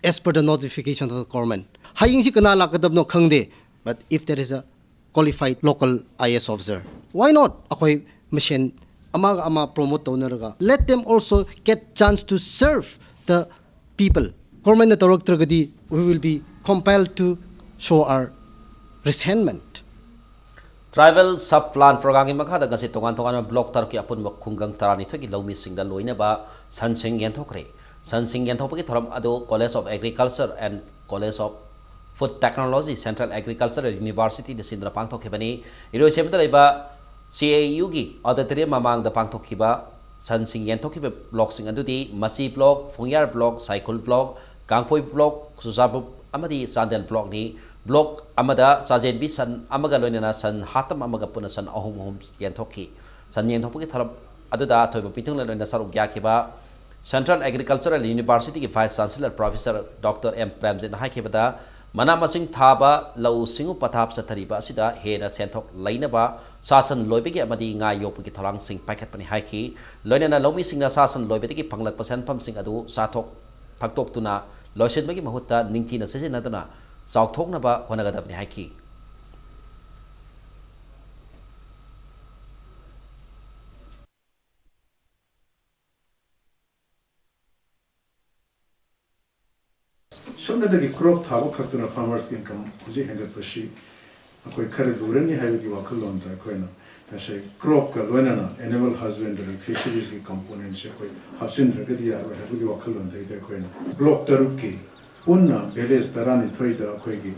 as per the notification of the government. ꯍꯌꯦꯡꯁꯤ ꯀꯅꯥ ꯂꯥꯛꯀꯗꯕꯅꯣ ꯈꯪꯗꯦ, but if there is a qualified local I A S officer, why not? ꯑꯩꯈꯣꯏ ꯃꯁꯦꯟ ꯑꯃꯒ ꯑꯃ promote ꯇꯧꯅꯔꯒ, let them also get chance to serve the people. ꯒꯣꯚꯔꯟꯃꯦꯟꯠꯅ ꯇꯧꯔꯛꯇ꯭ꯔꯒꯗꯤ we will be compelled to show our resentment. Tribal Sub Plan Programꯒꯤ ꯃꯈꯥꯗ ꯉꯁꯤ ꯇꯣꯉꯥꯟ ꯇꯣꯉꯥꯟꯕ ꯕ꯭ꯂꯣꯛ ꯇꯔꯨꯛꯀꯤ ꯑꯄꯨꯟꯕ ꯈꯨꯡꯒꯪ ꯇꯔꯥꯅꯤꯊꯣꯏꯒꯤ ꯂꯧꯃꯤꯁꯤꯡꯗ ꯂꯣꯏꯅꯕ ꯁꯟꯁꯤꯡ ꯌꯦꯟꯊꯣꯛꯈ꯭ꯔꯦ꯫ ꯁꯟꯁꯤꯡ ꯌꯦꯟꯊꯣꯛꯄꯒꯤ ꯊꯧꯔꯝ ꯑꯗꯨ College of Agriculture and College of Food Technology, Central Agricultural Universityꯅ ꯁꯤꯟꯗꯨꯅ ꯄꯥꯡꯊꯣꯛꯈꯤꯕꯅꯤ꯫ ꯏꯔꯣꯏꯁꯦꯝꯕꯗ ꯂꯩꯕ CAUꯒꯤ auditorium ꯃꯃꯥꯡꯗ ꯄꯥꯡꯊꯣꯛꯈꯤꯕ ꯁꯟꯁꯤꯡ ꯌꯦꯟꯊꯣꯛꯈꯤꯕ ꯕ꯭ꯂꯣꯛꯁꯤꯡ ꯑꯗꯨꯗꯤ Machi block, Phungyar block, Saikhul block, Kangpoi block, Churachandpur ꯑꯃꯗꯤ ꯆꯥꯟꯗꯦꯜ ꯕ꯭ꯂꯣꯛꯅꯤ꯫ ꯕ꯭ꯂꯣꯛ ꯑꯃꯗ ꯆꯥꯖꯦꯟꯕꯤ ꯁꯟ ꯑꯃꯒ ꯂꯣꯏꯅꯅ ꯁꯟ ꯍꯥꯇꯝ ꯑꯃꯒ ꯄꯨꯟꯅ ꯁꯟ ꯑꯍꯨꯝ ꯑꯍꯨꯝ ꯌꯦꯟꯊꯣꯛꯈꯤ꯫ ꯁꯟ ꯌꯦꯟꯊꯣꯛꯄꯒꯤ ꯊꯧꯔꯝ ꯑꯗꯨꯗ ꯑꯊꯣꯏꯕ ꯄꯤꯊꯨꯡꯅ ꯂꯣꯏꯅ ꯁꯔꯨꯛ ꯌꯥꯈꯤꯕ Central Agricultural Universityꯒꯤ Vice Chancellor Professor Doctor M ꯄ꯭ꯔꯦꯝꯖꯤꯠꯅ ꯍꯥꯏꯈꯤꯕꯗ, ꯃꯅꯥ ꯃꯁꯤꯡ ꯊꯥꯕ, ꯂꯧꯎ ꯁꯤꯡꯎ ꯄꯊꯥꯞ ꯆꯠꯊꯔꯤꯕ ꯑꯁꯤꯗ ꯍꯦꯟꯅ ꯁꯦꯟꯊꯣꯛ ꯂꯩꯅꯕ ꯁꯥ ꯁꯟ ꯂꯣꯏꯕꯒꯤ ꯑꯃꯗꯤ ꯉꯥ ꯌꯣꯛꯄꯒꯤ ꯊꯧꯔꯥꯡꯁꯤꯡ ꯄꯥꯏꯈꯠꯄꯅꯤ ꯍꯥꯏꯈꯤ꯫ ꯂꯣꯏꯅꯅ ꯂꯧꯃꯤꯁꯤꯡꯅ ꯁꯥ ꯁꯟ ꯂꯣꯏꯕꯗꯒꯤ ꯐꯪꯂꯛꯄ ꯁꯦꯟꯐꯝꯁꯤꯡ ꯑꯗꯨ ꯆꯥꯊꯣꯛ ꯊꯛꯇꯣꯛꯇꯨꯅ ꯂꯣꯏꯁꯤꯟꯕꯒꯤ ꯃꯍꯨꯠꯇ ꯅꯤꯡꯊꯤꯅ ꯁꯤꯖꯤꯟꯅꯗꯨꯅ ꯆꯥꯎꯊꯣꯛꯅꯕ ꯍꯣꯠꯅꯒꯗꯕꯅꯤ ꯍꯥꯏꯈꯤ꯫ ꯁꯨꯞꯅꯇꯒꯤ crop ꯊꯥꯕ ꯈꯛꯇꯅ farmers income ꯍꯧꯖꯤꯛ ꯍꯦꯟꯒꯠꯄꯁꯤ ꯑꯩꯈꯣꯏ ꯈꯔ ꯂꯨꯔꯅꯤ ꯍꯥꯏꯕꯒꯤ ꯋꯥꯈꯜꯂꯣꯟꯗ ꯑꯩꯈꯣꯏꯅ ꯉꯁꯥꯏ cropꯀ ꯂꯣꯏꯅꯅ animal husbandry, fisheries componentꯁꯦ ꯑꯩꯈꯣꯏ ꯍꯥꯞꯆꯤꯟꯗ꯭ꯔꯒꯗꯤ ꯌꯥꯔꯣꯏ ꯍꯥꯏꯕꯒꯤ ꯋꯥꯈꯜꯂꯣꯟꯗꯒꯤꯗ ꯑꯩꯈꯣꯏꯅ block ꯇꯔꯨꯛꯀꯤ ꯄꯨꯟꯅ village ꯇꯔꯥꯅꯤꯊꯣꯏꯗ ꯑꯩꯈꯣꯏꯒꯤ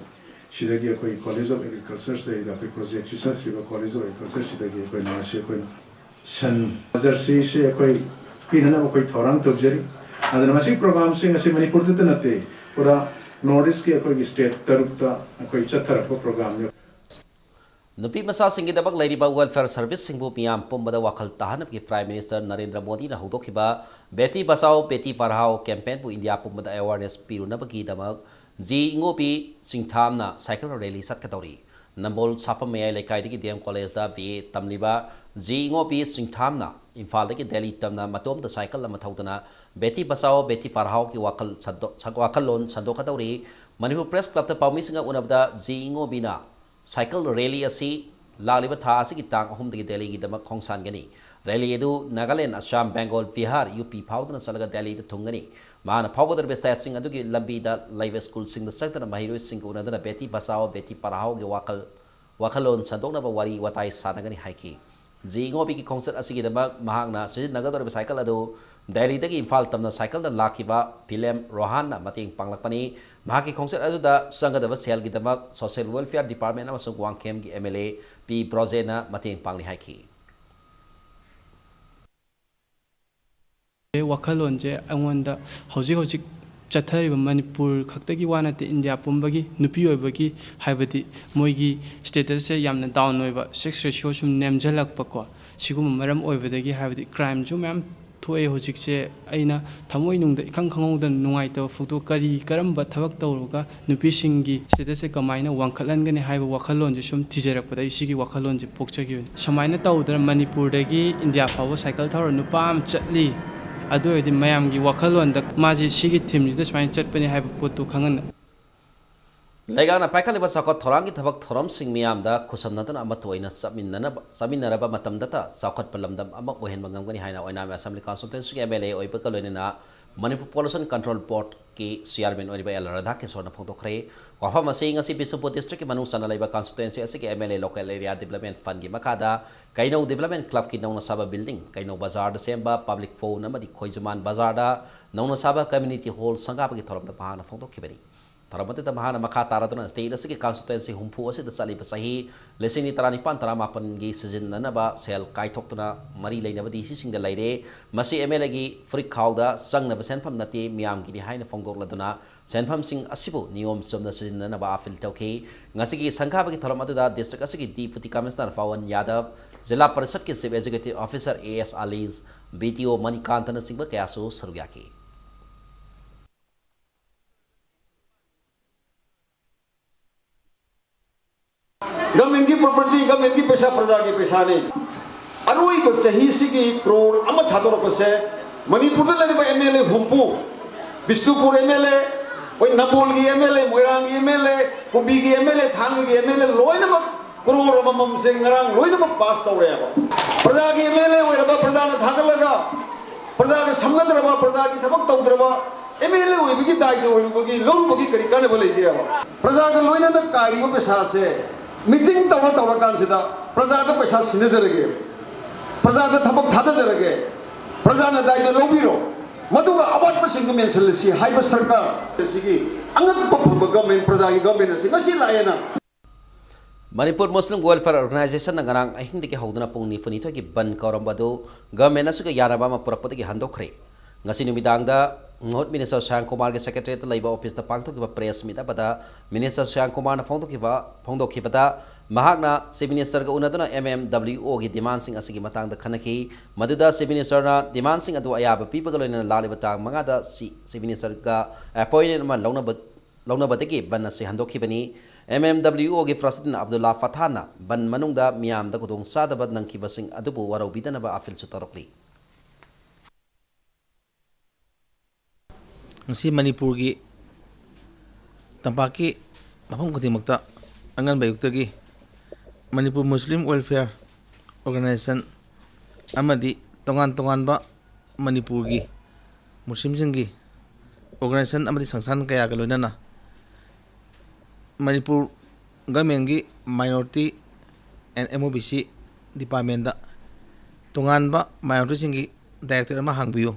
ꯁꯤꯗꯒꯤ ꯑꯩꯈꯣꯏ College of Agricultureꯁꯤꯗꯩꯗ ꯑꯩꯈꯣꯏ projectꯁꯤ ꯆꯠꯈ꯭ꯔꯤꯕ College of Agricultureꯁꯤꯗꯒꯤ ꯑꯩꯈꯣꯏ ꯉꯥꯁꯤ ꯑꯩꯈꯣꯏꯅ ꯁꯟ jerseyꯁꯤ ꯑꯩꯈꯣꯏ ꯄꯤꯅꯅꯕ ꯑꯩꯈꯣꯏ ꯊꯧꯔꯥꯡ ꯇꯧꯖꯔꯤ꯫ ꯑꯗꯨꯅ ꯃꯁꯤꯒꯤ programꯁꯤ ꯉꯁꯤ ꯃꯅꯤꯄꯨꯔꯗꯇ ꯅꯠꯇꯦ, ꯄꯨꯔꯥ North Eastꯀꯤ ꯑꯩꯈꯣꯏꯒꯤ state ꯇꯔꯨꯛꯇ ꯑꯩꯈꯣꯏ ꯆꯠꯊꯔꯛꯄ programꯅꯤ꯫ ꯅꯨꯄꯤ ꯃꯆꯥꯁꯤꯡꯒꯤꯗꯃꯛ ꯂꯩꯔꯤꯕ welfare serviceꯁꯤꯡꯕꯨ ꯃꯤꯌꯥꯝ ꯄꯨꯝꯕꯗ ꯋꯥꯈꯜ ꯇꯥꯍꯟꯅꯕꯒꯤ Prime Minister ꯅꯔꯦꯟꯗ꯭ꯔ ꯃꯣꯗꯤꯅ ꯍꯧꯗꯣꯛꯈꯤꯕ Beti Bachao Beti Padhao campaignꯕꯨ ꯏꯟꯗꯤꯌꯥ ꯄꯨꯝꯕꯗ awareness ꯄꯤꯔꯨꯅꯕꯒꯤꯗꯃꯛ ꯖꯤ ꯏꯉꯣꯕꯤ ꯆꯤꯡꯊꯥꯝꯅ cycle rally ꯆꯠꯀꯗꯧꯔꯤ꯫ ꯅꯝꯕꯣꯜ ꯁꯥꯐꯝ ꯃꯌꯥꯏ ꯂꯩꯀꯥꯏꯗꯒꯤ DM Collegeꯗ BA ꯇꯝꯂꯤꯕ ꯖꯤ ꯏꯉꯣꯕꯤ ꯆꯤꯡꯊꯥꯝꯅ ꯏꯝꯐꯥꯜꯗꯒꯤ ꯗꯦꯜꯂꯤ ꯇꯝꯅ ꯃꯇꯣꯝꯇ cycle ꯑꯃ ꯊꯧꯗꯨꯅ Beti Bachao Beti Padhaoꯒꯤ ꯋꯥꯈꯜ ꯁꯟꯗꯣ-, ꯋꯥꯈꯜꯂꯣꯟ ꯁꯟꯗꯣꯛꯀꯗꯧꯔꯤ꯫ ꯃꯅꯤꯄꯨꯔ Press Clubꯇ ꯄꯥꯎꯃꯤꯁꯤꯡꯒ ꯎꯅꯕꯗ ꯖꯤ ꯏꯉꯣꯕꯤꯅ cycle rally ꯑꯁꯤ ꯂꯥꯛꯂꯤꯕ ꯊꯥ ꯑꯁꯤꯒꯤ ꯇꯥꯡ ꯑꯍꯨꯝꯗꯒꯤ ꯗꯦꯜꯂꯤꯒꯤꯗꯃꯛ ꯈꯣꯡꯁꯥꯟꯒꯅꯤ꯫ ꯔꯦꯂꯤ ꯑꯗꯨ ꯅꯥꯒꯥꯂꯦꯟ, ꯑꯁꯥꯝ, ꯕꯦꯡꯒꯣꯜ, ꯕꯤꯍꯥꯔ, ꯌꯨ ꯄꯤ ꯐꯥꯎꯗꯨꯅ ꯆꯠꯂꯒ ꯗꯦꯜꯂꯤꯗ ꯊꯨꯡꯒꯅꯤ꯫ ꯃꯍꯥꯛꯅ ꯐꯥꯎꯒꯗꯧꯔꯤꯕ ꯁ꯭ꯇꯦꯠꯁꯤꯡ ꯑꯗꯨꯒꯤ ꯂꯝꯕꯤꯗ ꯂꯩꯕ ꯁ꯭ꯀꯨꯜꯁꯤꯡꯗ ꯆꯠꯇꯨꯅ ꯃꯍꯩꯔꯣꯏꯁꯤꯡꯒ ꯎꯅꯗꯨꯅ ꯕꯦꯇꯤ ꯕꯆꯥꯑꯣ, ꯕꯦꯇꯤ ꯄꯔꯍꯥꯎꯒꯤ ꯋꯥꯈꯜ, ꯋꯥꯈꯜꯂꯣꯟ ꯁꯟꯗꯣꯛꯅꯕ ꯋꯥꯔꯤ ꯋꯥꯇꯥꯏ ꯁꯥꯟꯅꯒꯅꯤ ꯍꯥꯏꯈꯤ꯫ ꯖꯤ ꯏꯉꯣꯕꯤꯒꯤ ꯈꯣꯡꯆꯠ ꯑꯁꯤꯒꯤꯗꯃꯛ ꯃꯍꯥꯛꯅ ꯁꯤꯖꯤꯟꯅꯒꯗꯧꯔꯤꯕ ꯁꯥꯏꯀꯜ ꯑꯗꯨ ꯗꯦꯜꯂꯤꯗꯒꯤ ꯏꯝꯐꯥꯜ ꯇꯝꯅ ꯁꯥꯏꯀꯜꯗ ꯂꯥꯛꯈꯤꯕ ꯐꯤꯂꯦꯝ ꯔꯣꯍꯥꯟꯅ ꯃꯇꯦꯡ ꯄꯥꯡꯂꯛꯄꯅꯤ꯫ ꯃꯍꯥꯛꯀꯤ ꯈꯣꯡꯆꯠ ꯑꯗꯨꯗ ꯆꯪꯒꯗꯕ ꯁꯦꯜꯒꯤꯗꯃꯛ Social Welfare Department ꯑꯃꯁꯨꯡ ꯋꯥꯡꯈꯦꯝꯒꯤ ꯑꯦꯝ ꯑꯦꯜ ꯑꯦ ꯄꯤ ꯕ꯭ꯔꯣꯖꯦꯟꯅ ꯃꯇꯦꯡ ꯄꯥꯡꯂꯤ ꯍꯥꯏꯈꯤ꯫ ꯋꯥꯈꯜꯂꯣꯟꯁꯦ ꯑꯩꯉꯣꯟꯗ ꯍꯧꯖꯤꯛ ꯍꯧꯖꯤꯛ ꯆꯠꯊꯔꯤꯕ ꯃꯅꯤꯄꯨꯔ ꯈꯛꯇꯒꯤ ꯋꯥ ꯅꯠꯇꯦ, ꯏꯟꯗꯤꯌꯥ ꯄꯨꯝꯕꯒꯤ ꯅꯨꯄꯤ ꯑꯣꯏꯕꯒꯤ, ꯍꯥꯏꯕꯗꯤ ꯃꯣꯏꯒꯤ status ꯁꯦ ꯌꯥꯝꯅ down ꯑꯣꯏꯕ, sex ratio ꯁꯨꯝ ꯅꯦꯝꯖꯜꯂꯛꯄꯀꯣ, ꯁꯤꯒꯨꯝꯕ ꯃꯔꯝ ꯑꯣꯏꯕꯗꯒꯤ, ꯍꯥꯏꯕꯗꯤ crime ꯁꯨ ꯃꯌꯥꯝ ꯊꯣꯛꯑꯦ ꯍꯧꯖꯤꯛꯁꯦ꯫ ꯑꯩꯅ ꯊꯃꯣꯏꯅꯨꯡꯗ ꯏꯈꯪ ꯈꯪꯍꯧꯗꯅ ꯅꯨꯡꯉꯥꯏꯇꯕ ꯐꯥꯎꯗꯣꯛ-, ꯀꯔꯤ, ꯀꯔꯝꯕ ꯊꯕꯛ ꯇꯧꯔꯒ ꯅꯨꯄꯤꯁꯤꯡꯒꯤ status ꯁꯦ ꯀꯃꯥꯏꯅ ꯋꯥꯡꯈꯠꯍꯟꯒꯅꯤ ꯍꯥꯏꯕ ꯋꯥꯈꯜꯂꯣꯟꯁꯦ ꯁꯨꯝ ꯊꯤꯖꯔꯛꯄꯗ ꯑꯩ ꯁꯤꯒꯤ ꯋꯥꯈꯜꯂꯣꯟꯁꯦ ꯄꯣꯛꯆꯈꯤꯕꯅꯤ꯫ ꯁꯨꯃꯥꯏꯅ ꯇꯧꯗꯅ ꯃꯅꯤꯄꯨꯔꯗꯒꯤ ꯏꯟꯗꯤꯌꯥ ꯐꯥꯎꯕ ꯁꯥꯏꯀꯜ ꯊꯧꯔ ꯅꯨꯄꯥ ꯑꯃ ꯆꯠꯂꯤ꯫ ꯑꯗꯨ ꯑꯣꯏꯔꯗꯤ ꯃꯌꯥꯝꯒꯤ ꯋꯥꯈꯜꯂꯣꯟꯗ ꯃꯥꯁꯦ ꯁꯤꯒꯤ theme ꯁꯤꯗ ꯁꯨꯃꯥꯏꯅ ꯆꯠꯄꯅꯤ ꯍꯥꯏꯕ ꯄꯣꯠꯇꯨ ꯈꯪꯍꯟꯅ꯫ ꯂꯩꯉꯥꯛꯅ ꯄꯥꯏꯈꯠꯂꯤꯕ ꯆꯥꯎꯈꯠ ꯊꯧꯔꯥꯡꯒꯤ ꯊꯕꯛ ꯊꯧꯔꯝꯁꯤꯡ ꯃꯤꯌꯥꯝꯗ ꯈꯨꯠꯁꯝꯅꯗꯨꯅ ꯑꯃꯠꯇ ꯑꯣꯏꯅ ꯆꯠꯃꯤꯟꯅꯅꯕ, ꯆꯠꯃꯤꯟꯅꯔꯕ ꯃꯇꯝꯗꯇ ꯆꯥꯎꯈꯠꯄ ꯂꯝꯗꯝ ꯑꯃ ꯑꯣꯏꯍꯟꯕ ꯉꯝꯒꯅꯤ ꯍꯥꯏꯅ ꯑꯣꯏꯅꯥꯝ Assembly Constituency ꯒꯤ M L A ꯑꯣꯏꯕꯒ ꯂꯣꯏꯅꯅ ꯃꯅꯤꯄꯨꯔ Pollution Control Board ꯀꯤ Chairman ꯑꯣꯏꯔꯤꯕ ꯑꯦꯜ ꯔꯥꯙꯥꯀꯤꯁꯣꯔꯅ ꯐꯣꯡꯗꯣꯛꯈ꯭ꯔꯦ꯫ ꯋꯥꯐꯝ ꯑꯁꯤ ꯉꯁꯤ ꯕꯤꯁꯅꯨꯄꯨꯔ district ꯀꯤ ꯃꯅꯨꯡ ꯆꯟꯅ ꯂꯩꯕ constituency ꯑꯁꯤꯒꯤ M L A Local Area Development Fund ꯒꯤ ꯃꯈꯥꯗ ꯀꯩꯅꯧ Development Club ꯀꯤ ꯅꯧꯅ ꯁꯥꯕ building, ꯀꯩꯅꯧ ꯕꯖꯥꯔꯗ ꯁꯦꯝꯕ public phone ꯑꯃꯗꯤ ꯈꯣꯏꯖꯨꯃꯥꯟ ꯕꯖꯥꯔꯗ ꯅꯧꯅ ꯁꯥꯕ community hall ꯁꯪꯒꯥꯕꯒꯤ ꯊꯧꯔꯝꯗ ꯃꯍꯥꯛꯅ ꯐꯣꯡꯗꯣꯛꯈꯤꯕꯅꯤ꯫ ꯊꯧꯔꯝ ꯑꯗꯨꯗ ꯃꯍꯥꯛꯅ ꯃꯈꯥ ꯇꯥꯔꯗꯨꯅ state ꯑꯁꯤꯒꯤ constituency ꯍꯨꯝꯐꯨ ꯑꯁꯤꯗ ꯆꯠꯂꯤꯕ ꯆꯍꯤ ꯂꯤꯁꯤꯡ ꯑꯅꯤ ꯇꯔꯥꯅꯤꯄꯥꯟ ꯇꯔꯥꯃꯥꯄꯟꯒꯤ ꯁꯤꯖꯤꯟꯅꯅꯕ ꯁꯦꯜ ꯀꯥꯏꯊꯣꯛꯇꯨꯅ ꯃꯔꯤ ꯂꯩꯅꯕ D C ꯁꯤꯡꯗ ꯂꯩꯔꯦ꯫ ꯃꯁꯤ M L A ꯒꯤ ꯐꯨꯔꯤꯠꯈꯥꯎꯗ ꯆꯪꯅꯕ ꯁꯦꯟꯐꯝ ꯅꯠꯇꯦ, ꯃꯤꯌꯥꯝꯒꯤꯅꯤ ꯍꯥꯏꯅ ꯐꯣꯡꯗꯣꯛꯂꯗꯨꯅ ꯁꯦꯟꯐꯝꯁꯤꯡ ꯑꯁꯤꯕꯨ ꯅꯤꯌꯣꯝ ꯆꯨꯝꯅ ꯁꯤꯖꯤꯟꯅꯅꯕ appeal ꯇꯧꯈꯤ꯫ ꯉꯁꯤꯒꯤ ꯁꯪꯒꯥꯕꯒꯤ ꯊꯧꯔꯝ ꯑꯗꯨꯗ district ꯑꯁꯤꯒꯤ Deputy Commissioner ꯄꯋꯟ ꯌꯥꯗꯕ, ꯖꯤꯂꯥ ꯄꯔꯤꯁꯠꯀꯤ Chief Executive Officer A S Ali's, B T O ꯃꯅꯤꯀꯥꯟꯇꯅꯆꯤꯡꯕ ꯀꯌꯥꯁꯨ ꯁꯔꯨꯛ ꯌꯥꯈꯤ꯫ ꯒꯃꯦꯟꯒꯤ ꯄ꯭ꯔꯣꯄꯔꯇꯤ, ꯒꯃꯦꯟꯒꯤ ꯄꯩꯁꯥ, ꯄ꯭ꯔꯖꯥꯒꯤ ꯄꯩꯁꯥꯅꯤ꯫ ꯑꯔꯣꯏꯕ ꯆꯍꯤꯁꯤꯒꯤ ꯀ꯭ꯔꯣꯔ ꯑꯃ ꯊꯥꯗꯣꯔꯛꯄꯁꯦ ꯃꯅꯤꯄꯨꯔꯗ ꯂꯩꯔꯤꯕ ꯑꯦꯝ ꯑꯦꯜ ꯑꯦ ꯍꯨꯝꯐꯨ, ꯕꯤꯁꯅꯨꯄꯨꯔ ꯑꯦꯝ ꯑꯦꯜ ꯑꯦ, ꯑꯩꯈꯣꯏ ꯅꯝꯕꯣꯜꯒꯤ ꯑꯦꯝ ꯑꯦꯜ ꯑꯦ, ꯃꯣꯏꯔꯥꯡꯒꯤ ꯑꯦꯝ ꯑꯦꯜ ꯑꯦ, ꯀꯨꯝꯕꯤꯒꯤ ꯑꯦꯝ ꯑꯦꯜ ꯑꯦ, ꯊꯥꯡꯒꯒꯤ ꯑꯦꯝ ꯑꯦꯜ ꯑꯦ ꯂꯣꯏꯅꯃꯛ ꯀ꯭ꯔꯣꯔ ꯑꯃꯃꯝꯁꯦ ꯉꯔꯥꯡ ꯂꯣꯏꯅꯃꯛ ꯄꯥꯁ ꯇꯧꯔꯦꯕ꯫ ꯄ꯭ꯔꯖꯥꯒꯤ ꯑꯦꯝ ꯑꯦꯜ ꯑꯦ ꯑꯣꯏꯔꯕ, ꯄ꯭ꯔꯖꯥꯅ ꯊꯥꯒꯠꯂꯒ ꯄ꯭ꯔꯖꯥꯒ ꯁꯝꯅꯗ꯭ꯔꯕ, ꯄ꯭ꯔꯖꯥꯒꯤ ꯊꯕꯛ ꯇꯧꯗ꯭ꯔꯕ ꯑꯦꯝ ꯑꯦꯜ ꯑꯦ ꯑꯣꯏꯕꯒꯤ ꯗꯥꯏꯇ ꯑꯣꯏꯔꯨꯕꯒꯤ, ꯂꯧꯔꯨꯕꯒꯤ ꯀꯔꯤ ꯀꯥꯟꯅꯕ ꯂꯩꯒꯦꯕ? ꯄ꯭ꯔꯖꯥꯒ ꯂꯣꯏꯅꯅ ꯀꯥꯏꯔꯤꯕ ꯄꯩꯁꯥꯁꯦ ꯃꯤꯇꯤꯡ ꯇꯧꯔ ꯇꯧꯔꯀꯥꯟꯁꯤꯗ ꯄ꯭ꯔꯖꯥꯗ ꯄꯩꯁꯥ ꯁꯤꯟꯅꯖꯔꯒꯦ, ꯄ꯭ꯔꯖꯥꯗ ꯊꯕꯛ ꯊꯥꯗꯖꯔꯒꯦ, ꯄ꯭ꯔꯖꯥꯅ ꯗꯥꯏꯇ ꯂꯧꯕꯤꯔꯣ, ꯃꯗꯨꯒ ꯑꯋꯥꯠꯄꯁꯤꯡꯗꯨ ꯃꯦꯟꯁꯤꯜꯂꯁꯤ ꯍꯥꯏꯕ ꯁꯔꯀꯥꯔ ꯑꯁꯤꯒꯤ ꯑꯉꯛꯄ ꯐꯕ ꯒꯃꯦꯟ, ꯄ꯭ꯔꯖꯥꯒꯤ ꯒꯃꯦꯟ ꯑꯁꯤ ꯉꯁꯤ ꯂꯥꯛꯑꯦꯅ꯫ ꯃꯅꯤꯄꯨꯔ ꯃꯨꯁꯂꯤꯝ ꯋꯦꯜꯐꯤꯌꯔ ꯑꯣꯔꯒꯅꯥꯏꯖꯦꯁꯟꯅ ꯉꯔꯥꯡ ꯑꯍꯤꯡꯗꯒꯤ ꯍꯧꯗꯨꯅ ꯄꯨꯡ ꯅꯤꯐꯨꯅꯤꯊꯣꯏꯒꯤ ꯕꯟ ꯀꯧꯔꯝꯕ ꯑꯗꯨ ꯒꯚꯔꯟꯃꯦꯟꯠ ꯑꯁꯤꯒ ꯌꯥꯅꯕ ꯑꯃ ꯄꯨꯔꯛꯄꯗꯒꯤ ꯍꯟꯗꯣꯛꯈ꯭ꯔꯦ꯫ ꯉꯁꯤ ꯅꯨꯃꯤꯗꯥꯡꯗ ꯉꯍꯨꯠ ꯃꯤꯅꯤꯁꯇꯔ ꯁꯥꯌꯥꯝ ꯀꯨꯃꯥꯔꯒꯤ ꯁꯦꯀ꯭ꯔꯦꯇꯔꯤꯌꯦꯠꯇ ꯂꯩꯕ ꯑꯣꯐꯤꯁꯇ ꯄꯥꯡꯊꯣꯛꯈꯤꯕ ꯄ꯭ꯔꯦꯁ ꯃꯤꯠ ꯑꯃꯗ ꯃꯤꯅꯤꯁꯇꯔ ꯁꯥꯌꯥꯝ ꯀꯨꯃꯥꯔꯅ ꯐꯣꯡꯗꯣꯛꯈꯤꯕ, ꯐꯣꯡꯗꯣꯛꯈꯤꯕꯗ ꯃꯍꯥꯛꯅ ꯆꯤꯐ ꯃꯤꯅꯤꯁꯇꯔꯒ ꯎꯅꯗꯨꯅ ꯑꯦꯝ ꯑꯦꯝ ꯗꯕ꯭ꯂꯤꯎ ꯑꯣꯒꯤ ꯗꯤꯃꯥꯟꯁꯤꯡ ꯑꯁꯤꯒꯤ ꯃꯇꯥꯡꯗ ꯈꯟꯅꯈꯤ꯫ ꯃꯗꯨꯗ ꯆꯤꯐ ꯃꯤꯅꯤꯁꯇꯔꯅ ꯗꯤꯃꯥꯟꯁꯤꯡ ꯑꯗꯨ ꯑꯌꯥꯕ ꯄꯤꯕꯒ ꯂꯣꯏꯅꯅ ꯂꯥꯛꯂꯤꯕ ꯇꯥꯡ ꯃꯉꯥꯗ ꯆꯤ-, ꯆꯤꯐ ꯃꯤꯅꯤꯁꯇꯔꯒ ꯑꯦꯄꯣꯏꯟꯃꯦꯟꯠ ꯑꯃ ꯂꯧꯅꯕ, ꯂꯧꯅꯕꯗꯒꯤ ꯕꯟ ꯑꯁꯤ ꯍꯟꯗꯣꯛꯈꯤꯕꯅꯤ꯫ ꯑꯦꯝ ꯑꯦꯝ ꯗꯕ꯭ꯂꯤꯎ ꯑꯣꯒꯤ ꯄ꯭ꯔꯁꯤꯗꯦꯟꯠ ꯑꯕꯗꯨꯜꯂꯥ ꯐꯊꯥꯟꯅ ꯕꯟ ꯃꯅꯨꯡꯗ ꯃꯤꯌꯥꯝꯗ ꯈꯨꯗꯣꯡꯆꯥꯗꯕ ꯅꯪꯈꯤꯕꯁꯤꯡ ꯑꯗꯨꯕꯨ ꯋꯥꯔꯧꯕꯤꯗꯅꯕ ꯑꯄꯤꯜꯁꯨ ꯇꯧꯔꯛꯂꯤ꯫ ꯉꯁꯤ ꯃꯅꯤꯄꯨꯔꯒꯤ ꯇꯝꯄꯥꯛꯀꯤ ꯃꯐꯝ ꯈꯨꯗꯤꯡꯃꯛꯇ ꯑꯉꯟꯕ ꯑꯌꯨꯛꯇꯒꯤ ꯃꯅꯤꯄꯨꯔ ꯃꯨꯁꯂꯤꯝ ꯋꯦꯜꯐꯤꯌꯔ ꯑꯣꯔꯒꯅꯥꯏꯖꯦꯁꯟ ꯑꯃꯗꯤ ꯇꯣꯉꯥꯟ ꯇꯣꯉꯥꯟꯕ ꯃꯅꯤꯄꯨꯔꯒꯤ ꯃꯨꯁꯂꯤꯝꯁꯤꯡꯒꯤ ꯑꯣꯔꯒꯅꯥꯏꯖꯦꯁꯟ ꯑꯃꯗꯤ ꯁꯪꯁꯊꯥꯟ ꯀꯌꯥꯒ ꯂꯣꯏꯅꯅ Manipur ꯒꯃꯦꯟꯒꯤ minority and M O B C ꯗꯤꯄꯥꯔꯠꯃꯦꯟꯗ ꯇꯣꯉꯥꯟꯕ ꯃꯥꯏꯅꯣꯔꯤꯇꯤꯁꯤꯡꯒꯤ ꯗꯥꯏꯔꯦꯛꯇꯣꯔꯦꯠ ꯑꯃ ꯍꯥꯡꯕꯤꯌꯨ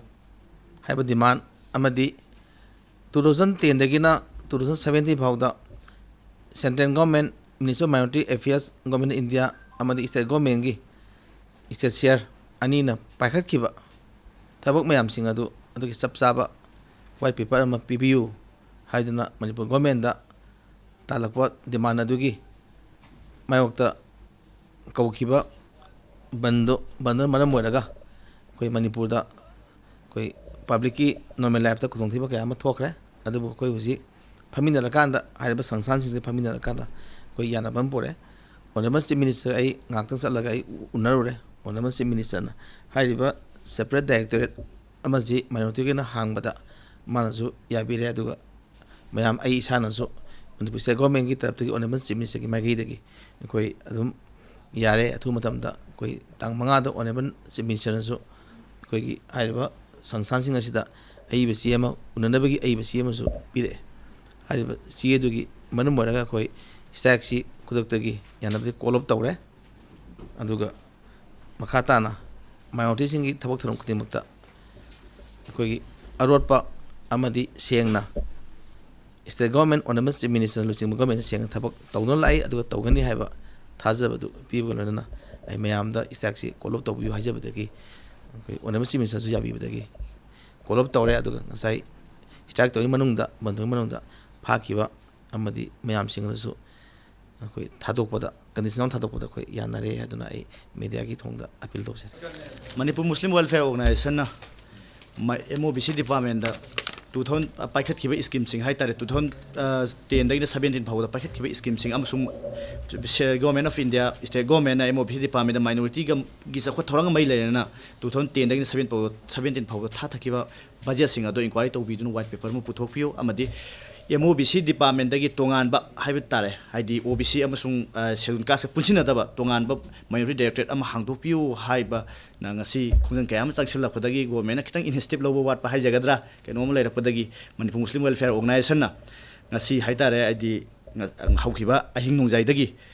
ꯍꯥꯏꯕ ꯗꯤꯃꯥꯟ ꯑꯃꯗꯤ ꯇꯨ ꯊꯥꯎꯖꯟ ꯇꯦꯟꯗꯒꯤꯅ ꯇꯨ ꯊꯥꯎꯖꯟ ꯁꯕꯦꯟꯇꯤꯟ ꯐꯥꯎꯗ central government, ministry of minority affairs, government of India ꯑꯃꯗꯤ ꯁ꯭ꯇꯦꯠ ꯒꯣꯔꯃꯦꯟꯒꯤ ꯁ꯭ꯇꯦꯠ ꯁꯤꯌꯔ ꯑꯅꯤꯅ ꯄꯥꯏꯈꯠꯈꯤꯕ ꯊꯕꯛ ꯃꯌꯥꯝꯁꯤꯡ ꯑꯗꯨ, ꯑꯗꯨꯒꯤ ꯆꯞ ꯆꯥꯕ ꯋꯥꯏꯠ ꯄꯦꯄꯔ ꯑꯃ ꯄꯤꯕꯤꯌꯨ ꯍꯥꯏꯗꯨꯅ ꯃꯅꯤꯄꯨꯔ ꯒꯣꯔꯃꯦꯟꯗ ꯇꯥꯜꯂꯛꯄ ꯗꯤꯃꯥꯟ ꯑꯗꯨꯒꯤ ꯃꯥꯌꯣꯛꯇ ꯀꯧꯈꯤꯕ ꯕꯟꯗꯣ, ꯕꯟꯗꯨꯅ ꯃꯔꯝ ꯑꯣꯏꯔꯒ ꯑꯩꯈꯣꯏ ꯃꯅꯤꯄꯨꯔꯗ ꯑꯩꯈꯣꯏ ꯄꯕ꯭ꯂꯤꯛꯀꯤ ꯅꯣꯔꯃꯦꯜ ꯂꯥꯏꯐꯇ ꯈꯨꯗꯣꯡꯊꯤꯕ ꯀꯌꯥ ꯑꯃ ꯊꯣꯛꯈ꯭ꯔꯦ꯫ ꯑꯗꯨꯕꯨ ꯑꯩꯈꯣꯏ ꯍꯧꯖꯤꯛ ꯐꯝꯃꯤꯟꯅꯔꯀꯥꯟꯗ, ꯍꯥꯏꯔꯤꯕ ꯁꯪꯁꯊꯥꯟꯁꯤꯡꯁꯦ ꯐꯝꯃꯤꯟꯅꯔꯀꯥꯟꯗ ꯑꯩꯈꯣꯏ ꯌꯥꯅꯕ ꯑꯃ ꯄꯨꯔꯛꯑꯦ꯫ ꯑꯣꯅꯔꯦꯕꯜ ꯆꯤꯐ ꯃꯤꯅꯤꯁꯇꯔ ꯑꯩ ꯉꯥꯏꯍꯥꯛꯇꯪ ꯆꯠꯂꯒ ꯑꯩ ꯎ-, ꯎꯅꯔꯨꯔꯦ꯫ ꯑꯣꯅꯔꯦꯕꯜ ꯆꯤꯐ ꯃꯤꯅꯤꯁꯇꯔꯅ ꯍꯥꯏꯔꯤꯕ ꯁꯦꯄꯔꯦꯠ ꯗꯥꯏꯔꯦꯛꯇꯣꯔꯦꯠ ꯑꯃꯁꯤ ꯃꯥꯏꯅꯣꯔꯤꯇꯤꯒꯤꯅ ꯍꯥꯡꯕꯗ ꯃꯥꯅꯁꯨ ꯌꯥꯕꯤꯔꯦ꯫ ꯑꯗꯨꯒ ꯃꯌꯥꯝ, ꯑꯩ ꯏꯁꯥꯅꯁꯨ ꯃꯅꯤꯄꯨꯔ ꯁ꯭ꯇꯦꯠ ꯒꯣꯔꯃꯦꯟꯒꯤ ꯇꯔꯞꯇꯒꯤ ꯑꯣꯅꯔꯦꯕꯜ ꯆꯤꯐ ꯃꯤꯅꯤꯁꯇꯔꯒꯤ ꯃꯥꯏꯀꯩꯗꯒꯤ ꯑꯩꯈꯣꯏ ꯑꯗꯨꯝ ꯌꯥꯔꯦ, ꯑꯊꯨꯕ ꯃꯇꯝꯗ ꯑꯩꯈꯣꯏ ꯇꯥꯡ ꯃꯉꯥꯗ ꯑꯣꯅꯔꯦꯕꯜ ꯆꯤꯐ ꯃꯤꯅꯤꯁꯇꯔꯅꯁꯨ ꯑꯩꯈꯣꯏꯒꯤ ꯍꯥꯏꯔꯤꯕ ꯁꯪꯁꯊꯥꯟꯁꯤꯡ ꯑꯁꯤꯗ ꯑꯏꯕ ꯆꯦ ꯑꯃ ꯎꯅꯅꯕꯒꯤ ꯑꯏꯕ ꯆꯦ ꯑꯃꯁꯨ ꯄꯤꯔꯛꯑꯦ꯫ ꯍꯥꯏꯔꯤꯕ ꯆꯦ ꯑꯗꯨꯒꯤ ꯃꯔꯝ ꯑꯣꯏꯔꯒ ꯑꯩꯈꯣꯏ ꯁ꯭ꯇ꯭ꯔꯥꯏꯛꯁꯤ ꯈꯨꯗꯛꯇꯒꯤ ꯌꯥꯅꯕꯗꯤ ꯀꯣꯜ ꯑꯣꯐ ꯇꯧꯔꯦ꯫ ꯑꯗꯨꯒ ꯃꯈꯥ ꯇꯥꯅ ꯃꯥꯏꯅꯣꯔꯤꯇꯤꯁꯤꯡꯒꯤ ꯊꯕꯛ ꯊꯧꯔꯝ ꯈꯨꯗꯤꯡꯃꯛꯇ ꯑꯩꯈꯣꯏꯒꯤ ꯑꯔꯣꯠꯄ ꯑꯃꯗꯤ ꯁꯦꯡꯅ state government, honourable chief minister ꯂꯨꯆꯤꯡꯕ ꯒꯣꯔꯃꯦꯟꯁꯦ ꯁꯦꯡꯅ ꯊꯕꯛ ꯇꯧꯗꯨꯅ ꯂꯥꯛꯏ, ꯑꯗꯨꯒ ꯇꯧꯒꯅꯤ ꯍꯥꯏꯕ ꯊꯥꯖꯕꯗꯨ ꯄꯤꯕꯒ ꯂꯣꯏꯅꯅ ꯑꯩ ꯃꯌꯥꯝꯗ ꯁ꯭ꯇ꯭ꯔꯥꯏꯛꯁꯤ ꯀꯣꯜ ꯑꯣꯐ ꯇꯧꯕꯤꯌꯨ ꯍꯥꯏꯖꯕꯗꯒꯤ ꯑꯩꯈꯣꯏ ꯑꯣꯅꯔꯦꯕꯜ ꯆꯤꯐ ꯃꯤꯅꯤꯁꯇꯔꯁꯨ ꯌꯥꯕꯤꯕꯗꯒꯤ ꯀꯣꯜ ꯑꯣꯐ ꯇꯧꯔꯦ꯫ ꯑꯗꯨꯒ ꯉꯁꯥꯏ ꯁ꯭ꯇ꯭ꯔꯥꯏꯛ ꯇꯧꯔꯤꯉꯩ ꯃꯅꯨꯡꯗ, ꯕꯟ ꯇꯧꯔꯤꯉꯩ ꯃꯅꯨꯡꯗ ꯐꯥꯈꯤꯕ ꯑꯃꯗꯤ ꯃꯌꯥꯝꯁꯤꯡ ꯑꯗꯨꯁꯨ ꯑꯩꯈꯣꯏ ꯊꯥꯗꯣꯛꯄꯗ, ꯀꯟꯗꯤꯁꯅꯦꯜ ꯊꯥꯗꯣꯛꯄꯗ ꯑꯩꯈꯣꯏ ꯌꯥꯅꯔꯦ ꯍꯥꯏꯗꯨꯅ ꯑꯩ ꯃꯦꯗꯤꯌꯥꯒꯤ ꯊꯣꯡꯗ ꯑꯄꯤꯜ ꯇꯧꯖꯔꯤ꯫ ꯃꯅꯤꯄꯨꯔ ꯃꯨꯁꯂꯤꯝ ꯋꯦꯜꯐꯤꯌꯥꯔ ꯑꯣꯔꯒꯅꯥꯏꯖꯦꯁꯟꯅ ꯃ-, ꯑꯦꯝ ꯑꯣ ꯕꯤ ꯁꯤ ꯗꯤꯄꯥꯔꯠꯃꯦꯟꯗ ꯇꯨ ꯊꯥꯎꯖꯟ, ꯑ, ꯄꯥꯏꯈꯠꯈꯤꯕ ꯁ꯭ꯀꯤꯝꯁꯤꯡ ꯍꯥꯏ ꯇꯥꯔꯦ, ꯇꯨ ꯊꯥꯎꯖꯟ, ꯑ, ꯇꯦꯟꯗꯒꯤꯅ ꯁꯕꯦꯟꯇꯤꯟ ꯐꯥꯎꯕꯗ ꯄꯥꯏꯈꯠꯈꯤꯕ ꯁ꯭ꯀꯤꯝꯁꯤꯡ ꯑꯃꯁꯨꯡ ꯁꯦ-, ꯒꯣꯔꯃꯦꯟ ꯑꯣꯐ ꯏꯟꯗꯤꯌꯥ, ꯁ꯭ꯇꯦꯠ ꯒꯣꯔꯃꯦꯟꯅ ꯑꯦꯝ ꯑꯣ ꯕꯤ ꯁꯤ ꯗꯤꯄꯥꯔꯠꯃꯦꯟꯗ ꯃꯥꯏꯅꯣꯔꯤꯇꯤꯒꯤ ꯆꯥꯎꯈꯠ ꯊꯧꯔꯥꯡ ꯑꯃ ꯂꯩꯔꯦꯅ ꯇꯨ ꯊꯥꯎꯖꯟ ꯇꯦꯟꯗꯒꯤꯅ ꯁꯕꯦꯟ ꯐꯥꯎꯕ, ꯁꯕꯦꯟꯇꯤꯟ ꯐꯥꯎꯕꯗ ꯊꯥꯊꯈꯤꯕ ꯕꯖꯦꯠꯁꯤꯡ ꯑꯗꯨ ꯏꯟꯀ꯭ꯋꯥꯏꯔꯤ ꯇꯧꯕꯤꯗꯨꯅ ꯋꯥꯏꯠ ꯄꯦꯄꯔ ꯑꯃ ꯄꯨꯊꯣꯛꯄꯤꯌꯨ, ꯑꯃꯗꯤ ꯑꯦꯝ ꯑꯣ ꯕꯤ ꯁꯤ ꯗꯤꯄꯥꯔꯠꯃꯦꯟꯗꯒꯤ ꯇꯣꯉꯥꯟꯕ ꯍꯥꯏꯕ ꯇꯥꯔꯦ, ꯍꯥꯏꯗꯤ ꯑꯣ ꯕꯤ ꯁꯤ ꯑꯃꯁꯨꯡ, ꯑ, ꯁꯦꯗꯨꯜ ꯀꯥꯁꯀ ꯄꯨꯟꯁꯤꯟꯅꯗꯕ ꯇꯣꯉꯥꯟꯕ ꯃꯥꯏꯅꯣꯔꯤꯇꯤ ꯗꯥꯏꯔꯦꯛꯇꯣꯔꯦꯠ ꯑꯃ ꯍꯥꯡꯗꯣꯛꯄꯤꯌꯨ ꯍꯥꯏꯕꯅ ꯉꯁꯤ ꯈꯣꯡꯖꯪ ꯀꯌꯥ ꯑꯃ ꯆꯪꯁꯤꯜꯂꯛꯄꯗꯒꯤ ꯒꯣꯔꯃꯦꯟꯅ ꯈꯤꯇꯪ ꯏꯅꯤꯁꯤꯌꯦꯇꯤꯞ ꯂꯧꯕ ꯋꯥꯠꯄ ꯍꯥꯏꯖꯒꯗ꯭ꯔꯥ, ꯀꯩꯅꯣꯝ ꯂꯩꯔꯛꯄꯗꯒꯤ ꯃꯅꯤꯄꯨꯔ ꯃꯨꯁꯂꯤꯝ ꯋꯦꯜꯐꯤꯌꯥꯔ ꯑꯣꯔꯒꯅꯥꯏꯖꯦꯁꯟꯅ ꯉꯁꯤ ꯍꯥꯏ ꯇꯥꯔꯦ, ꯍꯥꯏꯗꯤ ꯉ-, ꯍꯧꯈꯤꯕ ꯑꯍꯤꯡ ꯅꯣꯡꯖꯥꯏꯗꯒꯤ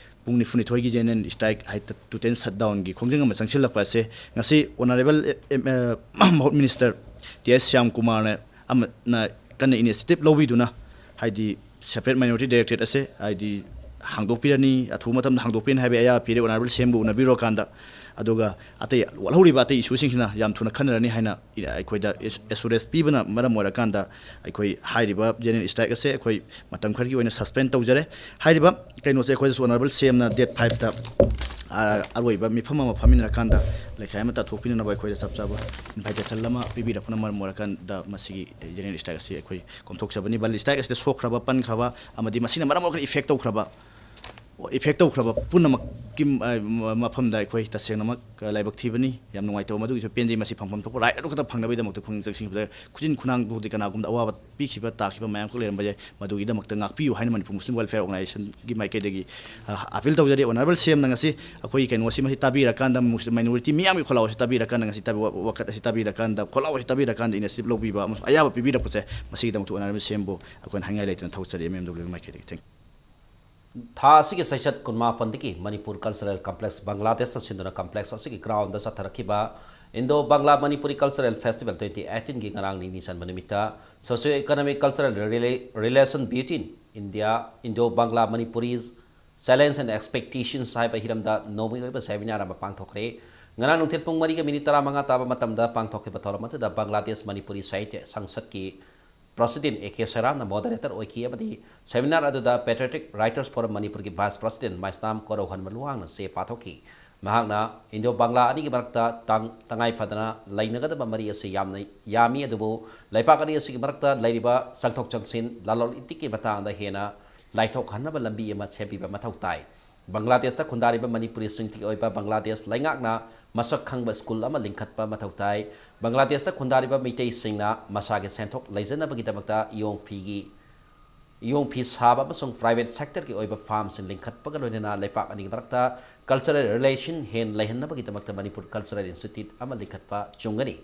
ꯄꯨꯡ ꯅꯤꯐꯨꯅꯤꯊꯣꯏꯒꯤ ꯖꯦꯅꯔꯦꯜ ꯁ꯭ꯇ꯭ꯔꯥꯏꯛ ꯍꯥꯏ ꯇꯨ ꯇꯦꯟ ꯁꯠ ꯗꯥꯎꯟꯒꯤ ꯈꯣꯡꯖꯪ ꯑꯃ ꯆꯪꯁꯤꯜꯂꯛꯄ ꯑꯁꯦ ꯉꯁꯤ ꯑꯣꯅꯔꯦꯕꯜ ꯑꯦ-, ꯑꯦꯝ-, ꯑ, ꯃꯍꯨꯠ ꯃꯤꯅꯤꯁꯇꯔ ꯇꯤ ꯑꯦꯁ ꯁ꯭ꯌꯥꯝ ꯀꯨꯃꯥꯔꯅ ꯑꯃꯅ ꯀꯟꯅ ꯏꯅꯤꯁꯤꯌꯦꯇꯤꯞ ꯂꯧꯕꯤꯗꯨꯅ, ꯍꯥꯏꯗꯤ ꯁꯦꯄꯔꯦꯠ ꯃꯥꯏꯅꯣꯔꯤꯇꯤ ꯗꯥꯏꯔꯦꯛꯇꯣꯔꯦꯠ ꯑꯁꯦ, ꯍꯥꯏꯗꯤ ꯍꯥꯡꯗꯣꯛꯄꯤꯔꯅꯤ, ꯑꯊꯨꯕ ꯃꯇꯝꯗ ꯍꯥꯡꯗꯣꯛꯄꯤꯔꯅꯤ ꯍꯥꯏꯕ ꯑꯌꯥꯕ ꯄꯤꯔꯦ꯫ ꯑꯣꯅꯔꯦꯕꯜ ꯁꯤ ꯑꯦꯝꯒ ꯎꯅꯕꯤꯔꯨꯔꯀꯥꯟꯗ, ꯑꯗꯨꯒ ꯑꯇꯩ ꯋꯥꯠꯍꯧꯔꯤꯕ ꯑꯇꯩ ꯏꯁꯨꯁꯤꯡꯁꯤꯅ ꯌꯥꯝ ꯊꯨꯅ ꯈꯟꯅꯔꯅꯤ ꯍꯥꯏꯅ ꯑꯩꯈꯣꯏꯗ ꯑꯦꯁꯨꯔꯦꯟꯁ ꯄꯤꯕꯅ ꯃꯔꯝ ꯑꯣꯏꯔꯀꯥꯟꯗ ꯑꯩꯈꯣꯏ ꯍꯥꯏꯔꯤꯕ ꯖꯦꯅꯔꯦꯜ ꯁ꯭ꯇ꯭ꯔꯥꯏꯛ ꯑꯁꯦ ꯑꯩꯈꯣꯏ ꯃꯇꯝ ꯈꯔꯒꯤ ꯑꯣꯏꯅ ꯁꯁꯄꯦꯟ ꯇꯧꯖꯔꯦ꯫ ꯍꯥꯏꯔꯤꯕ ꯀꯩꯅꯣꯁꯦ ꯑꯩꯈꯣꯏꯗꯁꯨ ꯑꯣꯅꯔꯦꯕꯜ ꯁꯤ ꯑꯦꯝꯅ ꯗꯦꯠ ꯐꯥꯏꯚꯇ, ꯑ, ꯑꯔꯣꯏꯕ ꯃꯤꯐꯝ ꯑꯃ ꯐꯝꯃꯤꯟꯅꯔꯀꯥꯟꯗ ꯂꯩꯈꯥꯏ ꯑꯃ ꯇꯥꯊꯣꯛꯄꯤꯅꯅꯕ ꯑꯩꯈꯣꯏꯗ ꯆꯞ ꯆꯥꯕ ꯏꯟꯚꯥꯏꯇꯦꯁꯟ ꯑꯃ ꯄꯤꯕꯤꯔꯛꯄꯅ ꯃꯔꯝ ꯑꯣꯏꯔꯀꯥꯟꯗ ꯃꯁꯤꯒꯤ ꯖꯦꯅꯔꯦꯜ ꯁ꯭ꯇ꯭ꯔꯥꯏꯛ ꯑꯁꯤ ꯑꯩꯈꯣꯏ ꯀꯣꯝꯊꯣꯛꯆꯕꯅꯤ꯫ ꯕꯟ ꯁ꯭ꯇ꯭ꯔꯥꯏꯛ ꯑꯁꯤꯗ ꯁꯣꯛꯈ꯭ꯔꯕ, ꯄꯟꯈ꯭ꯔꯕ ꯑꯃꯗꯤ ꯃꯁꯤꯅ ꯃꯔꯝ ꯑꯣꯏꯔꯒ ꯏꯐꯦꯛ ꯇꯧꯈ꯭ꯔꯕ ꯏꯐꯦꯛ ꯇꯧꯈ꯭ꯔꯕ ꯄꯨꯝꯅꯃꯛꯀꯤ, ꯑ, ꯃ-, ꯃꯐꯝꯗ ꯑꯩꯈꯣꯏ ꯇꯁꯦꯡꯅꯃꯛ, ꯑ, ꯂꯥꯏꯕꯛ ꯊꯤꯕꯅꯤ꯫ ꯌꯥꯝ ꯅꯨꯡꯉꯥꯏꯇꯕ ꯃꯗꯨꯒꯤꯁꯨ ꯄꯦꯟꯖꯩ꯫ ꯃꯁꯤ ꯐꯪꯐꯝ ꯊꯣꯛꯄ ꯔꯥꯏꯠ ꯑꯗꯨ ꯈꯛꯇ ꯐꯪꯅꯕꯒꯤꯗꯃꯛꯇ ꯈꯨꯅꯤꯡ ꯆꯪꯁꯤꯟꯈꯤꯕꯗ ꯈꯨꯖꯤꯟ ꯈꯨꯅꯥꯡꯗꯨꯗꯤ ꯀꯅꯥꯒꯨꯝꯕꯗ ꯑꯋꯥꯕ ꯄꯤꯈꯤꯕ, ꯇꯥꯈꯤꯕ ꯃꯌꯥꯝ ꯑꯃꯈꯛ ꯂꯩꯔꯝꯕ ꯌꯥꯏ꯫ ꯃꯗꯨꯒꯤꯗꯃꯛꯇ ꯉꯥꯛꯄꯤꯌꯨ ꯍꯥꯏꯅ ꯃꯅꯤꯄꯨꯔ ꯃꯨꯁꯂꯤꯝ ꯋꯦꯜꯐꯤꯌꯔ ꯑꯣꯔꯒꯅꯥꯏꯖꯦꯁꯟꯒꯤ ꯃꯥꯏꯀꯩꯗꯒꯤ, ꯑ, ꯑꯄꯤꯜ ꯇꯧꯖꯔꯤ꯫ ꯑꯣꯅꯔꯦꯕꯜ ꯁꯤ ꯑꯦꯝꯅ ꯉꯁꯤ ꯑꯩꯈꯣꯏꯒꯤ ꯀꯩꯅꯣꯁꯤ ꯃꯁꯤ ꯇꯥꯕꯤꯔꯀꯥꯟꯗ, ꯃꯨꯁꯂꯤꯝ ꯃꯥꯏꯅꯣꯔꯤꯇꯤ ꯃꯤꯌꯥꯝꯒꯤ ꯈꯣꯜꯂꯥꯎ ꯑꯁꯤ ꯇꯥꯕꯤꯔꯀꯥꯟꯗ, ꯉꯁꯤ ꯇꯥꯕꯤ-, ꯋꯥ-, ꯋꯥꯀꯠ ꯑꯁꯤ ꯇꯥꯕꯤꯔꯀꯥꯟꯗ, ꯈꯣꯜꯂꯥꯎ ꯑꯁꯤ ꯇꯥꯕꯤꯔꯀꯥꯟꯗ ꯏꯅꯤꯁꯤꯌꯦꯇꯤꯚ ꯂꯧꯕꯤꯕ ꯑꯃꯁꯨꯡ ꯑꯌꯥꯕ ꯄꯤꯕꯤꯔꯛꯄꯁꯦ, ꯃꯁꯤꯒꯤꯗꯃꯛꯇ ꯑꯣꯅꯔꯦꯕꯜ ꯁꯤ ꯑꯦꯝꯕꯨ ꯑꯩꯈꯣꯏꯅ ꯍꯥꯏꯅꯤꯡꯉꯥꯏ ꯂꯩꯇꯅ ꯊꯥꯒꯠꯆꯔꯤ ꯑꯦꯝ ꯑꯦꯝ ꯗꯕ꯭ꯂ꯭ꯌꯨꯒꯤ ꯃꯥꯏꯀꯩꯗꯒꯤ꯫ Thank you꯫ ꯊꯥ ꯑꯁꯤꯒꯤ ꯆꯩꯆꯠ ꯀꯨꯟꯃꯥꯄꯟꯗꯒꯤ ꯃꯅꯤꯄꯨꯔ ꯀꯜꯆꯔꯦꯜ ꯀꯝꯄ꯭ꯂꯦꯛꯁ ꯕꯪꯒ꯭ꯂꯥꯗꯦꯁꯅ ꯁꯤꯟꯗꯨꯅ ꯀꯝꯄ꯭ꯂꯦꯛꯁ ꯑꯁꯤꯒꯤ ꯒ꯭ꯔꯥꯎꯟꯗ ꯆꯠꯊꯔꯛꯈꯤꯕ Indo Bangla Manipuri cultural festival twenty ꯑꯩꯠꯇꯤꯟꯒꯤ ꯉꯔꯥꯡ ꯅꯤꯅꯤ ꯆꯟꯕ ꯅꯨꯃꯤꯠꯇ Socio Economic Cultural Rela-, Relation Between India, Indo Bangla Manipuris, Challenge and Expectations ꯍꯥꯏꯕ ꯍꯤꯔꯝꯗ ꯅꯣꯡꯃꯒꯤ ꯑꯣꯏꯕ ꯁꯦꯃꯤꯅꯥꯔ ꯑꯃ ꯄꯥꯡꯊꯣꯛꯈ꯭ꯔꯦ꯫ ꯉꯔꯥꯡ ꯅꯨꯡꯊꯤꯜ ꯄꯨꯡ ꯃꯔꯤꯒ ꯃꯤꯅꯤꯠ ꯇꯔꯥꯃꯉꯥ ꯇꯥꯕ ꯃꯇꯝꯗ ꯄꯥꯡꯊꯣꯛꯈꯤꯕ ꯊꯧꯔꯝ ꯑꯗꯨꯗ ꯕꯪꯒ꯭ꯂꯥꯗꯦꯁ ꯃꯅꯤꯄꯨꯔꯤ ꯁꯥꯍꯤꯇ꯭ꯌ ꯁꯪꯁꯠꯀꯤ ꯄ꯭ꯔꯁꯤꯗꯦꯟ ꯑꯦ ꯀꯦ ꯁꯦꯔꯥꯝꯅ ꯃꯣꯗꯔꯦꯇꯔ ꯑꯣꯏꯈꯤ ꯑꯃꯗꯤ ꯁꯦꯃꯤꯅꯥꯔ ꯑꯗꯨꯗ Patriotic Writers Forum ꯃꯅꯤꯄꯨꯔꯒꯤ ꯚꯥꯏꯁ ꯄ꯭ꯔꯁꯤꯗꯦꯟ ꯃꯥꯏꯁꯅꯥꯝ ꯀꯣꯔꯧꯍꯟꯕ ꯂꯨꯋꯥꯡꯅ ꯆꯦ ꯄꯥꯊꯣꯛꯈꯤ꯫ ꯃꯍꯥꯛꯅ ꯏꯟꯗꯣ ꯕꯪꯒ꯭ꯂꯥ ꯑꯅꯤꯒꯤ ꯃꯔꯛꯇ ꯇꯥꯡ-, ꯇꯉꯥꯏ ꯐꯗꯅ ꯂꯩꯅꯒꯗꯕ ꯃꯔꯤ ꯑꯁꯤ ꯌꯥꯝꯅ ꯌꯥꯝꯃꯤ, ꯑꯗꯨꯕꯨ ꯂꯩꯄꯥꯛ ꯑꯅꯤ ꯑꯁꯤꯒꯤ ꯃꯔꯛꯇ ꯂꯩꯔꯤꯕ ꯆꯪꯊꯣꯛ ꯆꯪꯁꯤꯟ, ꯂꯂꯣꯟ ꯏꯇꯤꯛꯀꯤ ꯃꯇꯥꯡꯗ ꯍꯦꯟꯅ ꯂꯥꯏꯊꯣꯛꯍꯟꯅꯕ ꯂꯝꯕꯤ ꯑꯃ ꯁꯦꯝꯕꯤꯕ ꯃꯊꯧ ꯇꯥꯏ꯫ ꯕꯪꯒ꯭ꯂꯥꯗꯦꯁꯇ ꯈꯨꯟꯗꯥꯔꯤꯕ ꯃꯅꯤꯄꯨꯔꯤꯁꯤꯡꯒꯤ ꯑꯣꯏꯕ ꯕꯪꯒ꯭ꯂꯥꯗꯦꯁ ꯂꯩꯉꯥꯛꯅ ꯃꯁꯛ ꯈꯪꯕ ꯁ꯭ꯀꯨꯜ ꯑꯃ ꯂꯤꯡꯈꯠꯄ ꯃꯊꯧ ꯇꯥꯏ꯫ ꯕꯪꯒ꯭ꯂꯥꯗꯦꯁꯇ ꯈꯨꯟꯗꯥꯔꯤꯕ ꯃꯤꯇꯩꯁꯤꯡꯅ ꯃꯁꯥꯒꯤ ꯁꯦꯟꯊꯣꯛ ꯂꯩꯖꯅꯕꯒꯤꯗꯃꯛꯇ ꯏꯌꯣꯡ ꯐꯤꯒꯤ, ꯏꯌꯣꯡ ꯐꯤ ꯁꯥꯕ ꯑꯃꯁꯨꯡ ꯄ꯭ꯔꯥꯏꯚꯦꯠ ꯁꯦꯛꯇꯔꯒꯤ ꯑꯣꯏꯕ ꯐꯥꯔꯝꯁꯤꯡ ꯂꯤꯡꯈꯠꯄꯒ ꯂꯣꯏꯅꯅ ꯂꯩꯄꯥꯛ ꯑꯅꯤꯒꯤ ꯃꯔꯛꯇ ꯀꯜꯆꯔꯦꯜ ꯔꯤꯂꯦꯁꯟ ꯍꯦꯟꯅ ꯂꯩꯍꯟꯅꯕꯒꯤꯗꯃꯛꯇ ꯃꯅꯤꯄꯨꯔ ꯀꯜꯆꯔꯦꯜ ꯏꯟꯁꯇꯤꯇ꯭ꯌꯨꯠ ꯑꯃ ꯂꯤꯡꯈꯠꯄ ꯆꯨꯝꯒꯅꯤ꯫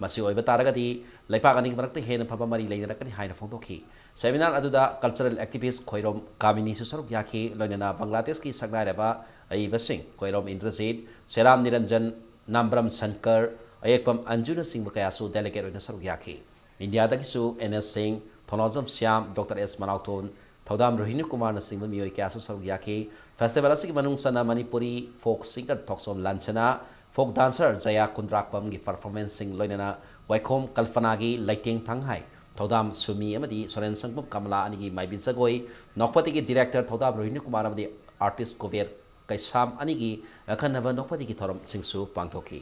ꯃꯁꯤ ꯑꯣꯏꯕ ꯇꯥꯔꯒꯗꯤ ꯂꯩꯄꯥꯛ ꯑꯅꯤꯒꯤ ꯃꯔꯛꯇ ꯍꯦꯟꯅ ꯐꯕ ꯃꯔꯤ ꯂꯩꯅꯔꯛꯀꯅꯤ ꯍꯥꯏꯅ ꯐꯣꯡꯗꯣꯛꯈꯤ꯫ ꯁꯦꯃꯤꯅꯥꯔ ꯑꯗꯨꯗ ꯀꯜꯆꯔꯦꯜ ꯑꯦꯛꯇꯤꯚꯤꯁ ꯈꯣꯏꯔꯣꯝ ꯀꯥꯃꯤꯅꯤꯁꯨ ꯁꯔꯨꯛ ꯌꯥꯈꯤ, ꯂꯣꯏꯅꯅ ꯕꯪꯒ꯭ꯂꯥꯗꯦꯁꯀꯤ ꯁꯛꯅꯥꯏꯔꯕ ꯑꯏꯕꯁꯤꯡ ꯈꯣꯏꯔꯣꯝ ꯏꯟꯗ꯭ꯔꯖꯤꯠ, ꯁꯦꯔꯥꯝ ꯅꯤꯔꯟꯖꯟ, ꯅꯥꯝꯕ꯭ꯔꯝ ꯁꯪꯀꯔ, ꯑꯌꯦꯛꯄꯝ ꯑꯟꯖꯨꯅꯆꯤꯡꯕ ꯀꯌꯥꯁꯨ ꯗꯦꯂꯤꯒꯦꯠ ꯑꯣꯏꯅ ꯁꯔꯨꯛ ꯌꯥꯈꯤ꯫ ꯏꯟꯗꯤꯌꯥꯗꯒꯤꯁꯨ ꯑꯦꯟ ꯑꯦꯁ ꯁꯤꯡ, ꯊꯣꯅꯥꯎꯖꯝ ꯁ꯭ꯌꯥꯝ, ꯗꯣꯛꯇꯔ ꯑꯦꯁ ꯃꯅꯥꯎꯊꯣꯟ, ꯊꯧꯗꯥꯝ ꯔꯣꯍꯤꯅꯤ ꯀꯨꯃꯥꯔꯅꯆꯤꯡꯕ ꯃꯤꯑꯣꯏ ꯀꯌꯥꯁꯨ ꯁꯔꯨꯛ ꯌꯥꯈꯤ꯫ ꯐꯦꯁꯇꯤꯚꯦꯜ ꯑꯁꯤꯒꯤ ꯃꯅꯨꯡ ꯆꯟꯅ ꯃꯅꯤꯄꯨꯔꯤ ꯐꯣꯛ ꯁꯤꯡꯒꯔ ꯊꯣꯛꯆꯣꯝ ꯂꯥꯟꯁꯅꯥ, ꯐꯣꯛ ꯗꯥꯟꯁꯔ ꯖꯌꯥ ꯀꯨꯟꯗ꯭ꯔꯥꯛꯄꯝꯒꯤ ꯄꯔꯐꯣꯔꯃꯦꯟꯁꯁꯤꯡ, ꯂꯣꯏꯅꯅ ꯋꯥꯏꯈꯣꯝ ꯀꯜꯄꯅꯥꯒꯤ ꯂꯩꯇꯦꯡ ꯊꯥꯡꯍꯥꯏ, ꯊꯧꯗꯥꯝ ꯁꯨꯃꯤ ꯑꯃꯗꯤ ꯁꯣꯔꯦꯟ ꯁꯪꯕꯝ ꯀꯃꯂꯥ ꯑꯅꯤꯒꯤ ꯃꯥꯏꯕꯤ ꯖꯒꯣꯏ, ꯅꯣꯛꯄꯗꯤꯒꯤ ꯗꯤꯔꯦꯛꯇꯔ ꯊꯧꯗꯥꯝ ꯔꯣꯍꯤꯅꯤ ꯀꯨꯃꯥꯔ ꯑꯃꯗꯤ ꯑꯥꯔꯇꯤꯁ ꯀꯨꯕꯦꯔ ꯀꯩꯁꯥꯝ ꯑꯅꯤꯒꯤ ꯑꯈꯟꯅꯕ ꯅꯣꯛꯄꯗꯤꯒꯤ ꯊꯧꯔꯝꯁꯤꯡꯁꯨ ꯄꯥꯡꯊꯣꯛꯈꯤ꯫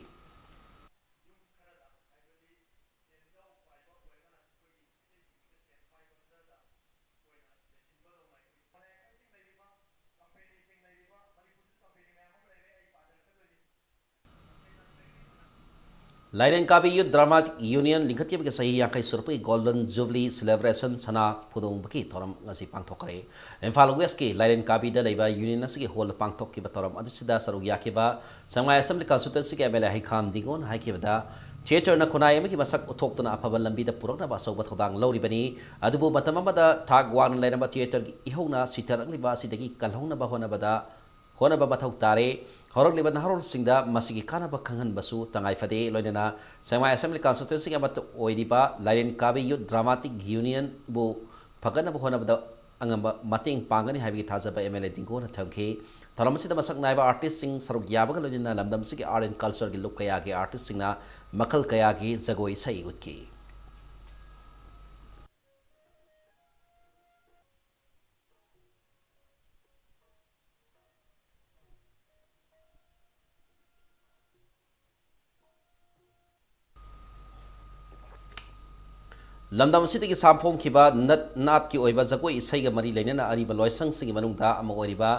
ꯂꯥꯏꯔꯦꯟ ꯀꯥꯕꯤ Youth Dramatic Union ꯂꯤꯡꯈꯠꯈꯤꯕꯒꯤ ꯆꯍꯤ ꯌꯥꯡꯈꯩ ꯁꯨꯔꯛꯄꯒꯤ Golden Jubilee Celebration ꯁꯅꯥ ꯐꯨꯗꯣꯡꯕꯒꯤ ꯊꯧꯔꯝ ꯉꯁꯤ ꯄꯥꯡꯊꯣꯛꯈ꯭ꯔꯦ꯫ ꯏꯝꯐꯥꯜ West ꯀꯤ ꯂꯥꯏꯔꯦꯟ ꯀꯥꯕꯤꯗ ꯂꯩꯕ union ꯑꯁꯤꯒꯤ hall ꯗ ꯄꯥꯡꯊꯣꯛꯈꯤꯕ ꯊꯧꯔꯝ ꯑꯗꯨꯁꯤꯗ ꯁꯔꯨꯛ ꯌꯥꯈꯤꯕ ꯁꯦꯛꯃꯥꯏ Assembly Constituency ꯒꯤ M L A ꯍꯩꯈꯥꯝ ꯗꯤꯡꯒꯣꯟ ꯍꯥꯏꯈꯤꯕꯗ, theatre ꯅ ꯈꯨꯟꯅꯥꯏ ꯑꯃꯒꯤ ꯃꯁꯛ ꯎꯠꯊꯣꯛꯇꯨꯅ ꯑꯐꯕ ꯂꯝꯕꯤꯗ ꯄꯨꯔꯛꯅꯕ ꯑꯆꯧꯕ ꯊꯧꯗꯥꯡ ꯂꯧꯔꯤꯕꯅꯤ꯫ ꯑꯗꯨꯕꯨ ꯃꯇꯝ ꯑꯃꯗ ꯊꯥꯛ ꯋꯥꯡꯅ ꯂꯩꯔꯝꯕ theatre ꯒꯤ ꯏꯍꯧꯅ ꯁꯤꯊꯔꯛꯂꯤꯕ ꯑꯁꯤꯗꯒꯤ ꯀꯜꯍꯧꯅꯕ ꯍꯣꯠꯅꯕꯗ ꯍꯣꯠꯅꯕ ꯃꯊꯧ ꯇꯥꯔꯦ꯫ ꯍꯧꯔꯛꯂꯤꯕ ꯅꯍꯥꯔꯣꯜꯁꯤꯡꯗ ꯃꯁꯤꯒꯤ ꯀꯥꯟꯅꯕ ꯈꯪꯍꯟꯕꯁꯨ ꯇꯉꯥꯏ ꯐꯗꯦ꯫ ꯂꯣꯏꯅꯅ ꯁꯦꯛꯃꯥꯏ Assembly Constituency ꯒꯤ ꯑꯃꯠꯇ ꯑꯣꯏꯔꯤꯕ ꯂꯥꯏꯔꯦꯟ ꯀꯥꯕꯤ Youth Dramatic Union ꯕꯨ ꯐꯒꯠꯅꯕ ꯍꯣꯠꯅꯕꯗ ꯑꯉꯝꯕ ꯃꯇꯦꯡ ꯄꯥꯡꯒꯅꯤ ꯍꯥꯏꯕꯒꯤ ꯊꯥꯖꯕ M L A ꯗꯤꯡꯒꯣꯅ ꯊꯝꯈꯤ꯫ ꯊꯧꯔꯝ ꯑꯁꯤꯗ ꯃꯁꯛ ꯅꯥꯏꯕ artist ꯁꯤꯡ ꯁꯔꯨꯛ ꯌꯥꯕꯒ ꯂꯣꯏꯅꯅ ꯂꯝꯗꯝ ꯑꯁꯤꯒꯤ art and culture ꯒꯤ ꯂꯨꯞ ꯀꯌꯥꯒꯤ artist ꯁꯤꯡꯅ ꯃꯈꯜ ꯀꯌꯥꯒꯤ ꯖꯒꯣꯏ ꯏꯁꯩ ꯎꯠꯈꯤ꯫ ꯂꯝꯗꯝ ꯑꯁꯤꯗꯒꯤ ꯁꯥꯝꯐꯣꯡꯈꯤꯕ ꯅꯠ-, ꯅꯥꯠꯀꯤ ꯑꯣꯏꯕ ꯖꯒꯣꯏ ꯏꯁꯩꯒ ꯃꯔꯤ ꯂꯩꯅꯅ ꯑꯔꯤꯕ ꯂꯣꯏꯁꯪꯁꯤꯡꯒꯤ ꯃꯅꯨꯡꯗ ꯑꯃ ꯑꯣꯏꯔꯤꯕ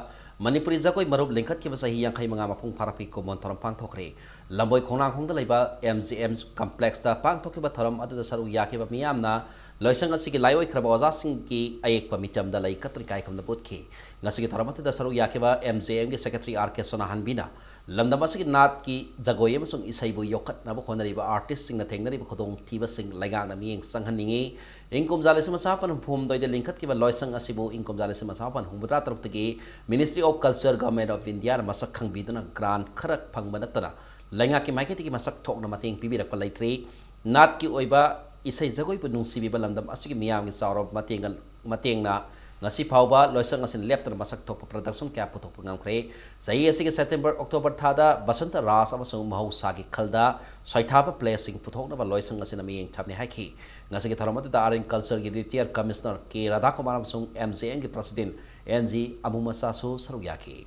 ꯃꯅꯤꯄꯨꯔꯤ ꯖꯒꯣꯏ ꯃꯔꯨꯞ ꯂꯤꯡꯈꯠꯈꯤꯕ ꯆꯍꯤ ꯌꯥꯡꯈꯩ ꯃꯉꯥ ꯃꯄꯨꯡ ꯐꯥꯔꯛꯄꯒꯤ ꯀꯨꯝꯑꯣꯟ ꯊꯧꯔꯝ ꯄꯥꯡꯊꯣꯛꯈ꯭ꯔꯦ꯫ ꯂꯝꯕꯣꯏ ꯈꯣꯡꯅꯥꯡꯈꯣꯡꯗ ꯂꯩꯕ M G M Complex ꯇ ꯄꯥꯡꯊꯣꯛꯈꯤꯕ ꯊꯧꯔꯝ ꯑꯗꯨꯗ ꯁꯔꯨꯛ ꯌꯥꯈꯤꯕ ꯃꯤꯌꯥꯝꯅ ꯂꯣꯏꯁꯪ ꯑꯁꯤꯒꯤ ꯂꯥꯏꯑꯣꯏꯈ꯭ꯔꯕ ꯑꯣꯖꯥꯁꯤꯡꯒꯤ ꯑꯌꯦꯛꯄ ꯃꯤꯇꯝꯗ ꯂꯩ ꯀꯠꯇꯨꯅ ꯏꯀꯥꯏ ꯈꯨꯝꯅꯕ ꯎꯠꯈꯤ꯫ ꯉꯁꯤꯒꯤ ꯊꯧꯔꯝ ꯑꯗꯨꯗ ꯁꯔꯨꯛ ꯌꯥꯈꯤꯕ M G M ꯒꯤ secretary R K ꯁꯣꯅꯥꯍꯟꯕꯤꯅ ꯂꯝꯗꯝ ꯑꯁꯤꯒꯤ ꯅꯥꯠꯀꯤ ꯖꯒꯣꯏ ꯑꯃꯁꯨꯡ ꯏꯁꯩꯕꯨ ꯌꯣꯛꯈꯠꯅꯕ ꯍꯣꯠꯅꯔꯤꯕ artist ꯁꯤꯡꯅ ꯊꯦꯡꯅꯔꯤꯕ ꯈꯨꯗꯣꯡꯊꯤꯕꯁꯤꯡ ꯂꯩꯉꯥꯛꯅ ꯃꯤꯠꯌꯦꯡ ꯆꯪꯍꯟꯅꯤꯡꯏ꯫ ꯏꯪ ꯀꯨꯝꯖꯥ ꯂꯤꯁꯤꯡ ꯑꯃ ꯆꯥꯃꯥꯄꯟ ꯍꯨꯝꯐꯨ ꯍꯨꯝꯗꯣꯏꯗ ꯂꯤꯡꯈꯠꯈꯤꯕ ꯂꯣꯏꯁꯪ ꯑꯁꯤꯕꯨ ꯏꯪ ꯀꯨꯝꯖꯥ ꯂꯤꯁꯤꯡ ꯑꯃ ꯆꯥꯃꯥꯄꯟ ꯍꯨꯝꯐꯨꯇꯔꯥ ꯇꯔꯨꯛꯇꯒꯤ Ministry of Culture, Government of India ꯅ ꯃꯁꯛ ꯈꯪꯕꯤꯗꯨꯅ grant ꯈꯔ ꯐꯪꯕ ꯅꯠꯇꯅ ꯂꯩꯉꯥꯛꯀꯤ ꯃꯥꯏꯀꯩꯗꯒꯤ ꯃꯁꯛ ꯊꯣꯛꯅ ꯃꯇꯦꯡ ꯄꯤꯕꯤꯔꯛꯄ ꯂꯩꯇ꯭ꯔꯤ꯫ ꯅꯥꯠꯀꯤ ꯑꯣꯏꯕ ꯏꯁꯩ ꯖꯒꯣꯏꯕꯨ ꯅꯨꯡꯁꯤꯕꯤꯕ ꯂꯝꯗꯝ ꯑꯁꯤꯒꯤ ꯃꯤꯌꯥꯝꯒꯤ ꯆꯥꯎꯔꯕ ꯃꯇꯦꯡ, ꯃꯇꯦꯡꯅ ꯉꯁꯤ ꯐꯥꯎꯕ ꯂꯣꯏꯁꯪ ꯑꯁꯤꯅ ꯂꯦꯞꯇꯅ ꯃꯁꯛ ꯊꯣꯛꯄ production ꯀꯌꯥ ꯄꯨꯊꯣꯛꯄ ꯉꯝꯈ꯭ꯔꯦ꯫ ꯆꯍꯤ ꯑꯁꯤꯒꯤ September, October ꯊꯥꯗ ꯕꯁꯟꯇ ꯔꯥꯁ ꯑꯃꯁꯨꯡ ꯃꯍꯧꯁꯥꯒꯤ ꯈꯜꯗ ꯁꯣꯏꯊꯥꯕ play ꯁꯤꯡ ꯄꯨꯊꯣꯛꯅꯕ ꯂꯣꯏꯁꯪ ꯑꯁꯤꯅ ꯃꯤꯠꯌꯦꯡ ꯊꯝꯂꯤ ꯍꯥꯏꯈꯤ꯫ ꯉꯁꯤꯒꯤ ꯊꯧꯔꯝ ꯑꯗꯨꯗ Art and Culture ꯒꯤ retired commissioner ꯀꯦ ꯔꯥꯙꯥꯀꯨꯃꯥꯔ ꯑꯃꯁꯨꯡ M G M ꯒꯤ president N G ꯑꯃꯨꯃꯆꯥꯁꯨ ꯁꯔꯨꯛ ꯌꯥꯈꯤ꯫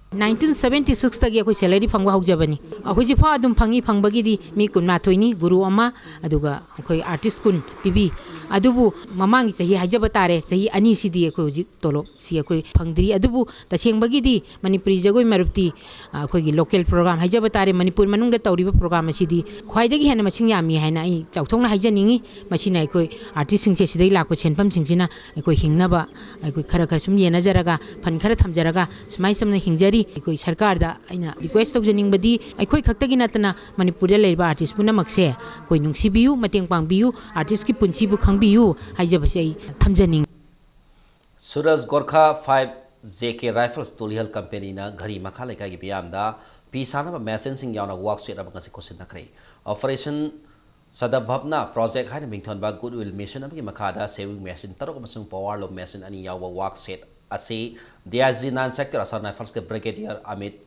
ꯅꯥꯏꯟꯇꯤꯟ ꯁꯕꯦꯟꯇꯤ ꯁꯤꯛꯁꯇꯒꯤ ꯑꯩꯈꯣꯏ ꯁꯦꯂꯔꯤ ꯐꯪꯕ ꯍꯧꯖꯕꯅꯤ꯫ ꯍꯧꯖꯤꯛꯐꯥꯎ ꯑꯗꯨꯝ ꯐꯪꯉꯤ꯫ ꯐꯪꯕꯒꯤꯗꯤ ꯃꯤ ꯀꯨꯟꯃꯥꯊꯣꯏꯅꯤ, ꯒꯨꯔꯨ ꯑꯃ, ꯑꯗꯨꯒ ꯑꯩꯈꯣꯏ ꯑꯥꯔꯇꯤꯁ ꯀꯨꯟ ꯄꯤꯕꯤ꯫ ꯑꯗꯨꯕꯨ ꯃꯃꯥꯡꯒꯤ ꯆꯍꯤ ꯍꯥꯏꯖꯕ ꯇꯥꯔꯦ, ꯆꯍꯤ ꯑꯅꯤꯁꯤꯗꯤ ꯑꯩꯈꯣꯏ ꯍꯧꯖꯤꯛ ꯇꯣꯂꯣꯞꯁꯤ ꯑꯩꯈꯣꯏ ꯐꯪꯗ꯭ꯔꯤ꯫ ꯑꯗꯨꯕꯨ ꯇꯁꯦꯡꯕꯒꯤꯗꯤ ꯃꯅꯤꯄꯨꯔꯤ ꯖꯒꯣꯏ ꯃꯔꯨꯞꯇꯤ, ꯑ, ꯑꯩꯈꯣꯏꯒꯤ ꯂꯣꯀꯦꯜ ꯄ꯭ꯔꯣꯒ꯭ꯔꯥꯝ ꯍꯥꯏꯖꯕ ꯇꯥꯔꯦ, ꯃꯅꯤꯄꯨꯔ ꯃꯅꯨꯡꯗ ꯇꯧꯔꯤꯕ ꯄ꯭ꯔꯣꯒ꯭ꯔꯥꯝ ꯑꯁꯤꯗꯤ ꯈ꯭ꯋꯥꯏꯗꯒꯤ ꯍꯦꯟꯅ ꯃꯁꯤꯡ ꯌꯥꯝꯃꯤ ꯍꯥꯏꯅ ꯑꯩ ꯆꯥꯎꯊꯣꯛꯅ ꯍꯥꯏꯖꯅꯤꯡꯉꯤ꯫ ꯃꯁꯤꯅ ꯑꯩꯈꯣꯏ ꯑꯥꯔꯇꯤꯁꯁꯤꯡꯁꯦ ꯁꯤꯗꯒꯤ ꯂꯥꯛꯄ ꯁꯦꯟꯐꯝꯁꯤꯡꯁꯤꯅ ꯑꯩꯈꯣꯏ ꯍꯤꯡꯅꯕ ꯑꯩꯈꯣꯏ ꯈꯔ ꯈꯔ ꯁꯨꯝ ꯌꯦꯟꯅꯖꯔꯒ, ꯐꯟ ꯈꯔ ꯊꯝꯖꯔꯒ ꯁꯨꯃꯥꯏꯅ ꯁꯨꯝꯅ ꯍꯤꯡꯖꯔꯤ꯫ ꯑꯩꯈꯣꯏ ꯁꯔꯀꯥꯔꯗ ꯑꯩꯅ ꯔꯤꯀ꯭ꯋꯦꯁ ꯇꯧꯖꯅꯤꯡꯕꯗꯤ, ꯑꯩꯈꯣꯏ ꯈꯛꯇꯒꯤ ꯅꯠꯇꯅ ꯃꯅꯤꯄꯨꯔꯗ ꯂꯩꯔꯤꯕ ꯑꯥꯔꯇꯤꯁ ꯄꯨꯝꯅꯃꯛꯁꯦ ꯑꯩꯈꯣꯏ ꯅꯨꯡꯁꯤꯕꯤꯌꯨ, ꯃꯇꯦꯡ ꯄꯥꯡꯕꯤꯌꯨ, ꯑꯥꯔꯇꯤꯁꯀꯤ ꯄꯨꯟꯁꯤꯕꯨ ꯈꯪꯕꯤꯌꯨ ꯍꯥꯏꯖꯕꯁꯦ ꯑꯩ ꯊꯝꯖꯅꯤꯡꯉꯤ꯫ ꯁꯨꯔꯖ Gorkha five J K rifles Tulihal ꯀꯝꯄꯦꯅꯤꯅ ꯘꯔꯤ ꯃꯈꯥ ꯂꯩꯀꯥꯏꯒꯤ ꯃꯤꯌꯥꯝꯗ ꯐꯤ ꯁꯥꯅꯕ ꯃꯦꯆꯤꯟꯁꯤꯡ ꯌꯥꯎꯅ ꯋꯥꯛ ꯁꯦꯠ ꯑꯃ ꯉꯁꯤ ꯈꯨꯠꯁꯤꯟꯅꯈ꯭ꯔꯦ꯫ ꯑꯣꯄꯔꯦꯁꯟ ꯁꯗꯚꯕꯅ ꯄ꯭ꯔꯣꯖꯦꯛ ꯍꯥꯏꯅ ꯃꯤꯡꯊꯣꯟꯕ ꯒꯨꯗꯋꯤꯜ ꯃꯤꯁꯟ ꯑꯃꯒꯤ ꯃꯈꯥꯗ ꯁꯦꯋꯤꯡ ꯃꯦꯆꯤꯟ ꯇꯔꯨꯛ ꯑꯃꯁꯨꯡ ꯄꯋꯥꯔ ꯂꯨꯝ ꯃꯦꯆꯤꯟ ꯑꯅꯤ ꯌꯥꯎꯕ ꯋꯥꯛ ꯁꯦꯠ ꯑꯁꯤ D I G nine sector Assam ꯔꯥꯏꯐꯜꯁꯀꯤ ꯕ꯭ꯔꯤꯒꯦꯗꯤꯌꯔ ꯑꯃꯤꯠ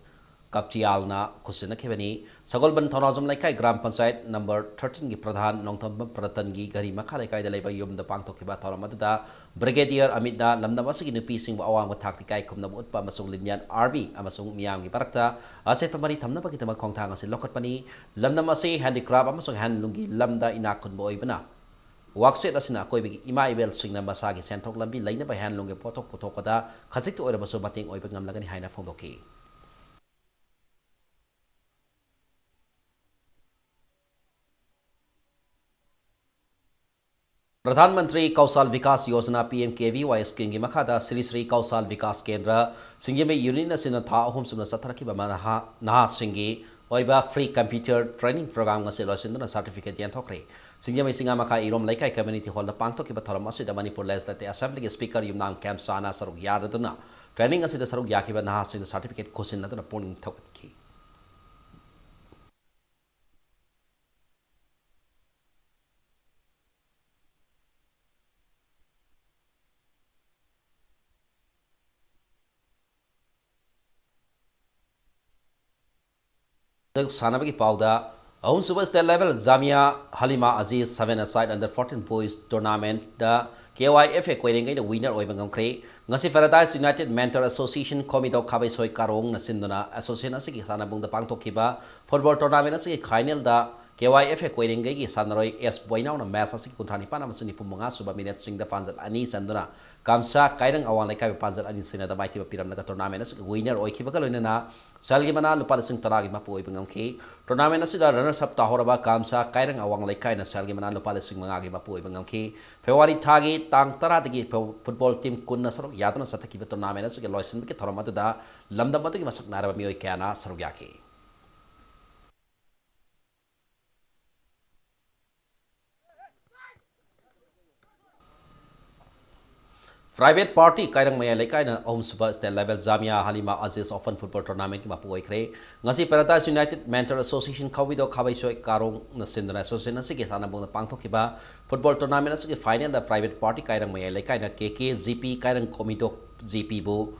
ꯀꯞꯆꯤꯌꯥꯜꯅ ꯈꯨꯠꯁꯤꯟꯅꯈꯤꯕꯅꯤ꯫ ꯁꯒꯣꯜꯕꯟ ꯊꯧꯅꯥꯖꯝ ꯂꯩꯀꯥꯏ ꯒ꯭ꯔꯥꯝ ꯄꯟꯆꯥꯌꯠ ꯅꯝꯕꯔ ꯊꯥꯔꯇꯤꯟꯒꯤ ꯄ꯭ꯔꯙꯥꯟ ꯅꯣꯡꯊꯣꯝꯕꯝ ꯔꯇꯟꯒꯤ ꯘꯔꯤ ꯃꯈꯥ ꯂꯩꯀꯥꯏꯗ ꯂꯩꯕ ꯌꯨꯝꯗ ꯄꯥꯡꯊꯣꯛꯈꯤꯕ ꯊꯧꯔꯝ ꯑꯗꯨꯗ ꯕ꯭ꯔꯤꯒꯦꯗꯤꯌꯔ ꯑꯃꯤꯠꯅ ꯂꯝꯗꯝ ꯑꯁꯤꯒꯤ ꯅꯨꯄꯤꯁꯤꯡꯕꯨ ꯑꯋꯥꯡꯕ ꯊꯥꯛꯇ ꯏꯀꯥꯏ ꯈꯨꯝꯅꯕ ꯎꯠꯄ ꯑꯃꯁꯨꯡ ꯂꯤꯅꯤꯌꯟ ꯑꯥꯔꯃꯤ ꯑꯃꯁꯨꯡ ꯃꯤꯌꯥꯝꯒꯤ ꯃꯔꯛꯇ ꯑꯆꯦꯠꯄ ꯃꯔꯤ ꯊꯝꯅꯕꯒꯤꯗꯃꯛ ꯈꯣꯡꯊꯥꯡ ꯑꯁꯤ ꯂꯧꯈꯠꯄꯅꯤ꯫ ꯂꯝꯗꯝ ꯑꯁꯤ ꯍꯦꯟꯗꯤꯀ꯭ꯔꯥꯐ ꯑꯃꯁꯨꯡ ꯍꯦꯟꯂꯨꯝꯒꯤ ꯂꯝꯗ ꯏꯅꯥꯛ ꯈꯨꯟꯕ ꯑꯣꯏꯕꯅ, ꯋꯥꯛꯁꯦꯠ ꯑꯁꯤꯅ ꯑꯀꯣꯏꯕꯒꯤ ꯏꯃꯥ ꯏꯕꯦꯜꯁꯤꯡꯅ ꯃꯁꯥꯒꯤ ꯁꯦꯟꯊꯣꯛ ꯂꯝꯕꯤ ꯂꯩꯅꯕ ꯍꯦꯟꯂꯨꯝꯒꯤ ꯄꯣꯠꯊꯣꯛ ꯄꯨꯊꯣꯛꯄꯗ ꯈꯖꯤꯛꯇ ꯑꯣꯏꯔꯕꯁꯨ ꯃꯇꯦꯡ ꯑꯣꯏꯕ ꯉꯝꯂꯒꯅꯤ ꯍꯥꯏꯅ ꯐꯣꯡꯗꯣꯛꯈꯤ꯫ ꯄ꯭ꯔꯙꯥꯟ ꯃꯟꯇ꯭ꯔꯤ ꯀꯧꯁꯥꯜ ꯕꯤꯀꯥꯁ ꯌꯣꯖꯅꯥ, ꯄꯤ ꯑꯦꯝ ꯀꯦ ꯚꯤ ꯋꯥꯏ ꯁ꯭ꯀꯤꯝꯒꯤ ꯃꯈꯥꯗ ꯁ꯭ꯔꯤ ꯁ꯭ꯔꯤ ꯀꯧꯁꯥꯜ ꯕꯤꯀꯥꯁ ꯀꯦꯟꯗ꯭ꯔ, ꯁꯤꯡꯖꯃꯩ ꯌꯨꯅꯤꯠ ꯑꯁꯤꯅ ꯊꯥ ꯑꯍꯨꯝ ꯆꯨꯞꯅ ꯆꯠꯊꯔꯛꯈꯤꯕ ꯃꯅꯍꯥ-, ꯅꯍꯥꯁꯤꯡꯒꯤ ꯑꯣꯏꯕ ꯐ꯭ꯔꯤ ꯀꯝꯄ꯭ꯌꯨꯇꯔ ꯇ꯭ꯔꯦꯅꯤꯡ ꯄ꯭ꯔꯣꯒ꯭ꯔꯥꯝ ꯑꯁꯤ ꯂꯣꯏꯁꯤꯟꯗꯨꯅ ꯁꯥꯔꯇꯤꯐꯤꯀꯦꯠ ꯌꯦꯟꯊꯣꯛꯈ꯭ꯔꯦ꯫ ꯁꯤꯡꯖꯃꯩ ꯆꯤꯡꯉꯥꯃꯈꯥ ꯏꯔꯣꯝ ꯂꯩꯀꯥꯏ ꯀꯝꯃ꯭ꯌꯨꯅꯤꯇꯤ ꯍꯣꯜꯗ ꯄꯥꯡꯊꯣꯛꯈꯤꯕ ꯊꯧꯔꯝ ꯑꯁꯤꯗ ꯃꯅꯤꯄꯨꯔ ꯂꯦꯖꯤꯁꯂꯦꯇꯤꯚ ꯑꯦꯁꯦꯝꯕ꯭ꯂꯤꯒꯤ ꯁ꯭ꯄꯤꯀꯔ ꯌꯨꯝꯅꯥꯝ ꯈꯦꯝꯆꯥꯅ ꯁꯔꯨꯛ ꯌꯥꯔꯗꯨꯅ ꯇ꯭ꯔꯦꯅꯤꯡ ꯑꯁꯤꯗ ꯁꯔꯨꯛ ꯌꯥꯈꯤꯕ ꯅꯍꯥꯁꯤꯡꯗ ꯁꯥꯔꯇꯤꯐꯤꯀꯦꯠ ꯈꯨꯠꯁꯤꯟꯅꯗꯨꯅ ꯄꯨꯛꯅꯤꯡ ꯊꯧꯒꯠꯈꯤ꯫ ꯁꯥꯟꯅꯕꯒꯤ ꯄꯥꯎꯗ, ꯑꯍꯨꯝꯁꯨꯕ state level Jamia Halima Aziz seven aside under fourteen boys tournamentꯗ K Y F A ꯀꯣꯏꯔꯦꯡꯒꯩꯅ winner ꯑꯣꯏꯕ ꯉꯝꯈ꯭ꯔꯦ꯫ ꯉꯁꯤ Paradise United Mentor Association ꯈꯣꯃꯤꯗꯧ ꯈꯥꯕꯩꯁꯣꯏ ꯀꯥꯔꯣꯡꯅ ꯁꯤꯟꯗꯨꯅ association ꯑꯁꯤꯒꯤ ꯁꯥꯟꯅꯕꯨꯡꯗ ꯄꯥꯡꯊꯣꯛꯈꯤꯕ football tournamentꯗ K Y F A ꯀꯣꯏꯔꯦꯡꯒꯩꯒꯤ ꯁꯥꯟꯅꯔꯣꯏ ꯑꯦꯁ ꯕꯣꯏꯅꯥꯎꯅ match ꯑꯁꯤꯒꯤ ꯀꯨꯟꯊ꯭ꯔꯥ ꯅꯤꯄꯥꯟ ꯑꯃꯁꯨꯡ ꯅꯤꯐꯨ ꯃꯉꯥ ꯁꯨꯕ minuteꯁꯤꯡꯗ ꯄꯥꯟꯖꯜ ꯑꯅꯤ ꯆꯟꯗꯨꯅ ꯀꯥꯝꯁꯥ ꯀꯥꯏꯔꯪ ꯑꯋꯥꯡ ꯂꯩꯀꯥꯏꯕꯨ ꯄꯥꯟꯖꯜ ꯑꯅꯤ ꯁꯤꯅꯗ ꯃꯥꯏꯊꯤꯕ ꯄꯤꯔꯝꯂꯒ tournament ꯑꯁꯤꯒꯤ winner ꯑꯣꯏꯈꯤꯕꯒ ꯂꯣꯏꯅꯅ ꯁꯦꯜꯒꯤ ꯃꯅꯥ ꯂꯨꯄꯥ ꯂꯤꯁꯤꯡ ꯇꯔꯥꯒꯤ ꯃꯄꯨ ꯑꯣꯏꯕ ꯉꯝꯈꯤ꯫ Tournament ꯑꯁꯤꯗ runners up ꯇꯥꯍꯧꯔꯕ ꯀꯥꯝꯁꯥ ꯀꯥꯏꯔꯪ ꯑꯋꯥꯡ ꯂꯩꯀꯥꯏꯅ ꯁꯦꯜꯒꯤ ꯃꯅꯥ ꯂꯨꯄꯥ ꯂꯤꯁꯤꯡ ꯃꯉꯥꯒꯤ ꯃꯄꯨ ꯑꯣꯏꯕ ꯉꯝꯈꯤ꯫ February ꯊꯥꯒꯤ ꯇꯥꯡ ꯇꯔꯥꯗꯒꯤ football team ꯀꯨꯟꯅ ꯁꯔꯨꯛ ꯌꯥꯗꯨꯅ ꯆꯠꯊꯈꯤꯕ tournament ꯑꯁꯤꯒꯤ ꯂꯣꯏꯁꯤꯟꯕꯒꯤ ꯊꯧꯔꯝ ꯑꯗꯨꯗ ꯂꯝꯗꯝ ꯑꯗꯨꯒꯤ ꯃꯁꯛ ꯅꯥꯏꯔꯕ ꯃꯤꯑꯣꯏ ꯀꯌꯥꯅ ꯁꯔꯨꯛ ꯌꯥꯈꯤ꯫ Private party ꯀꯥꯏꯔꯪ ꯃꯌꯥꯏ ꯂꯩꯀꯥꯏꯅ ꯑꯍꯨꯝꯁꯨꯕ state level Jamia Halima Aziz Open football tournamentꯀꯤ ꯃꯄꯨ ꯑꯣꯏꯈ꯭ꯔꯦ꯫ ꯉꯁꯤ Paradise United Mentor Association ꯈꯧꯕꯤꯗꯣꯛ ꯈꯥꯕꯩꯁꯣꯏ ꯀꯥꯔꯣꯡꯅ ꯁꯤꯟꯗꯨꯅ association ꯑꯁꯤꯒꯤ ꯁꯥꯟꯅꯕꯨꯡꯗ ꯄꯥꯡꯊꯣꯛꯈꯤꯕ football tournamentꯗ Private party ꯀꯥꯏꯔꯪ ꯃꯌꯥꯏ ꯂꯩꯀꯥꯏꯅ K K G P ꯀꯥꯏꯔꯪ ꯈꯣꯃꯤꯗꯣꯛ G Pꯕꯨ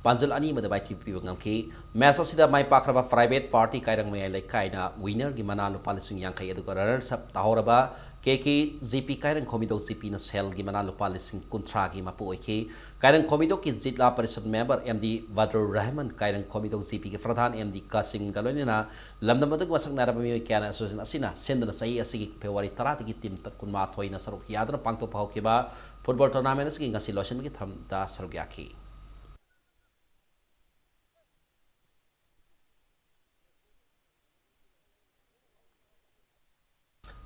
ꯄꯥꯟꯖꯜ ꯑꯅꯤ ꯑꯃꯗ ꯃꯥꯏꯊꯤꯕ ꯄꯤꯕ ꯉꯝꯈꯤ꯫ Match ꯑꯁꯤꯗ ꯃꯥꯏ ꯄꯥꯛꯈ꯭ꯔꯕ Private party ꯀꯥꯏꯔꯪ ꯃꯌꯥꯏ ꯂꯩꯀꯥꯏꯅ winnerꯒꯤ ꯃꯅꯥ ꯂꯨꯄꯥ ꯂꯤꯁꯤꯡ ꯌꯥꯡꯈꯩ ꯑꯗꯨꯒ runners up ꯇꯥꯍꯧꯔꯕ K K G P ꯀꯥꯏꯔꯪ ꯈꯣꯃꯤꯗꯣꯛ G Pꯅ ꯁꯦꯜꯒꯤ ꯃꯅꯥ ꯂꯨꯄꯥ ꯂꯤꯁꯤꯡ ꯀꯨꯟꯊ꯭ꯔꯥꯒꯤ ꯃꯄꯨ ꯑꯣꯏꯈꯤ꯫ ꯀꯥꯏꯔꯪ ꯈꯣꯃꯤꯗꯣꯛꯀꯤ ꯖꯤꯂꯥ ꯄꯔꯤꯁꯗ member M D ꯕꯗꯔꯨꯔ Rahman, ꯀꯥꯏꯔꯪ ꯈꯣꯃꯤꯗꯣꯛ G Pꯒꯤ ꯄ꯭ꯔꯙꯥꯟ M D ꯀꯥꯁꯤꯝꯒ ꯂꯣꯏꯅꯅ ꯂꯝꯗꯝ ꯑꯗꯨꯒꯤ ꯃꯁꯛ ꯅꯥꯏꯔꯕ ꯃꯤꯑꯣꯏ ꯀꯌꯥꯅ association ꯑꯁꯤꯅ ꯁꯤꯟꯗꯨꯅ ꯆꯍꯤ ꯑꯁꯤꯒꯤ February ꯇꯔꯥꯗꯒꯤ team ꯀꯨꯟꯃꯥꯊꯣꯏꯅ ꯁꯔꯨꯛ ꯌꯥꯗꯨꯅ ꯄꯥꯡꯊꯣꯛꯄ ꯍꯧꯈꯤꯕ football tournament ꯑꯁꯤꯒꯤ ꯉꯁꯤ ꯂꯣꯏꯁꯤꯟꯕꯒꯤ ꯊꯧꯔꯝꯗ ꯁꯔꯨꯛ ꯌꯥꯈꯤ꯫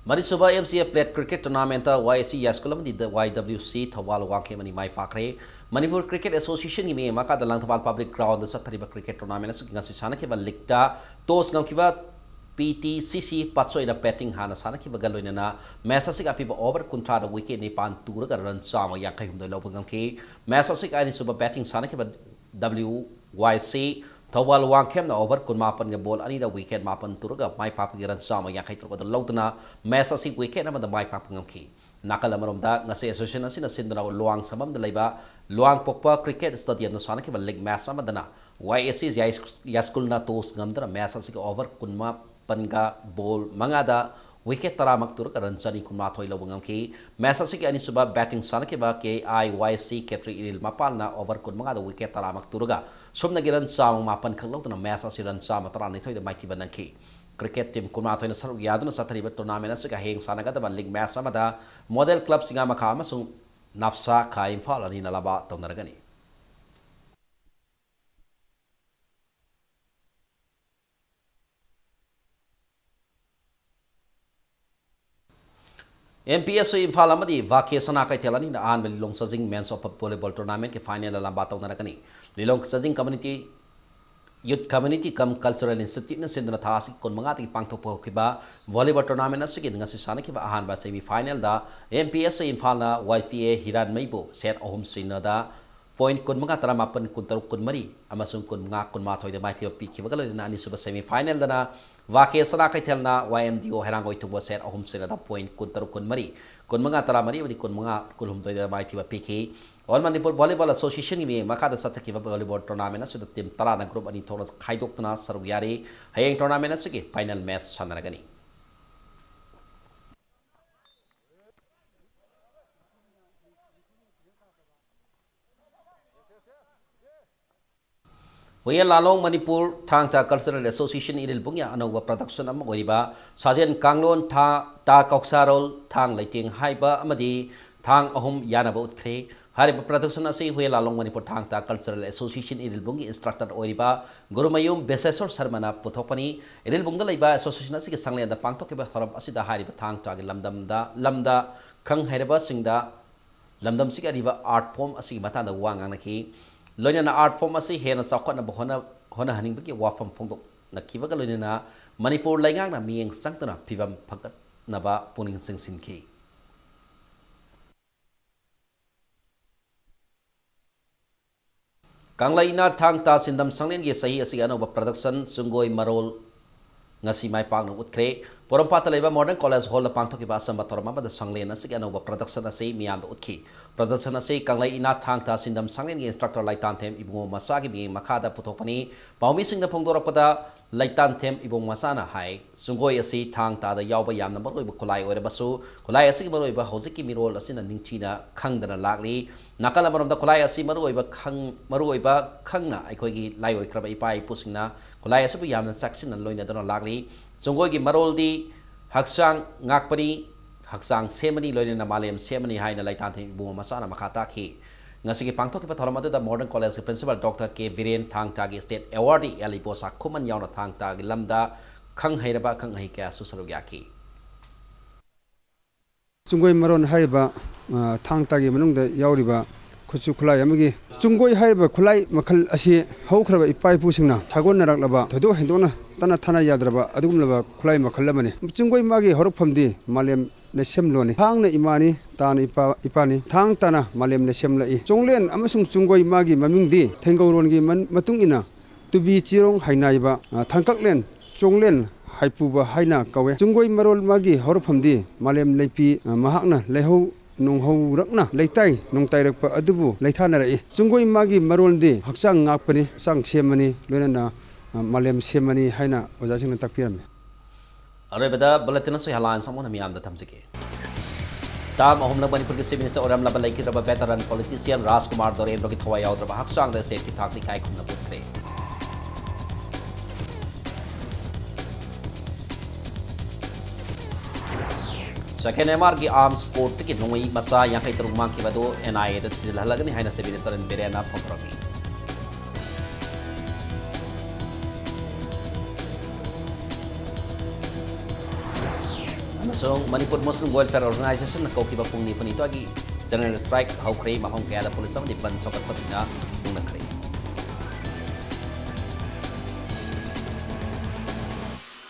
ꯃꯔꯤꯁꯨꯕ M C A plate cricket tournamentꯇ Y A C ꯌꯥꯏꯁ꯭ꯀꯨꯜ ꯑꯃꯗꯤ Y W C Thoubal Wangkhem ꯑꯅꯤ ꯃꯥꯏ ꯄꯥꯛꯈ꯭ꯔꯦ꯫ ꯃꯅꯤꯄꯨꯔ Cricket Associationꯒꯤ ꯃꯤꯠꯌꯦꯡ ꯃꯈꯥꯗ ꯂꯥꯡꯊꯕꯥꯜ public groundꯗ ꯆꯠꯊꯔꯤꯕ cricket tournament ꯑꯁꯤꯒꯤ ꯉꯁꯤ ꯁꯥꯟꯅꯈꯤꯕ leagueꯇ toss ꯉꯝꯈꯤꯕ P T C C ꯄꯥꯠꯁꯣꯏꯅ batting ꯍꯥꯟꯅ ꯁꯥꯟꯅꯈꯤꯕꯒ ꯂꯣꯏꯅꯅ match ꯑꯁꯤꯒꯤ ꯑꯄꯤꯕ over ꯀꯨꯟꯊ꯭ꯔꯥꯗ wicket ꯅꯤꯄꯥꯟ ꯇꯨꯔꯒ run ꯆꯥꯝꯃ ꯌꯥꯡꯈꯩ ꯍꯨꯝꯗꯣꯏ ꯂꯧꯕ ꯉꯝꯈꯤ꯫ Match ꯑꯁꯤꯒꯤ ꯑꯅꯤꯁꯨꯕ batting ꯁꯥꯟꯅꯈꯤꯕ W Y C Thoubal ꯋꯥꯡꯈꯦꯝꯅ over ꯀꯨꯟꯃꯥꯄꯟꯒ ball ꯑꯅꯤꯗ wicket ꯃꯥꯄꯟ ꯇꯨꯔꯒ ꯃꯥꯏ ꯄꯥꯛꯄꯒꯤ run ꯆꯥꯝꯃ ꯌꯥꯡꯈꯩ ꯇꯔꯨꯛ ꯑꯗꯨ ꯂꯧꯗꯨꯅ match ꯑꯁꯤ wicket ꯑꯃꯗ ꯃꯥꯏ ꯄꯥꯛꯄ ꯉꯝꯈꯤ꯫ ꯅꯥꯀꯜ ꯑꯃꯔꯣꯝꯗ ꯉꯁꯤ association ꯑꯁꯤꯅ ꯁꯤꯟꯗꯨꯅ ꯂꯨꯋꯥꯡ ꯁꯝꯕꯝꯗ ꯂꯩꯕ ꯂꯨꯋꯥꯡ ꯄꯣꯛꯄ cricket stadiumꯗ ꯁꯥꯟꯅꯈꯤꯕ league match ꯑꯃꯗꯅ ꯋꯥꯏ ꯑꯦꯁ ꯁꯤ ꯌꯥꯏꯁ꯭ꯀꯨꯜꯅ toss ꯉꯝꯗꯨꯅ match ꯑꯁꯤꯒꯤ over ꯀꯨꯟꯃꯥꯄꯟꯒ ball ꯃꯉꯥꯗ wicket ꯇꯔꯥꯃꯛ ꯇꯨꯔꯒ run ꯆꯅꯤ ꯀꯨꯟꯃꯥꯊꯣꯏ ꯂꯧꯕ ꯉꯝꯈꯤ꯫ Match ꯑꯁꯤꯒꯤ ꯑꯅꯤꯁꯨꯕ batting ꯁꯥꯟꯅꯈꯤꯕ ꯀꯦ ꯑꯥꯏ ꯋꯥꯏ ꯁꯤ ꯈꯦꯇ꯭ꯔꯤ ꯏꯔꯤꯜ ꯃꯄꯥꯜꯅ over ꯀꯨꯟꯃꯉꯥꯗ wicket ꯇꯔꯥꯃꯛ ꯇꯨꯔꯒ ꯁꯨꯞꯅꯒꯤ run ꯆꯥꯝꯃ ꯃꯥꯄꯟ ꯈꯛ ꯂꯧꯗꯨꯅ match ꯑꯁꯤ run ꯆꯥꯝꯃ ꯇꯔꯥꯅꯤꯊꯣꯏꯗ ꯃꯥꯏꯊꯤꯕ ꯅꯪꯈꯤ꯫ Cricket team ꯀꯨꯟꯃꯥꯊꯣꯏꯅ ꯁꯔꯨꯛ ꯌꯥꯗꯨꯅ ꯆꯠꯊꯔꯤꯕ tournament ꯑꯁꯤꯒ ꯍꯌꯦꯡ ꯁꯥꯟꯅꯒꯗꯕ league match ꯑꯃꯗ Model Club ꯁꯤꯡꯒꯥ ꯃꯈꯥ ꯑꯃꯁꯨꯡ ꯅꯥꯐꯁꯥ ꯈꯥ ꯏꯝꯐꯥꯜ ꯑꯅꯤꯅ ꯂꯝꯕꯥ ꯇꯧꯅꯔꯒꯅꯤ꯫ ꯑꯦꯝ ꯄꯤ ꯑꯦꯁ ꯏꯝꯐꯥꯜ ꯑꯃꯗꯤ ꯚꯥꯀꯦ ꯁꯅꯥ ꯀꯩꯊꯦꯜ ꯑꯅꯤꯅ ꯑꯍꯥꯟꯕ ꯂꯤꯂꯣꯡ ꯆꯥꯖꯤꯡ men's open volleyball tournament ꯀꯤ final ꯗ ꯂꯝꯕꯥ ꯇꯧꯅꯔꯛꯀꯅꯤ꯫ ꯂꯤꯂꯣꯡ ꯆꯥꯖꯤꯡ community youth community cum cultural institute ꯅ ꯁꯤꯟꯗꯨꯅ ꯊꯥ ꯑꯁꯤꯒꯤ ꯀꯨꯟꯃꯉꯥꯗꯒꯤ ꯄꯥꯡꯊꯣꯛꯄ ꯍꯧꯈꯤꯕ volleyball tournament ꯑꯁꯤꯒꯤ ꯉꯁꯤ ꯁꯥꯟꯅꯈꯤꯕ ꯑꯍꯥꯟꯕ semi final ꯗ ꯑꯦꯝ ꯄꯤ ꯑꯦꯁ ꯏꯝꯐꯥꯜꯅ ꯋꯥꯏ ꯄꯤ ꯑꯦ ꯍꯤꯔꯥꯟꯃꯩꯕꯨ set ꯑꯍꯨꯝ ꯁꯤꯅꯣꯗ point ꯀꯨꯟꯃꯉꯥ, ꯇꯔꯥꯃꯥꯄꯟ, ꯀꯨꯟꯇꯔꯨꯛ, ꯀꯨꯟꯃꯔꯤ ꯑꯃꯁꯨꯡ ꯀꯨꯟꯃꯉꯥ, ꯀꯨꯟꯃꯥꯊꯣꯏꯗ ꯃꯥꯏꯊꯤꯕ ꯄꯤꯈꯤꯕꯒ ꯂꯣꯏꯅꯅ ꯑꯅꯤꯁꯨꯕ semi final ꯗꯅ ꯚꯥꯀꯦ ꯁꯅꯥ ꯀꯩꯊꯦꯜꯅ ꯋꯥꯏ ꯑꯦꯝ ꯗꯤ ꯑꯣ ꯍꯩꯔꯥꯡꯒꯣꯏ ꯊꯣꯡꯕ set ꯑꯍꯨꯝ ꯁꯤꯅꯣꯗ point ꯀꯨꯟꯇꯔꯨꯛ, ꯀꯨꯟꯃꯔꯤ, ꯀꯨꯟꯃꯉꯥ, ꯇꯔꯥꯃꯔꯤ ꯑꯃꯗꯤ ꯀꯨꯟꯃꯉꯥ, ꯀꯨꯟꯍꯨꯝꯗꯣꯏꯗ ꯃꯥꯏꯊꯤꯕ ꯄꯤꯈꯤ꯫ All Manipur Volleyball Association ꯒꯤ ꯃꯤꯠꯌꯦꯡ ꯃꯈꯥꯗ ꯆꯠꯊꯈꯤꯕ volleyball tournament ꯑꯁꯤꯗ team ꯇꯔꯥꯅ group ꯑꯅꯤ ꯊꯣꯛꯅ ꯈꯥꯏꯗꯣꯛꯇꯨꯅ ꯁꯔꯨꯛ ꯌꯥꯔꯤ꯫ ꯍꯌꯦꯡ tournament ꯑꯁꯤꯒꯤ final match ꯁꯥꯟꯅꯔꯒꯅꯤ꯫ ꯍꯨꯌꯦꯟ ꯂꯥꯂꯣꯡ ꯃꯅꯤꯄꯨꯔ ꯊꯥꯡ ꯇꯥ Cultural Association ꯏꯔꯤꯜꯕꯨꯡꯒꯤ ꯑꯅꯧꯕ production ꯑꯃ ꯑꯣꯏꯔꯤꯕ ꯁꯥꯖꯦꯟ ꯀꯥꯡꯂꯣꯟ ꯊꯥ, ꯇꯥ ꯀꯧꯁꯥꯔꯣꯜ ꯊꯥꯡ ꯂꯩꯇꯦꯡ ꯍꯥꯏꯕ ꯑꯃꯗꯤ ꯊꯥꯡ ꯑꯍꯨꯝ ꯌꯥꯅꯕ ꯎꯠꯈ꯭ꯔꯦ꯫ ꯍꯥꯏꯔꯤꯕ production ꯑꯁꯤ ꯍꯨꯌꯦꯟ ꯂꯥꯂꯣꯡ ꯃꯅꯤꯄꯨꯔ ꯊꯥꯡ ꯇꯥ Cultural Association ꯏꯔꯤꯜꯕꯨꯡꯒꯤ instructor ꯑꯣꯏꯔꯤꯕ ꯒꯨꯔꯨꯃꯌꯨꯝ ꯕꯦꯁꯦꯁꯣꯔ ꯁꯔꯃꯅ ꯄꯨꯊꯣꯛꯄꯅꯤ꯫ ꯏꯔꯤꯜꯕꯨꯡꯗ ꯂꯩꯕ association ꯑꯁꯤꯒꯤ ꯁꯪꯂꯦꯟꯗ ꯄꯥꯡꯊꯣꯛꯈꯤꯕ ꯊꯧꯔꯝ ꯑꯁꯤꯗ ꯍꯥꯏꯔꯤꯕ ꯊꯥꯡ ꯇꯥꯒꯤ ꯂꯝꯗꯝꯗ, ꯂꯝꯗ ꯈꯪ ꯍꯩꯔꯕꯁꯤꯡꯗ ꯂꯝꯗꯝꯁꯤꯒꯤ ꯑꯔꯤꯕ art form ꯑꯁꯤꯒꯤ ꯃꯇꯥꯡꯗ ꯋꯥ ꯉꯥꯡꯅꯈꯤ꯫ ꯂꯣꯏꯅꯅ art form ꯑꯁꯤ ꯍꯦꯟꯅ ꯆꯥꯎꯈꯠꯅꯕ ꯍꯣꯠꯅ-, ꯍꯣꯠꯅꯍꯟꯅꯤꯡꯕꯒꯤ ꯋꯥꯐꯝ ꯐꯣꯡꯗꯣꯛꯅꯈꯤꯕꯒ ꯂꯣꯏꯅꯅ ꯃꯅꯤꯄꯨꯔ ꯂꯩꯉꯥꯛꯅ ꯃꯤꯠꯌꯦꯡ ꯆꯪꯗꯨꯅ ꯐꯤꯕꯝ ꯐꯒꯠꯅꯕ ꯄꯨꯛꯅꯤꯡ ꯆꯤꯡꯁꯤꯟꯈꯤ꯫ ꯀꯪꯂꯩꯅꯥꯠ ꯊꯥꯡ ꯇꯥ ꯁꯤꯟꯗꯝ ꯁꯪꯂꯦꯟꯒꯤ ꯆꯍꯤ ꯑꯁꯤꯒꯤ ꯑꯅꯧꯕ production ꯆꯨꯡꯒꯣꯏ ꯃꯔꯣꯜ ꯉꯁꯤ ꯃꯥꯏ ꯄꯥꯛꯅ ꯎꯠꯈ꯭ꯔꯦ꯫ ꯄꯣꯔꯣꯝꯄꯥꯠꯇ ꯂꯩꯕ Modern College Hall ꯗ ꯄꯥꯡꯊꯣꯛꯈꯤꯕ ꯑꯆꯝꯕ ꯊꯧꯔꯝ ꯑꯃꯗ ꯁꯪꯂꯦꯟ ꯑꯁꯤꯒꯤ ꯑꯅꯧꯕ production ꯑꯁꯤ ꯃꯤꯌꯥꯝꯗ ꯎꯠꯈꯤ꯫ Production ꯑꯁꯤ ꯀꯪꯂꯩ ꯏꯅꯥꯠ ꯊꯥꯡ ꯇꯥ ꯁꯤꯟꯗꯝ ꯁꯪꯂꯦꯟꯒꯤ instructor ꯂꯩꯇꯥꯟꯊꯦꯝ ꯏꯕꯨꯡꯉꯣ ꯃꯆꯥꯒꯤ ꯃꯤꯠꯌꯦꯡ ꯃꯈꯥꯗ ꯄꯨꯊꯣꯛꯄꯅꯤ꯫ ꯄꯥꯎꯃꯤꯁꯤꯡꯗ ꯐꯣꯡꯗꯣꯔꯛꯄꯗ ꯂꯩꯇꯥꯟꯊꯦꯝ ꯏꯕꯨꯡꯉꯣ ꯃꯆꯥꯅ ꯍꯥꯏ, ꯆꯨꯡꯒꯣꯏ ꯑꯁꯤ ꯊꯥꯡ ꯇꯥꯗ ꯌꯥꯎꯕ ꯌꯥꯝꯅ ꯃꯔꯨꯑꯣꯏꯕ ꯈꯨꯠꯂꯥꯏ ꯑꯣꯏꯔꯕꯁꯨ, ꯈꯨꯠꯂꯥꯏ ꯑꯁꯤꯒꯤ ꯃꯔꯨꯑꯣꯏꯕ ꯍꯧꯖꯤꯛꯀꯤ ꯃꯤꯔꯣꯜ ꯑꯁꯤꯅ ꯅꯤꯡꯊꯤꯅ ꯈꯪꯗꯅ ꯂꯥꯛꯂꯤ꯫ ꯅꯥꯀꯜ ꯑꯃꯔꯣꯝꯗ ꯈꯨꯠꯂꯥꯏ ꯑꯁꯤ ꯃꯔꯨꯑꯣꯏꯕ ꯈꯪ-, ꯃꯔꯨꯑꯣꯏꯕ ꯈꯪꯅ ꯑꯩꯈꯣꯏꯒꯤ ꯂꯥꯏ ꯑꯣꯏꯈ꯭ꯔꯕ ꯏꯄꯥ ꯏꯄꯨꯁꯤꯡꯅ ꯈꯨꯠꯂꯥꯏ ꯑꯁꯤꯕꯨ ꯌꯥꯝꯅ ꯆꯦꯛꯁꯤꯟꯅ ꯂꯣꯏꯅꯗꯨꯅ ꯂꯥꯛꯂꯤ꯫ ꯆꯨꯡꯒꯣꯏꯒꯤ ꯃꯔꯣꯜꯗꯤ ꯍꯛꯆꯥꯡ ꯉꯥꯛꯄꯅꯤ, ꯍꯛꯆꯥꯡ ꯁꯦꯝꯕꯅꯤ, ꯂꯣꯏꯅꯅ ꯃꯥꯂꯦꯝ ꯁꯦꯝꯕꯅꯤ ꯍꯥꯏꯅ ꯂꯩꯇꯥꯟꯊꯦꯝ ꯏꯕꯨꯡꯉꯣ ꯃꯆꯥꯅ ꯃꯈꯥ ꯇꯥꯈꯤ꯫ ꯉꯁꯤꯒꯤ ꯄꯥꯡꯊꯣꯛꯈꯤꯕ ꯊꯧꯔꯝ ꯑꯗꯨꯗ Modern College ꯀꯤ principal Doctor ꯀꯦ ꯕꯤꯔꯦꯟ, ꯊꯥꯡ ꯇꯥꯒꯤ state awardee ꯑꯦꯜ ꯏꯕꯣꯁꯥ ꯈꯨꯃꯟ ꯌꯥꯎꯅ ꯊꯥꯡ ꯇꯥꯒꯤ ꯂꯝꯗ ꯈꯪ ꯍꯩꯔꯕ ꯑꯈꯪ ꯑꯍꯩ ꯀꯌꯥꯁꯨ ꯁꯔꯨꯛ ꯌꯥꯈꯤ꯫ ꯆꯨꯡꯒꯣꯏ ꯃꯔꯣꯟ ꯍꯥꯏꯔꯤꯕ, ꯑ, ꯊꯥꯡ ꯇꯥꯒꯤ ꯃꯅꯨꯡꯗ ꯌꯥꯎꯔꯤꯕ ꯈꯨꯠꯁꯨ ꯈꯨꯠꯂꯥꯏ ꯑꯃꯒꯤ, ꯆꯨꯡꯒꯣꯏ ꯍꯥꯏꯔꯤꯕ ꯈꯨꯠꯂꯥꯏ ꯃꯈꯜ ꯑꯁꯤ ꯍꯧꯈ꯭ꯔꯕ ꯏꯄꯥ ꯏꯄꯨꯁꯤꯡꯅ ꯁꯥꯒꯣꯟꯅꯔꯛꯂꯕ ꯊꯣꯏꯗꯣꯛ ꯍꯦꯟꯗꯣꯛꯅ ꯇꯠꯅ ꯊꯥꯅ ꯌꯥꯗ꯭ꯔꯕ ꯑꯗꯨꯒꯨꯝꯂꯕ ꯈꯨꯠꯂꯥꯏ ꯃꯈꯜ ꯑꯃꯅꯤ꯫ ꯆꯨꯡꯒꯣꯏ ꯃꯥꯒꯤ ꯍꯧꯔꯛꯐꯝꯗꯤ ꯃꯥꯂꯦꯝ ꯂꯩꯁꯦꯝꯂꯣꯟꯅꯤ꯫ ꯊꯥꯡꯅ ꯏꯃꯥꯅꯤ, ꯇꯥꯅ ꯏꯄꯥ, ꯏꯄꯥꯅꯤ꯫ ꯊꯥꯡ ꯇꯥꯅ ꯃꯥꯂꯦꯝ ꯂꯩꯁꯦꯝꯂꯛꯏ꯫ ꯆꯣꯡꯂꯦꯟ ꯑꯃꯁꯨꯡ ꯆꯨꯡꯒꯣꯏ ꯃꯥꯒꯤ ꯃꯃꯤꯡꯗꯤ ꯊꯦꯡꯒꯧꯔꯣꯟꯒꯤ ꯃꯟ-, ꯃꯇꯨꯡ ꯏꯟꯅ ꯇꯨꯕꯤ ꯆꯤꯔꯣꯡ ꯍꯥꯏꯅꯥꯏꯕ, ꯑ, ꯊꯥꯡꯀꯛꯂꯦꯟ ꯆꯣꯡꯂꯦꯟ ꯍꯥꯏꯄꯨꯕ ꯍꯥꯏꯅ ꯀꯧꯋꯦ꯫ ꯆꯨꯡꯒꯣꯏ ꯃꯔꯣꯜ ꯃꯥꯒꯤ ꯍꯧꯔꯛꯐꯝꯗꯤ ꯃꯥꯂꯦꯝ ꯂꯩꯄꯤ, ꯑ, ꯃꯍꯥꯛꯅ ꯂꯩꯍꯧ ꯅꯣꯡꯍꯧꯔꯛꯅ ꯂꯩꯇꯥꯏ ꯅꯣꯡꯇꯥꯏꯔꯛꯄ ꯑꯗꯨꯕꯨ ꯂꯩꯊꯥꯅꯔꯛꯏ꯫ ꯆꯨꯡꯒꯣꯏ ꯃꯥꯒꯤ ꯃꯔꯣꯜꯗꯤ ꯍꯛꯆꯥꯡ ꯉꯥꯛꯄꯅꯤ, ꯍꯛꯆꯥꯡ ꯁꯦꯝꯕꯅꯤ, ꯂꯣꯏꯅꯅ, ꯑ, ꯃꯥꯂꯦꯝ ꯁꯦꯝꯕꯅꯤ ꯍꯥꯏꯅ ꯑꯣꯖꯥꯁꯤꯡꯅ ꯇꯥꯛꯄꯤꯔꯝꯃꯤ꯫ ꯑꯔꯣꯏꯕꯗ bulletin ꯑꯁꯤ headlines ꯑꯃꯨꯛ ꯍꯟꯅ ꯃꯤꯌꯥꯝꯗ ꯊꯝꯖꯒꯦ꯫ Term ꯑꯍꯨꯝꯂꯛ ꯃꯅꯤꯄꯨꯔꯒꯤ Chief Minister ꯑꯣꯏꯔꯝꯂꯕ ꯂꯩꯈꯤꯗ꯭ꯔꯕ veteran politician ꯔꯥꯖꯀꯨꯃꯥꯔ ꯗꯣꯔꯦꯟꯗ꯭ꯔꯣꯒꯤ ꯊꯋꯥꯏ ꯌꯥꯎꯗ꯭ꯔꯕ ꯍꯛꯆꯥꯡꯗ state ꯀꯤ ꯊꯥꯛꯇ ꯏꯀꯥꯏ ꯈꯨꯝꯅꯕ ꯎꯠꯈ꯭ꯔꯦ꯫ Second M R ꯒꯤ arms court ꯇꯒꯤ ꯅꯣꯡꯃꯩ ꯃꯆꯥ ꯌꯥꯡꯈꯩ ꯇꯔꯨꯛ ꯃꯥꯡꯈꯤꯕ ꯑꯗꯨ N I A ꯗ ꯊꯤꯖꯤꯜꯍꯜꯂꯒꯅꯤ ꯍꯥꯏꯅ Chief Minister ꯑꯦꯟ ꯕꯤꯔꯦꯟꯅ ꯐꯣꯡꯗꯣꯔꯛꯂꯤ꯫ ꯑꯃꯁꯨꯡ ꯃꯅꯤꯄꯨꯔ Muslim Welfare Organization ꯅ ꯀꯧꯈꯤꯕ ꯄꯨꯡ ꯅꯤꯐꯨꯅꯤꯊꯣꯏꯒꯤ general strike ꯍꯧꯈ꯭ꯔꯦ꯫ ꯃꯐꯝ ꯀꯌꯥꯗ police ꯑꯃꯗꯤ ꯕꯟ ꯁꯧꯒꯠꯄꯁꯤꯡꯅ ꯃꯨꯛꯅꯈ꯭ꯔꯦ꯫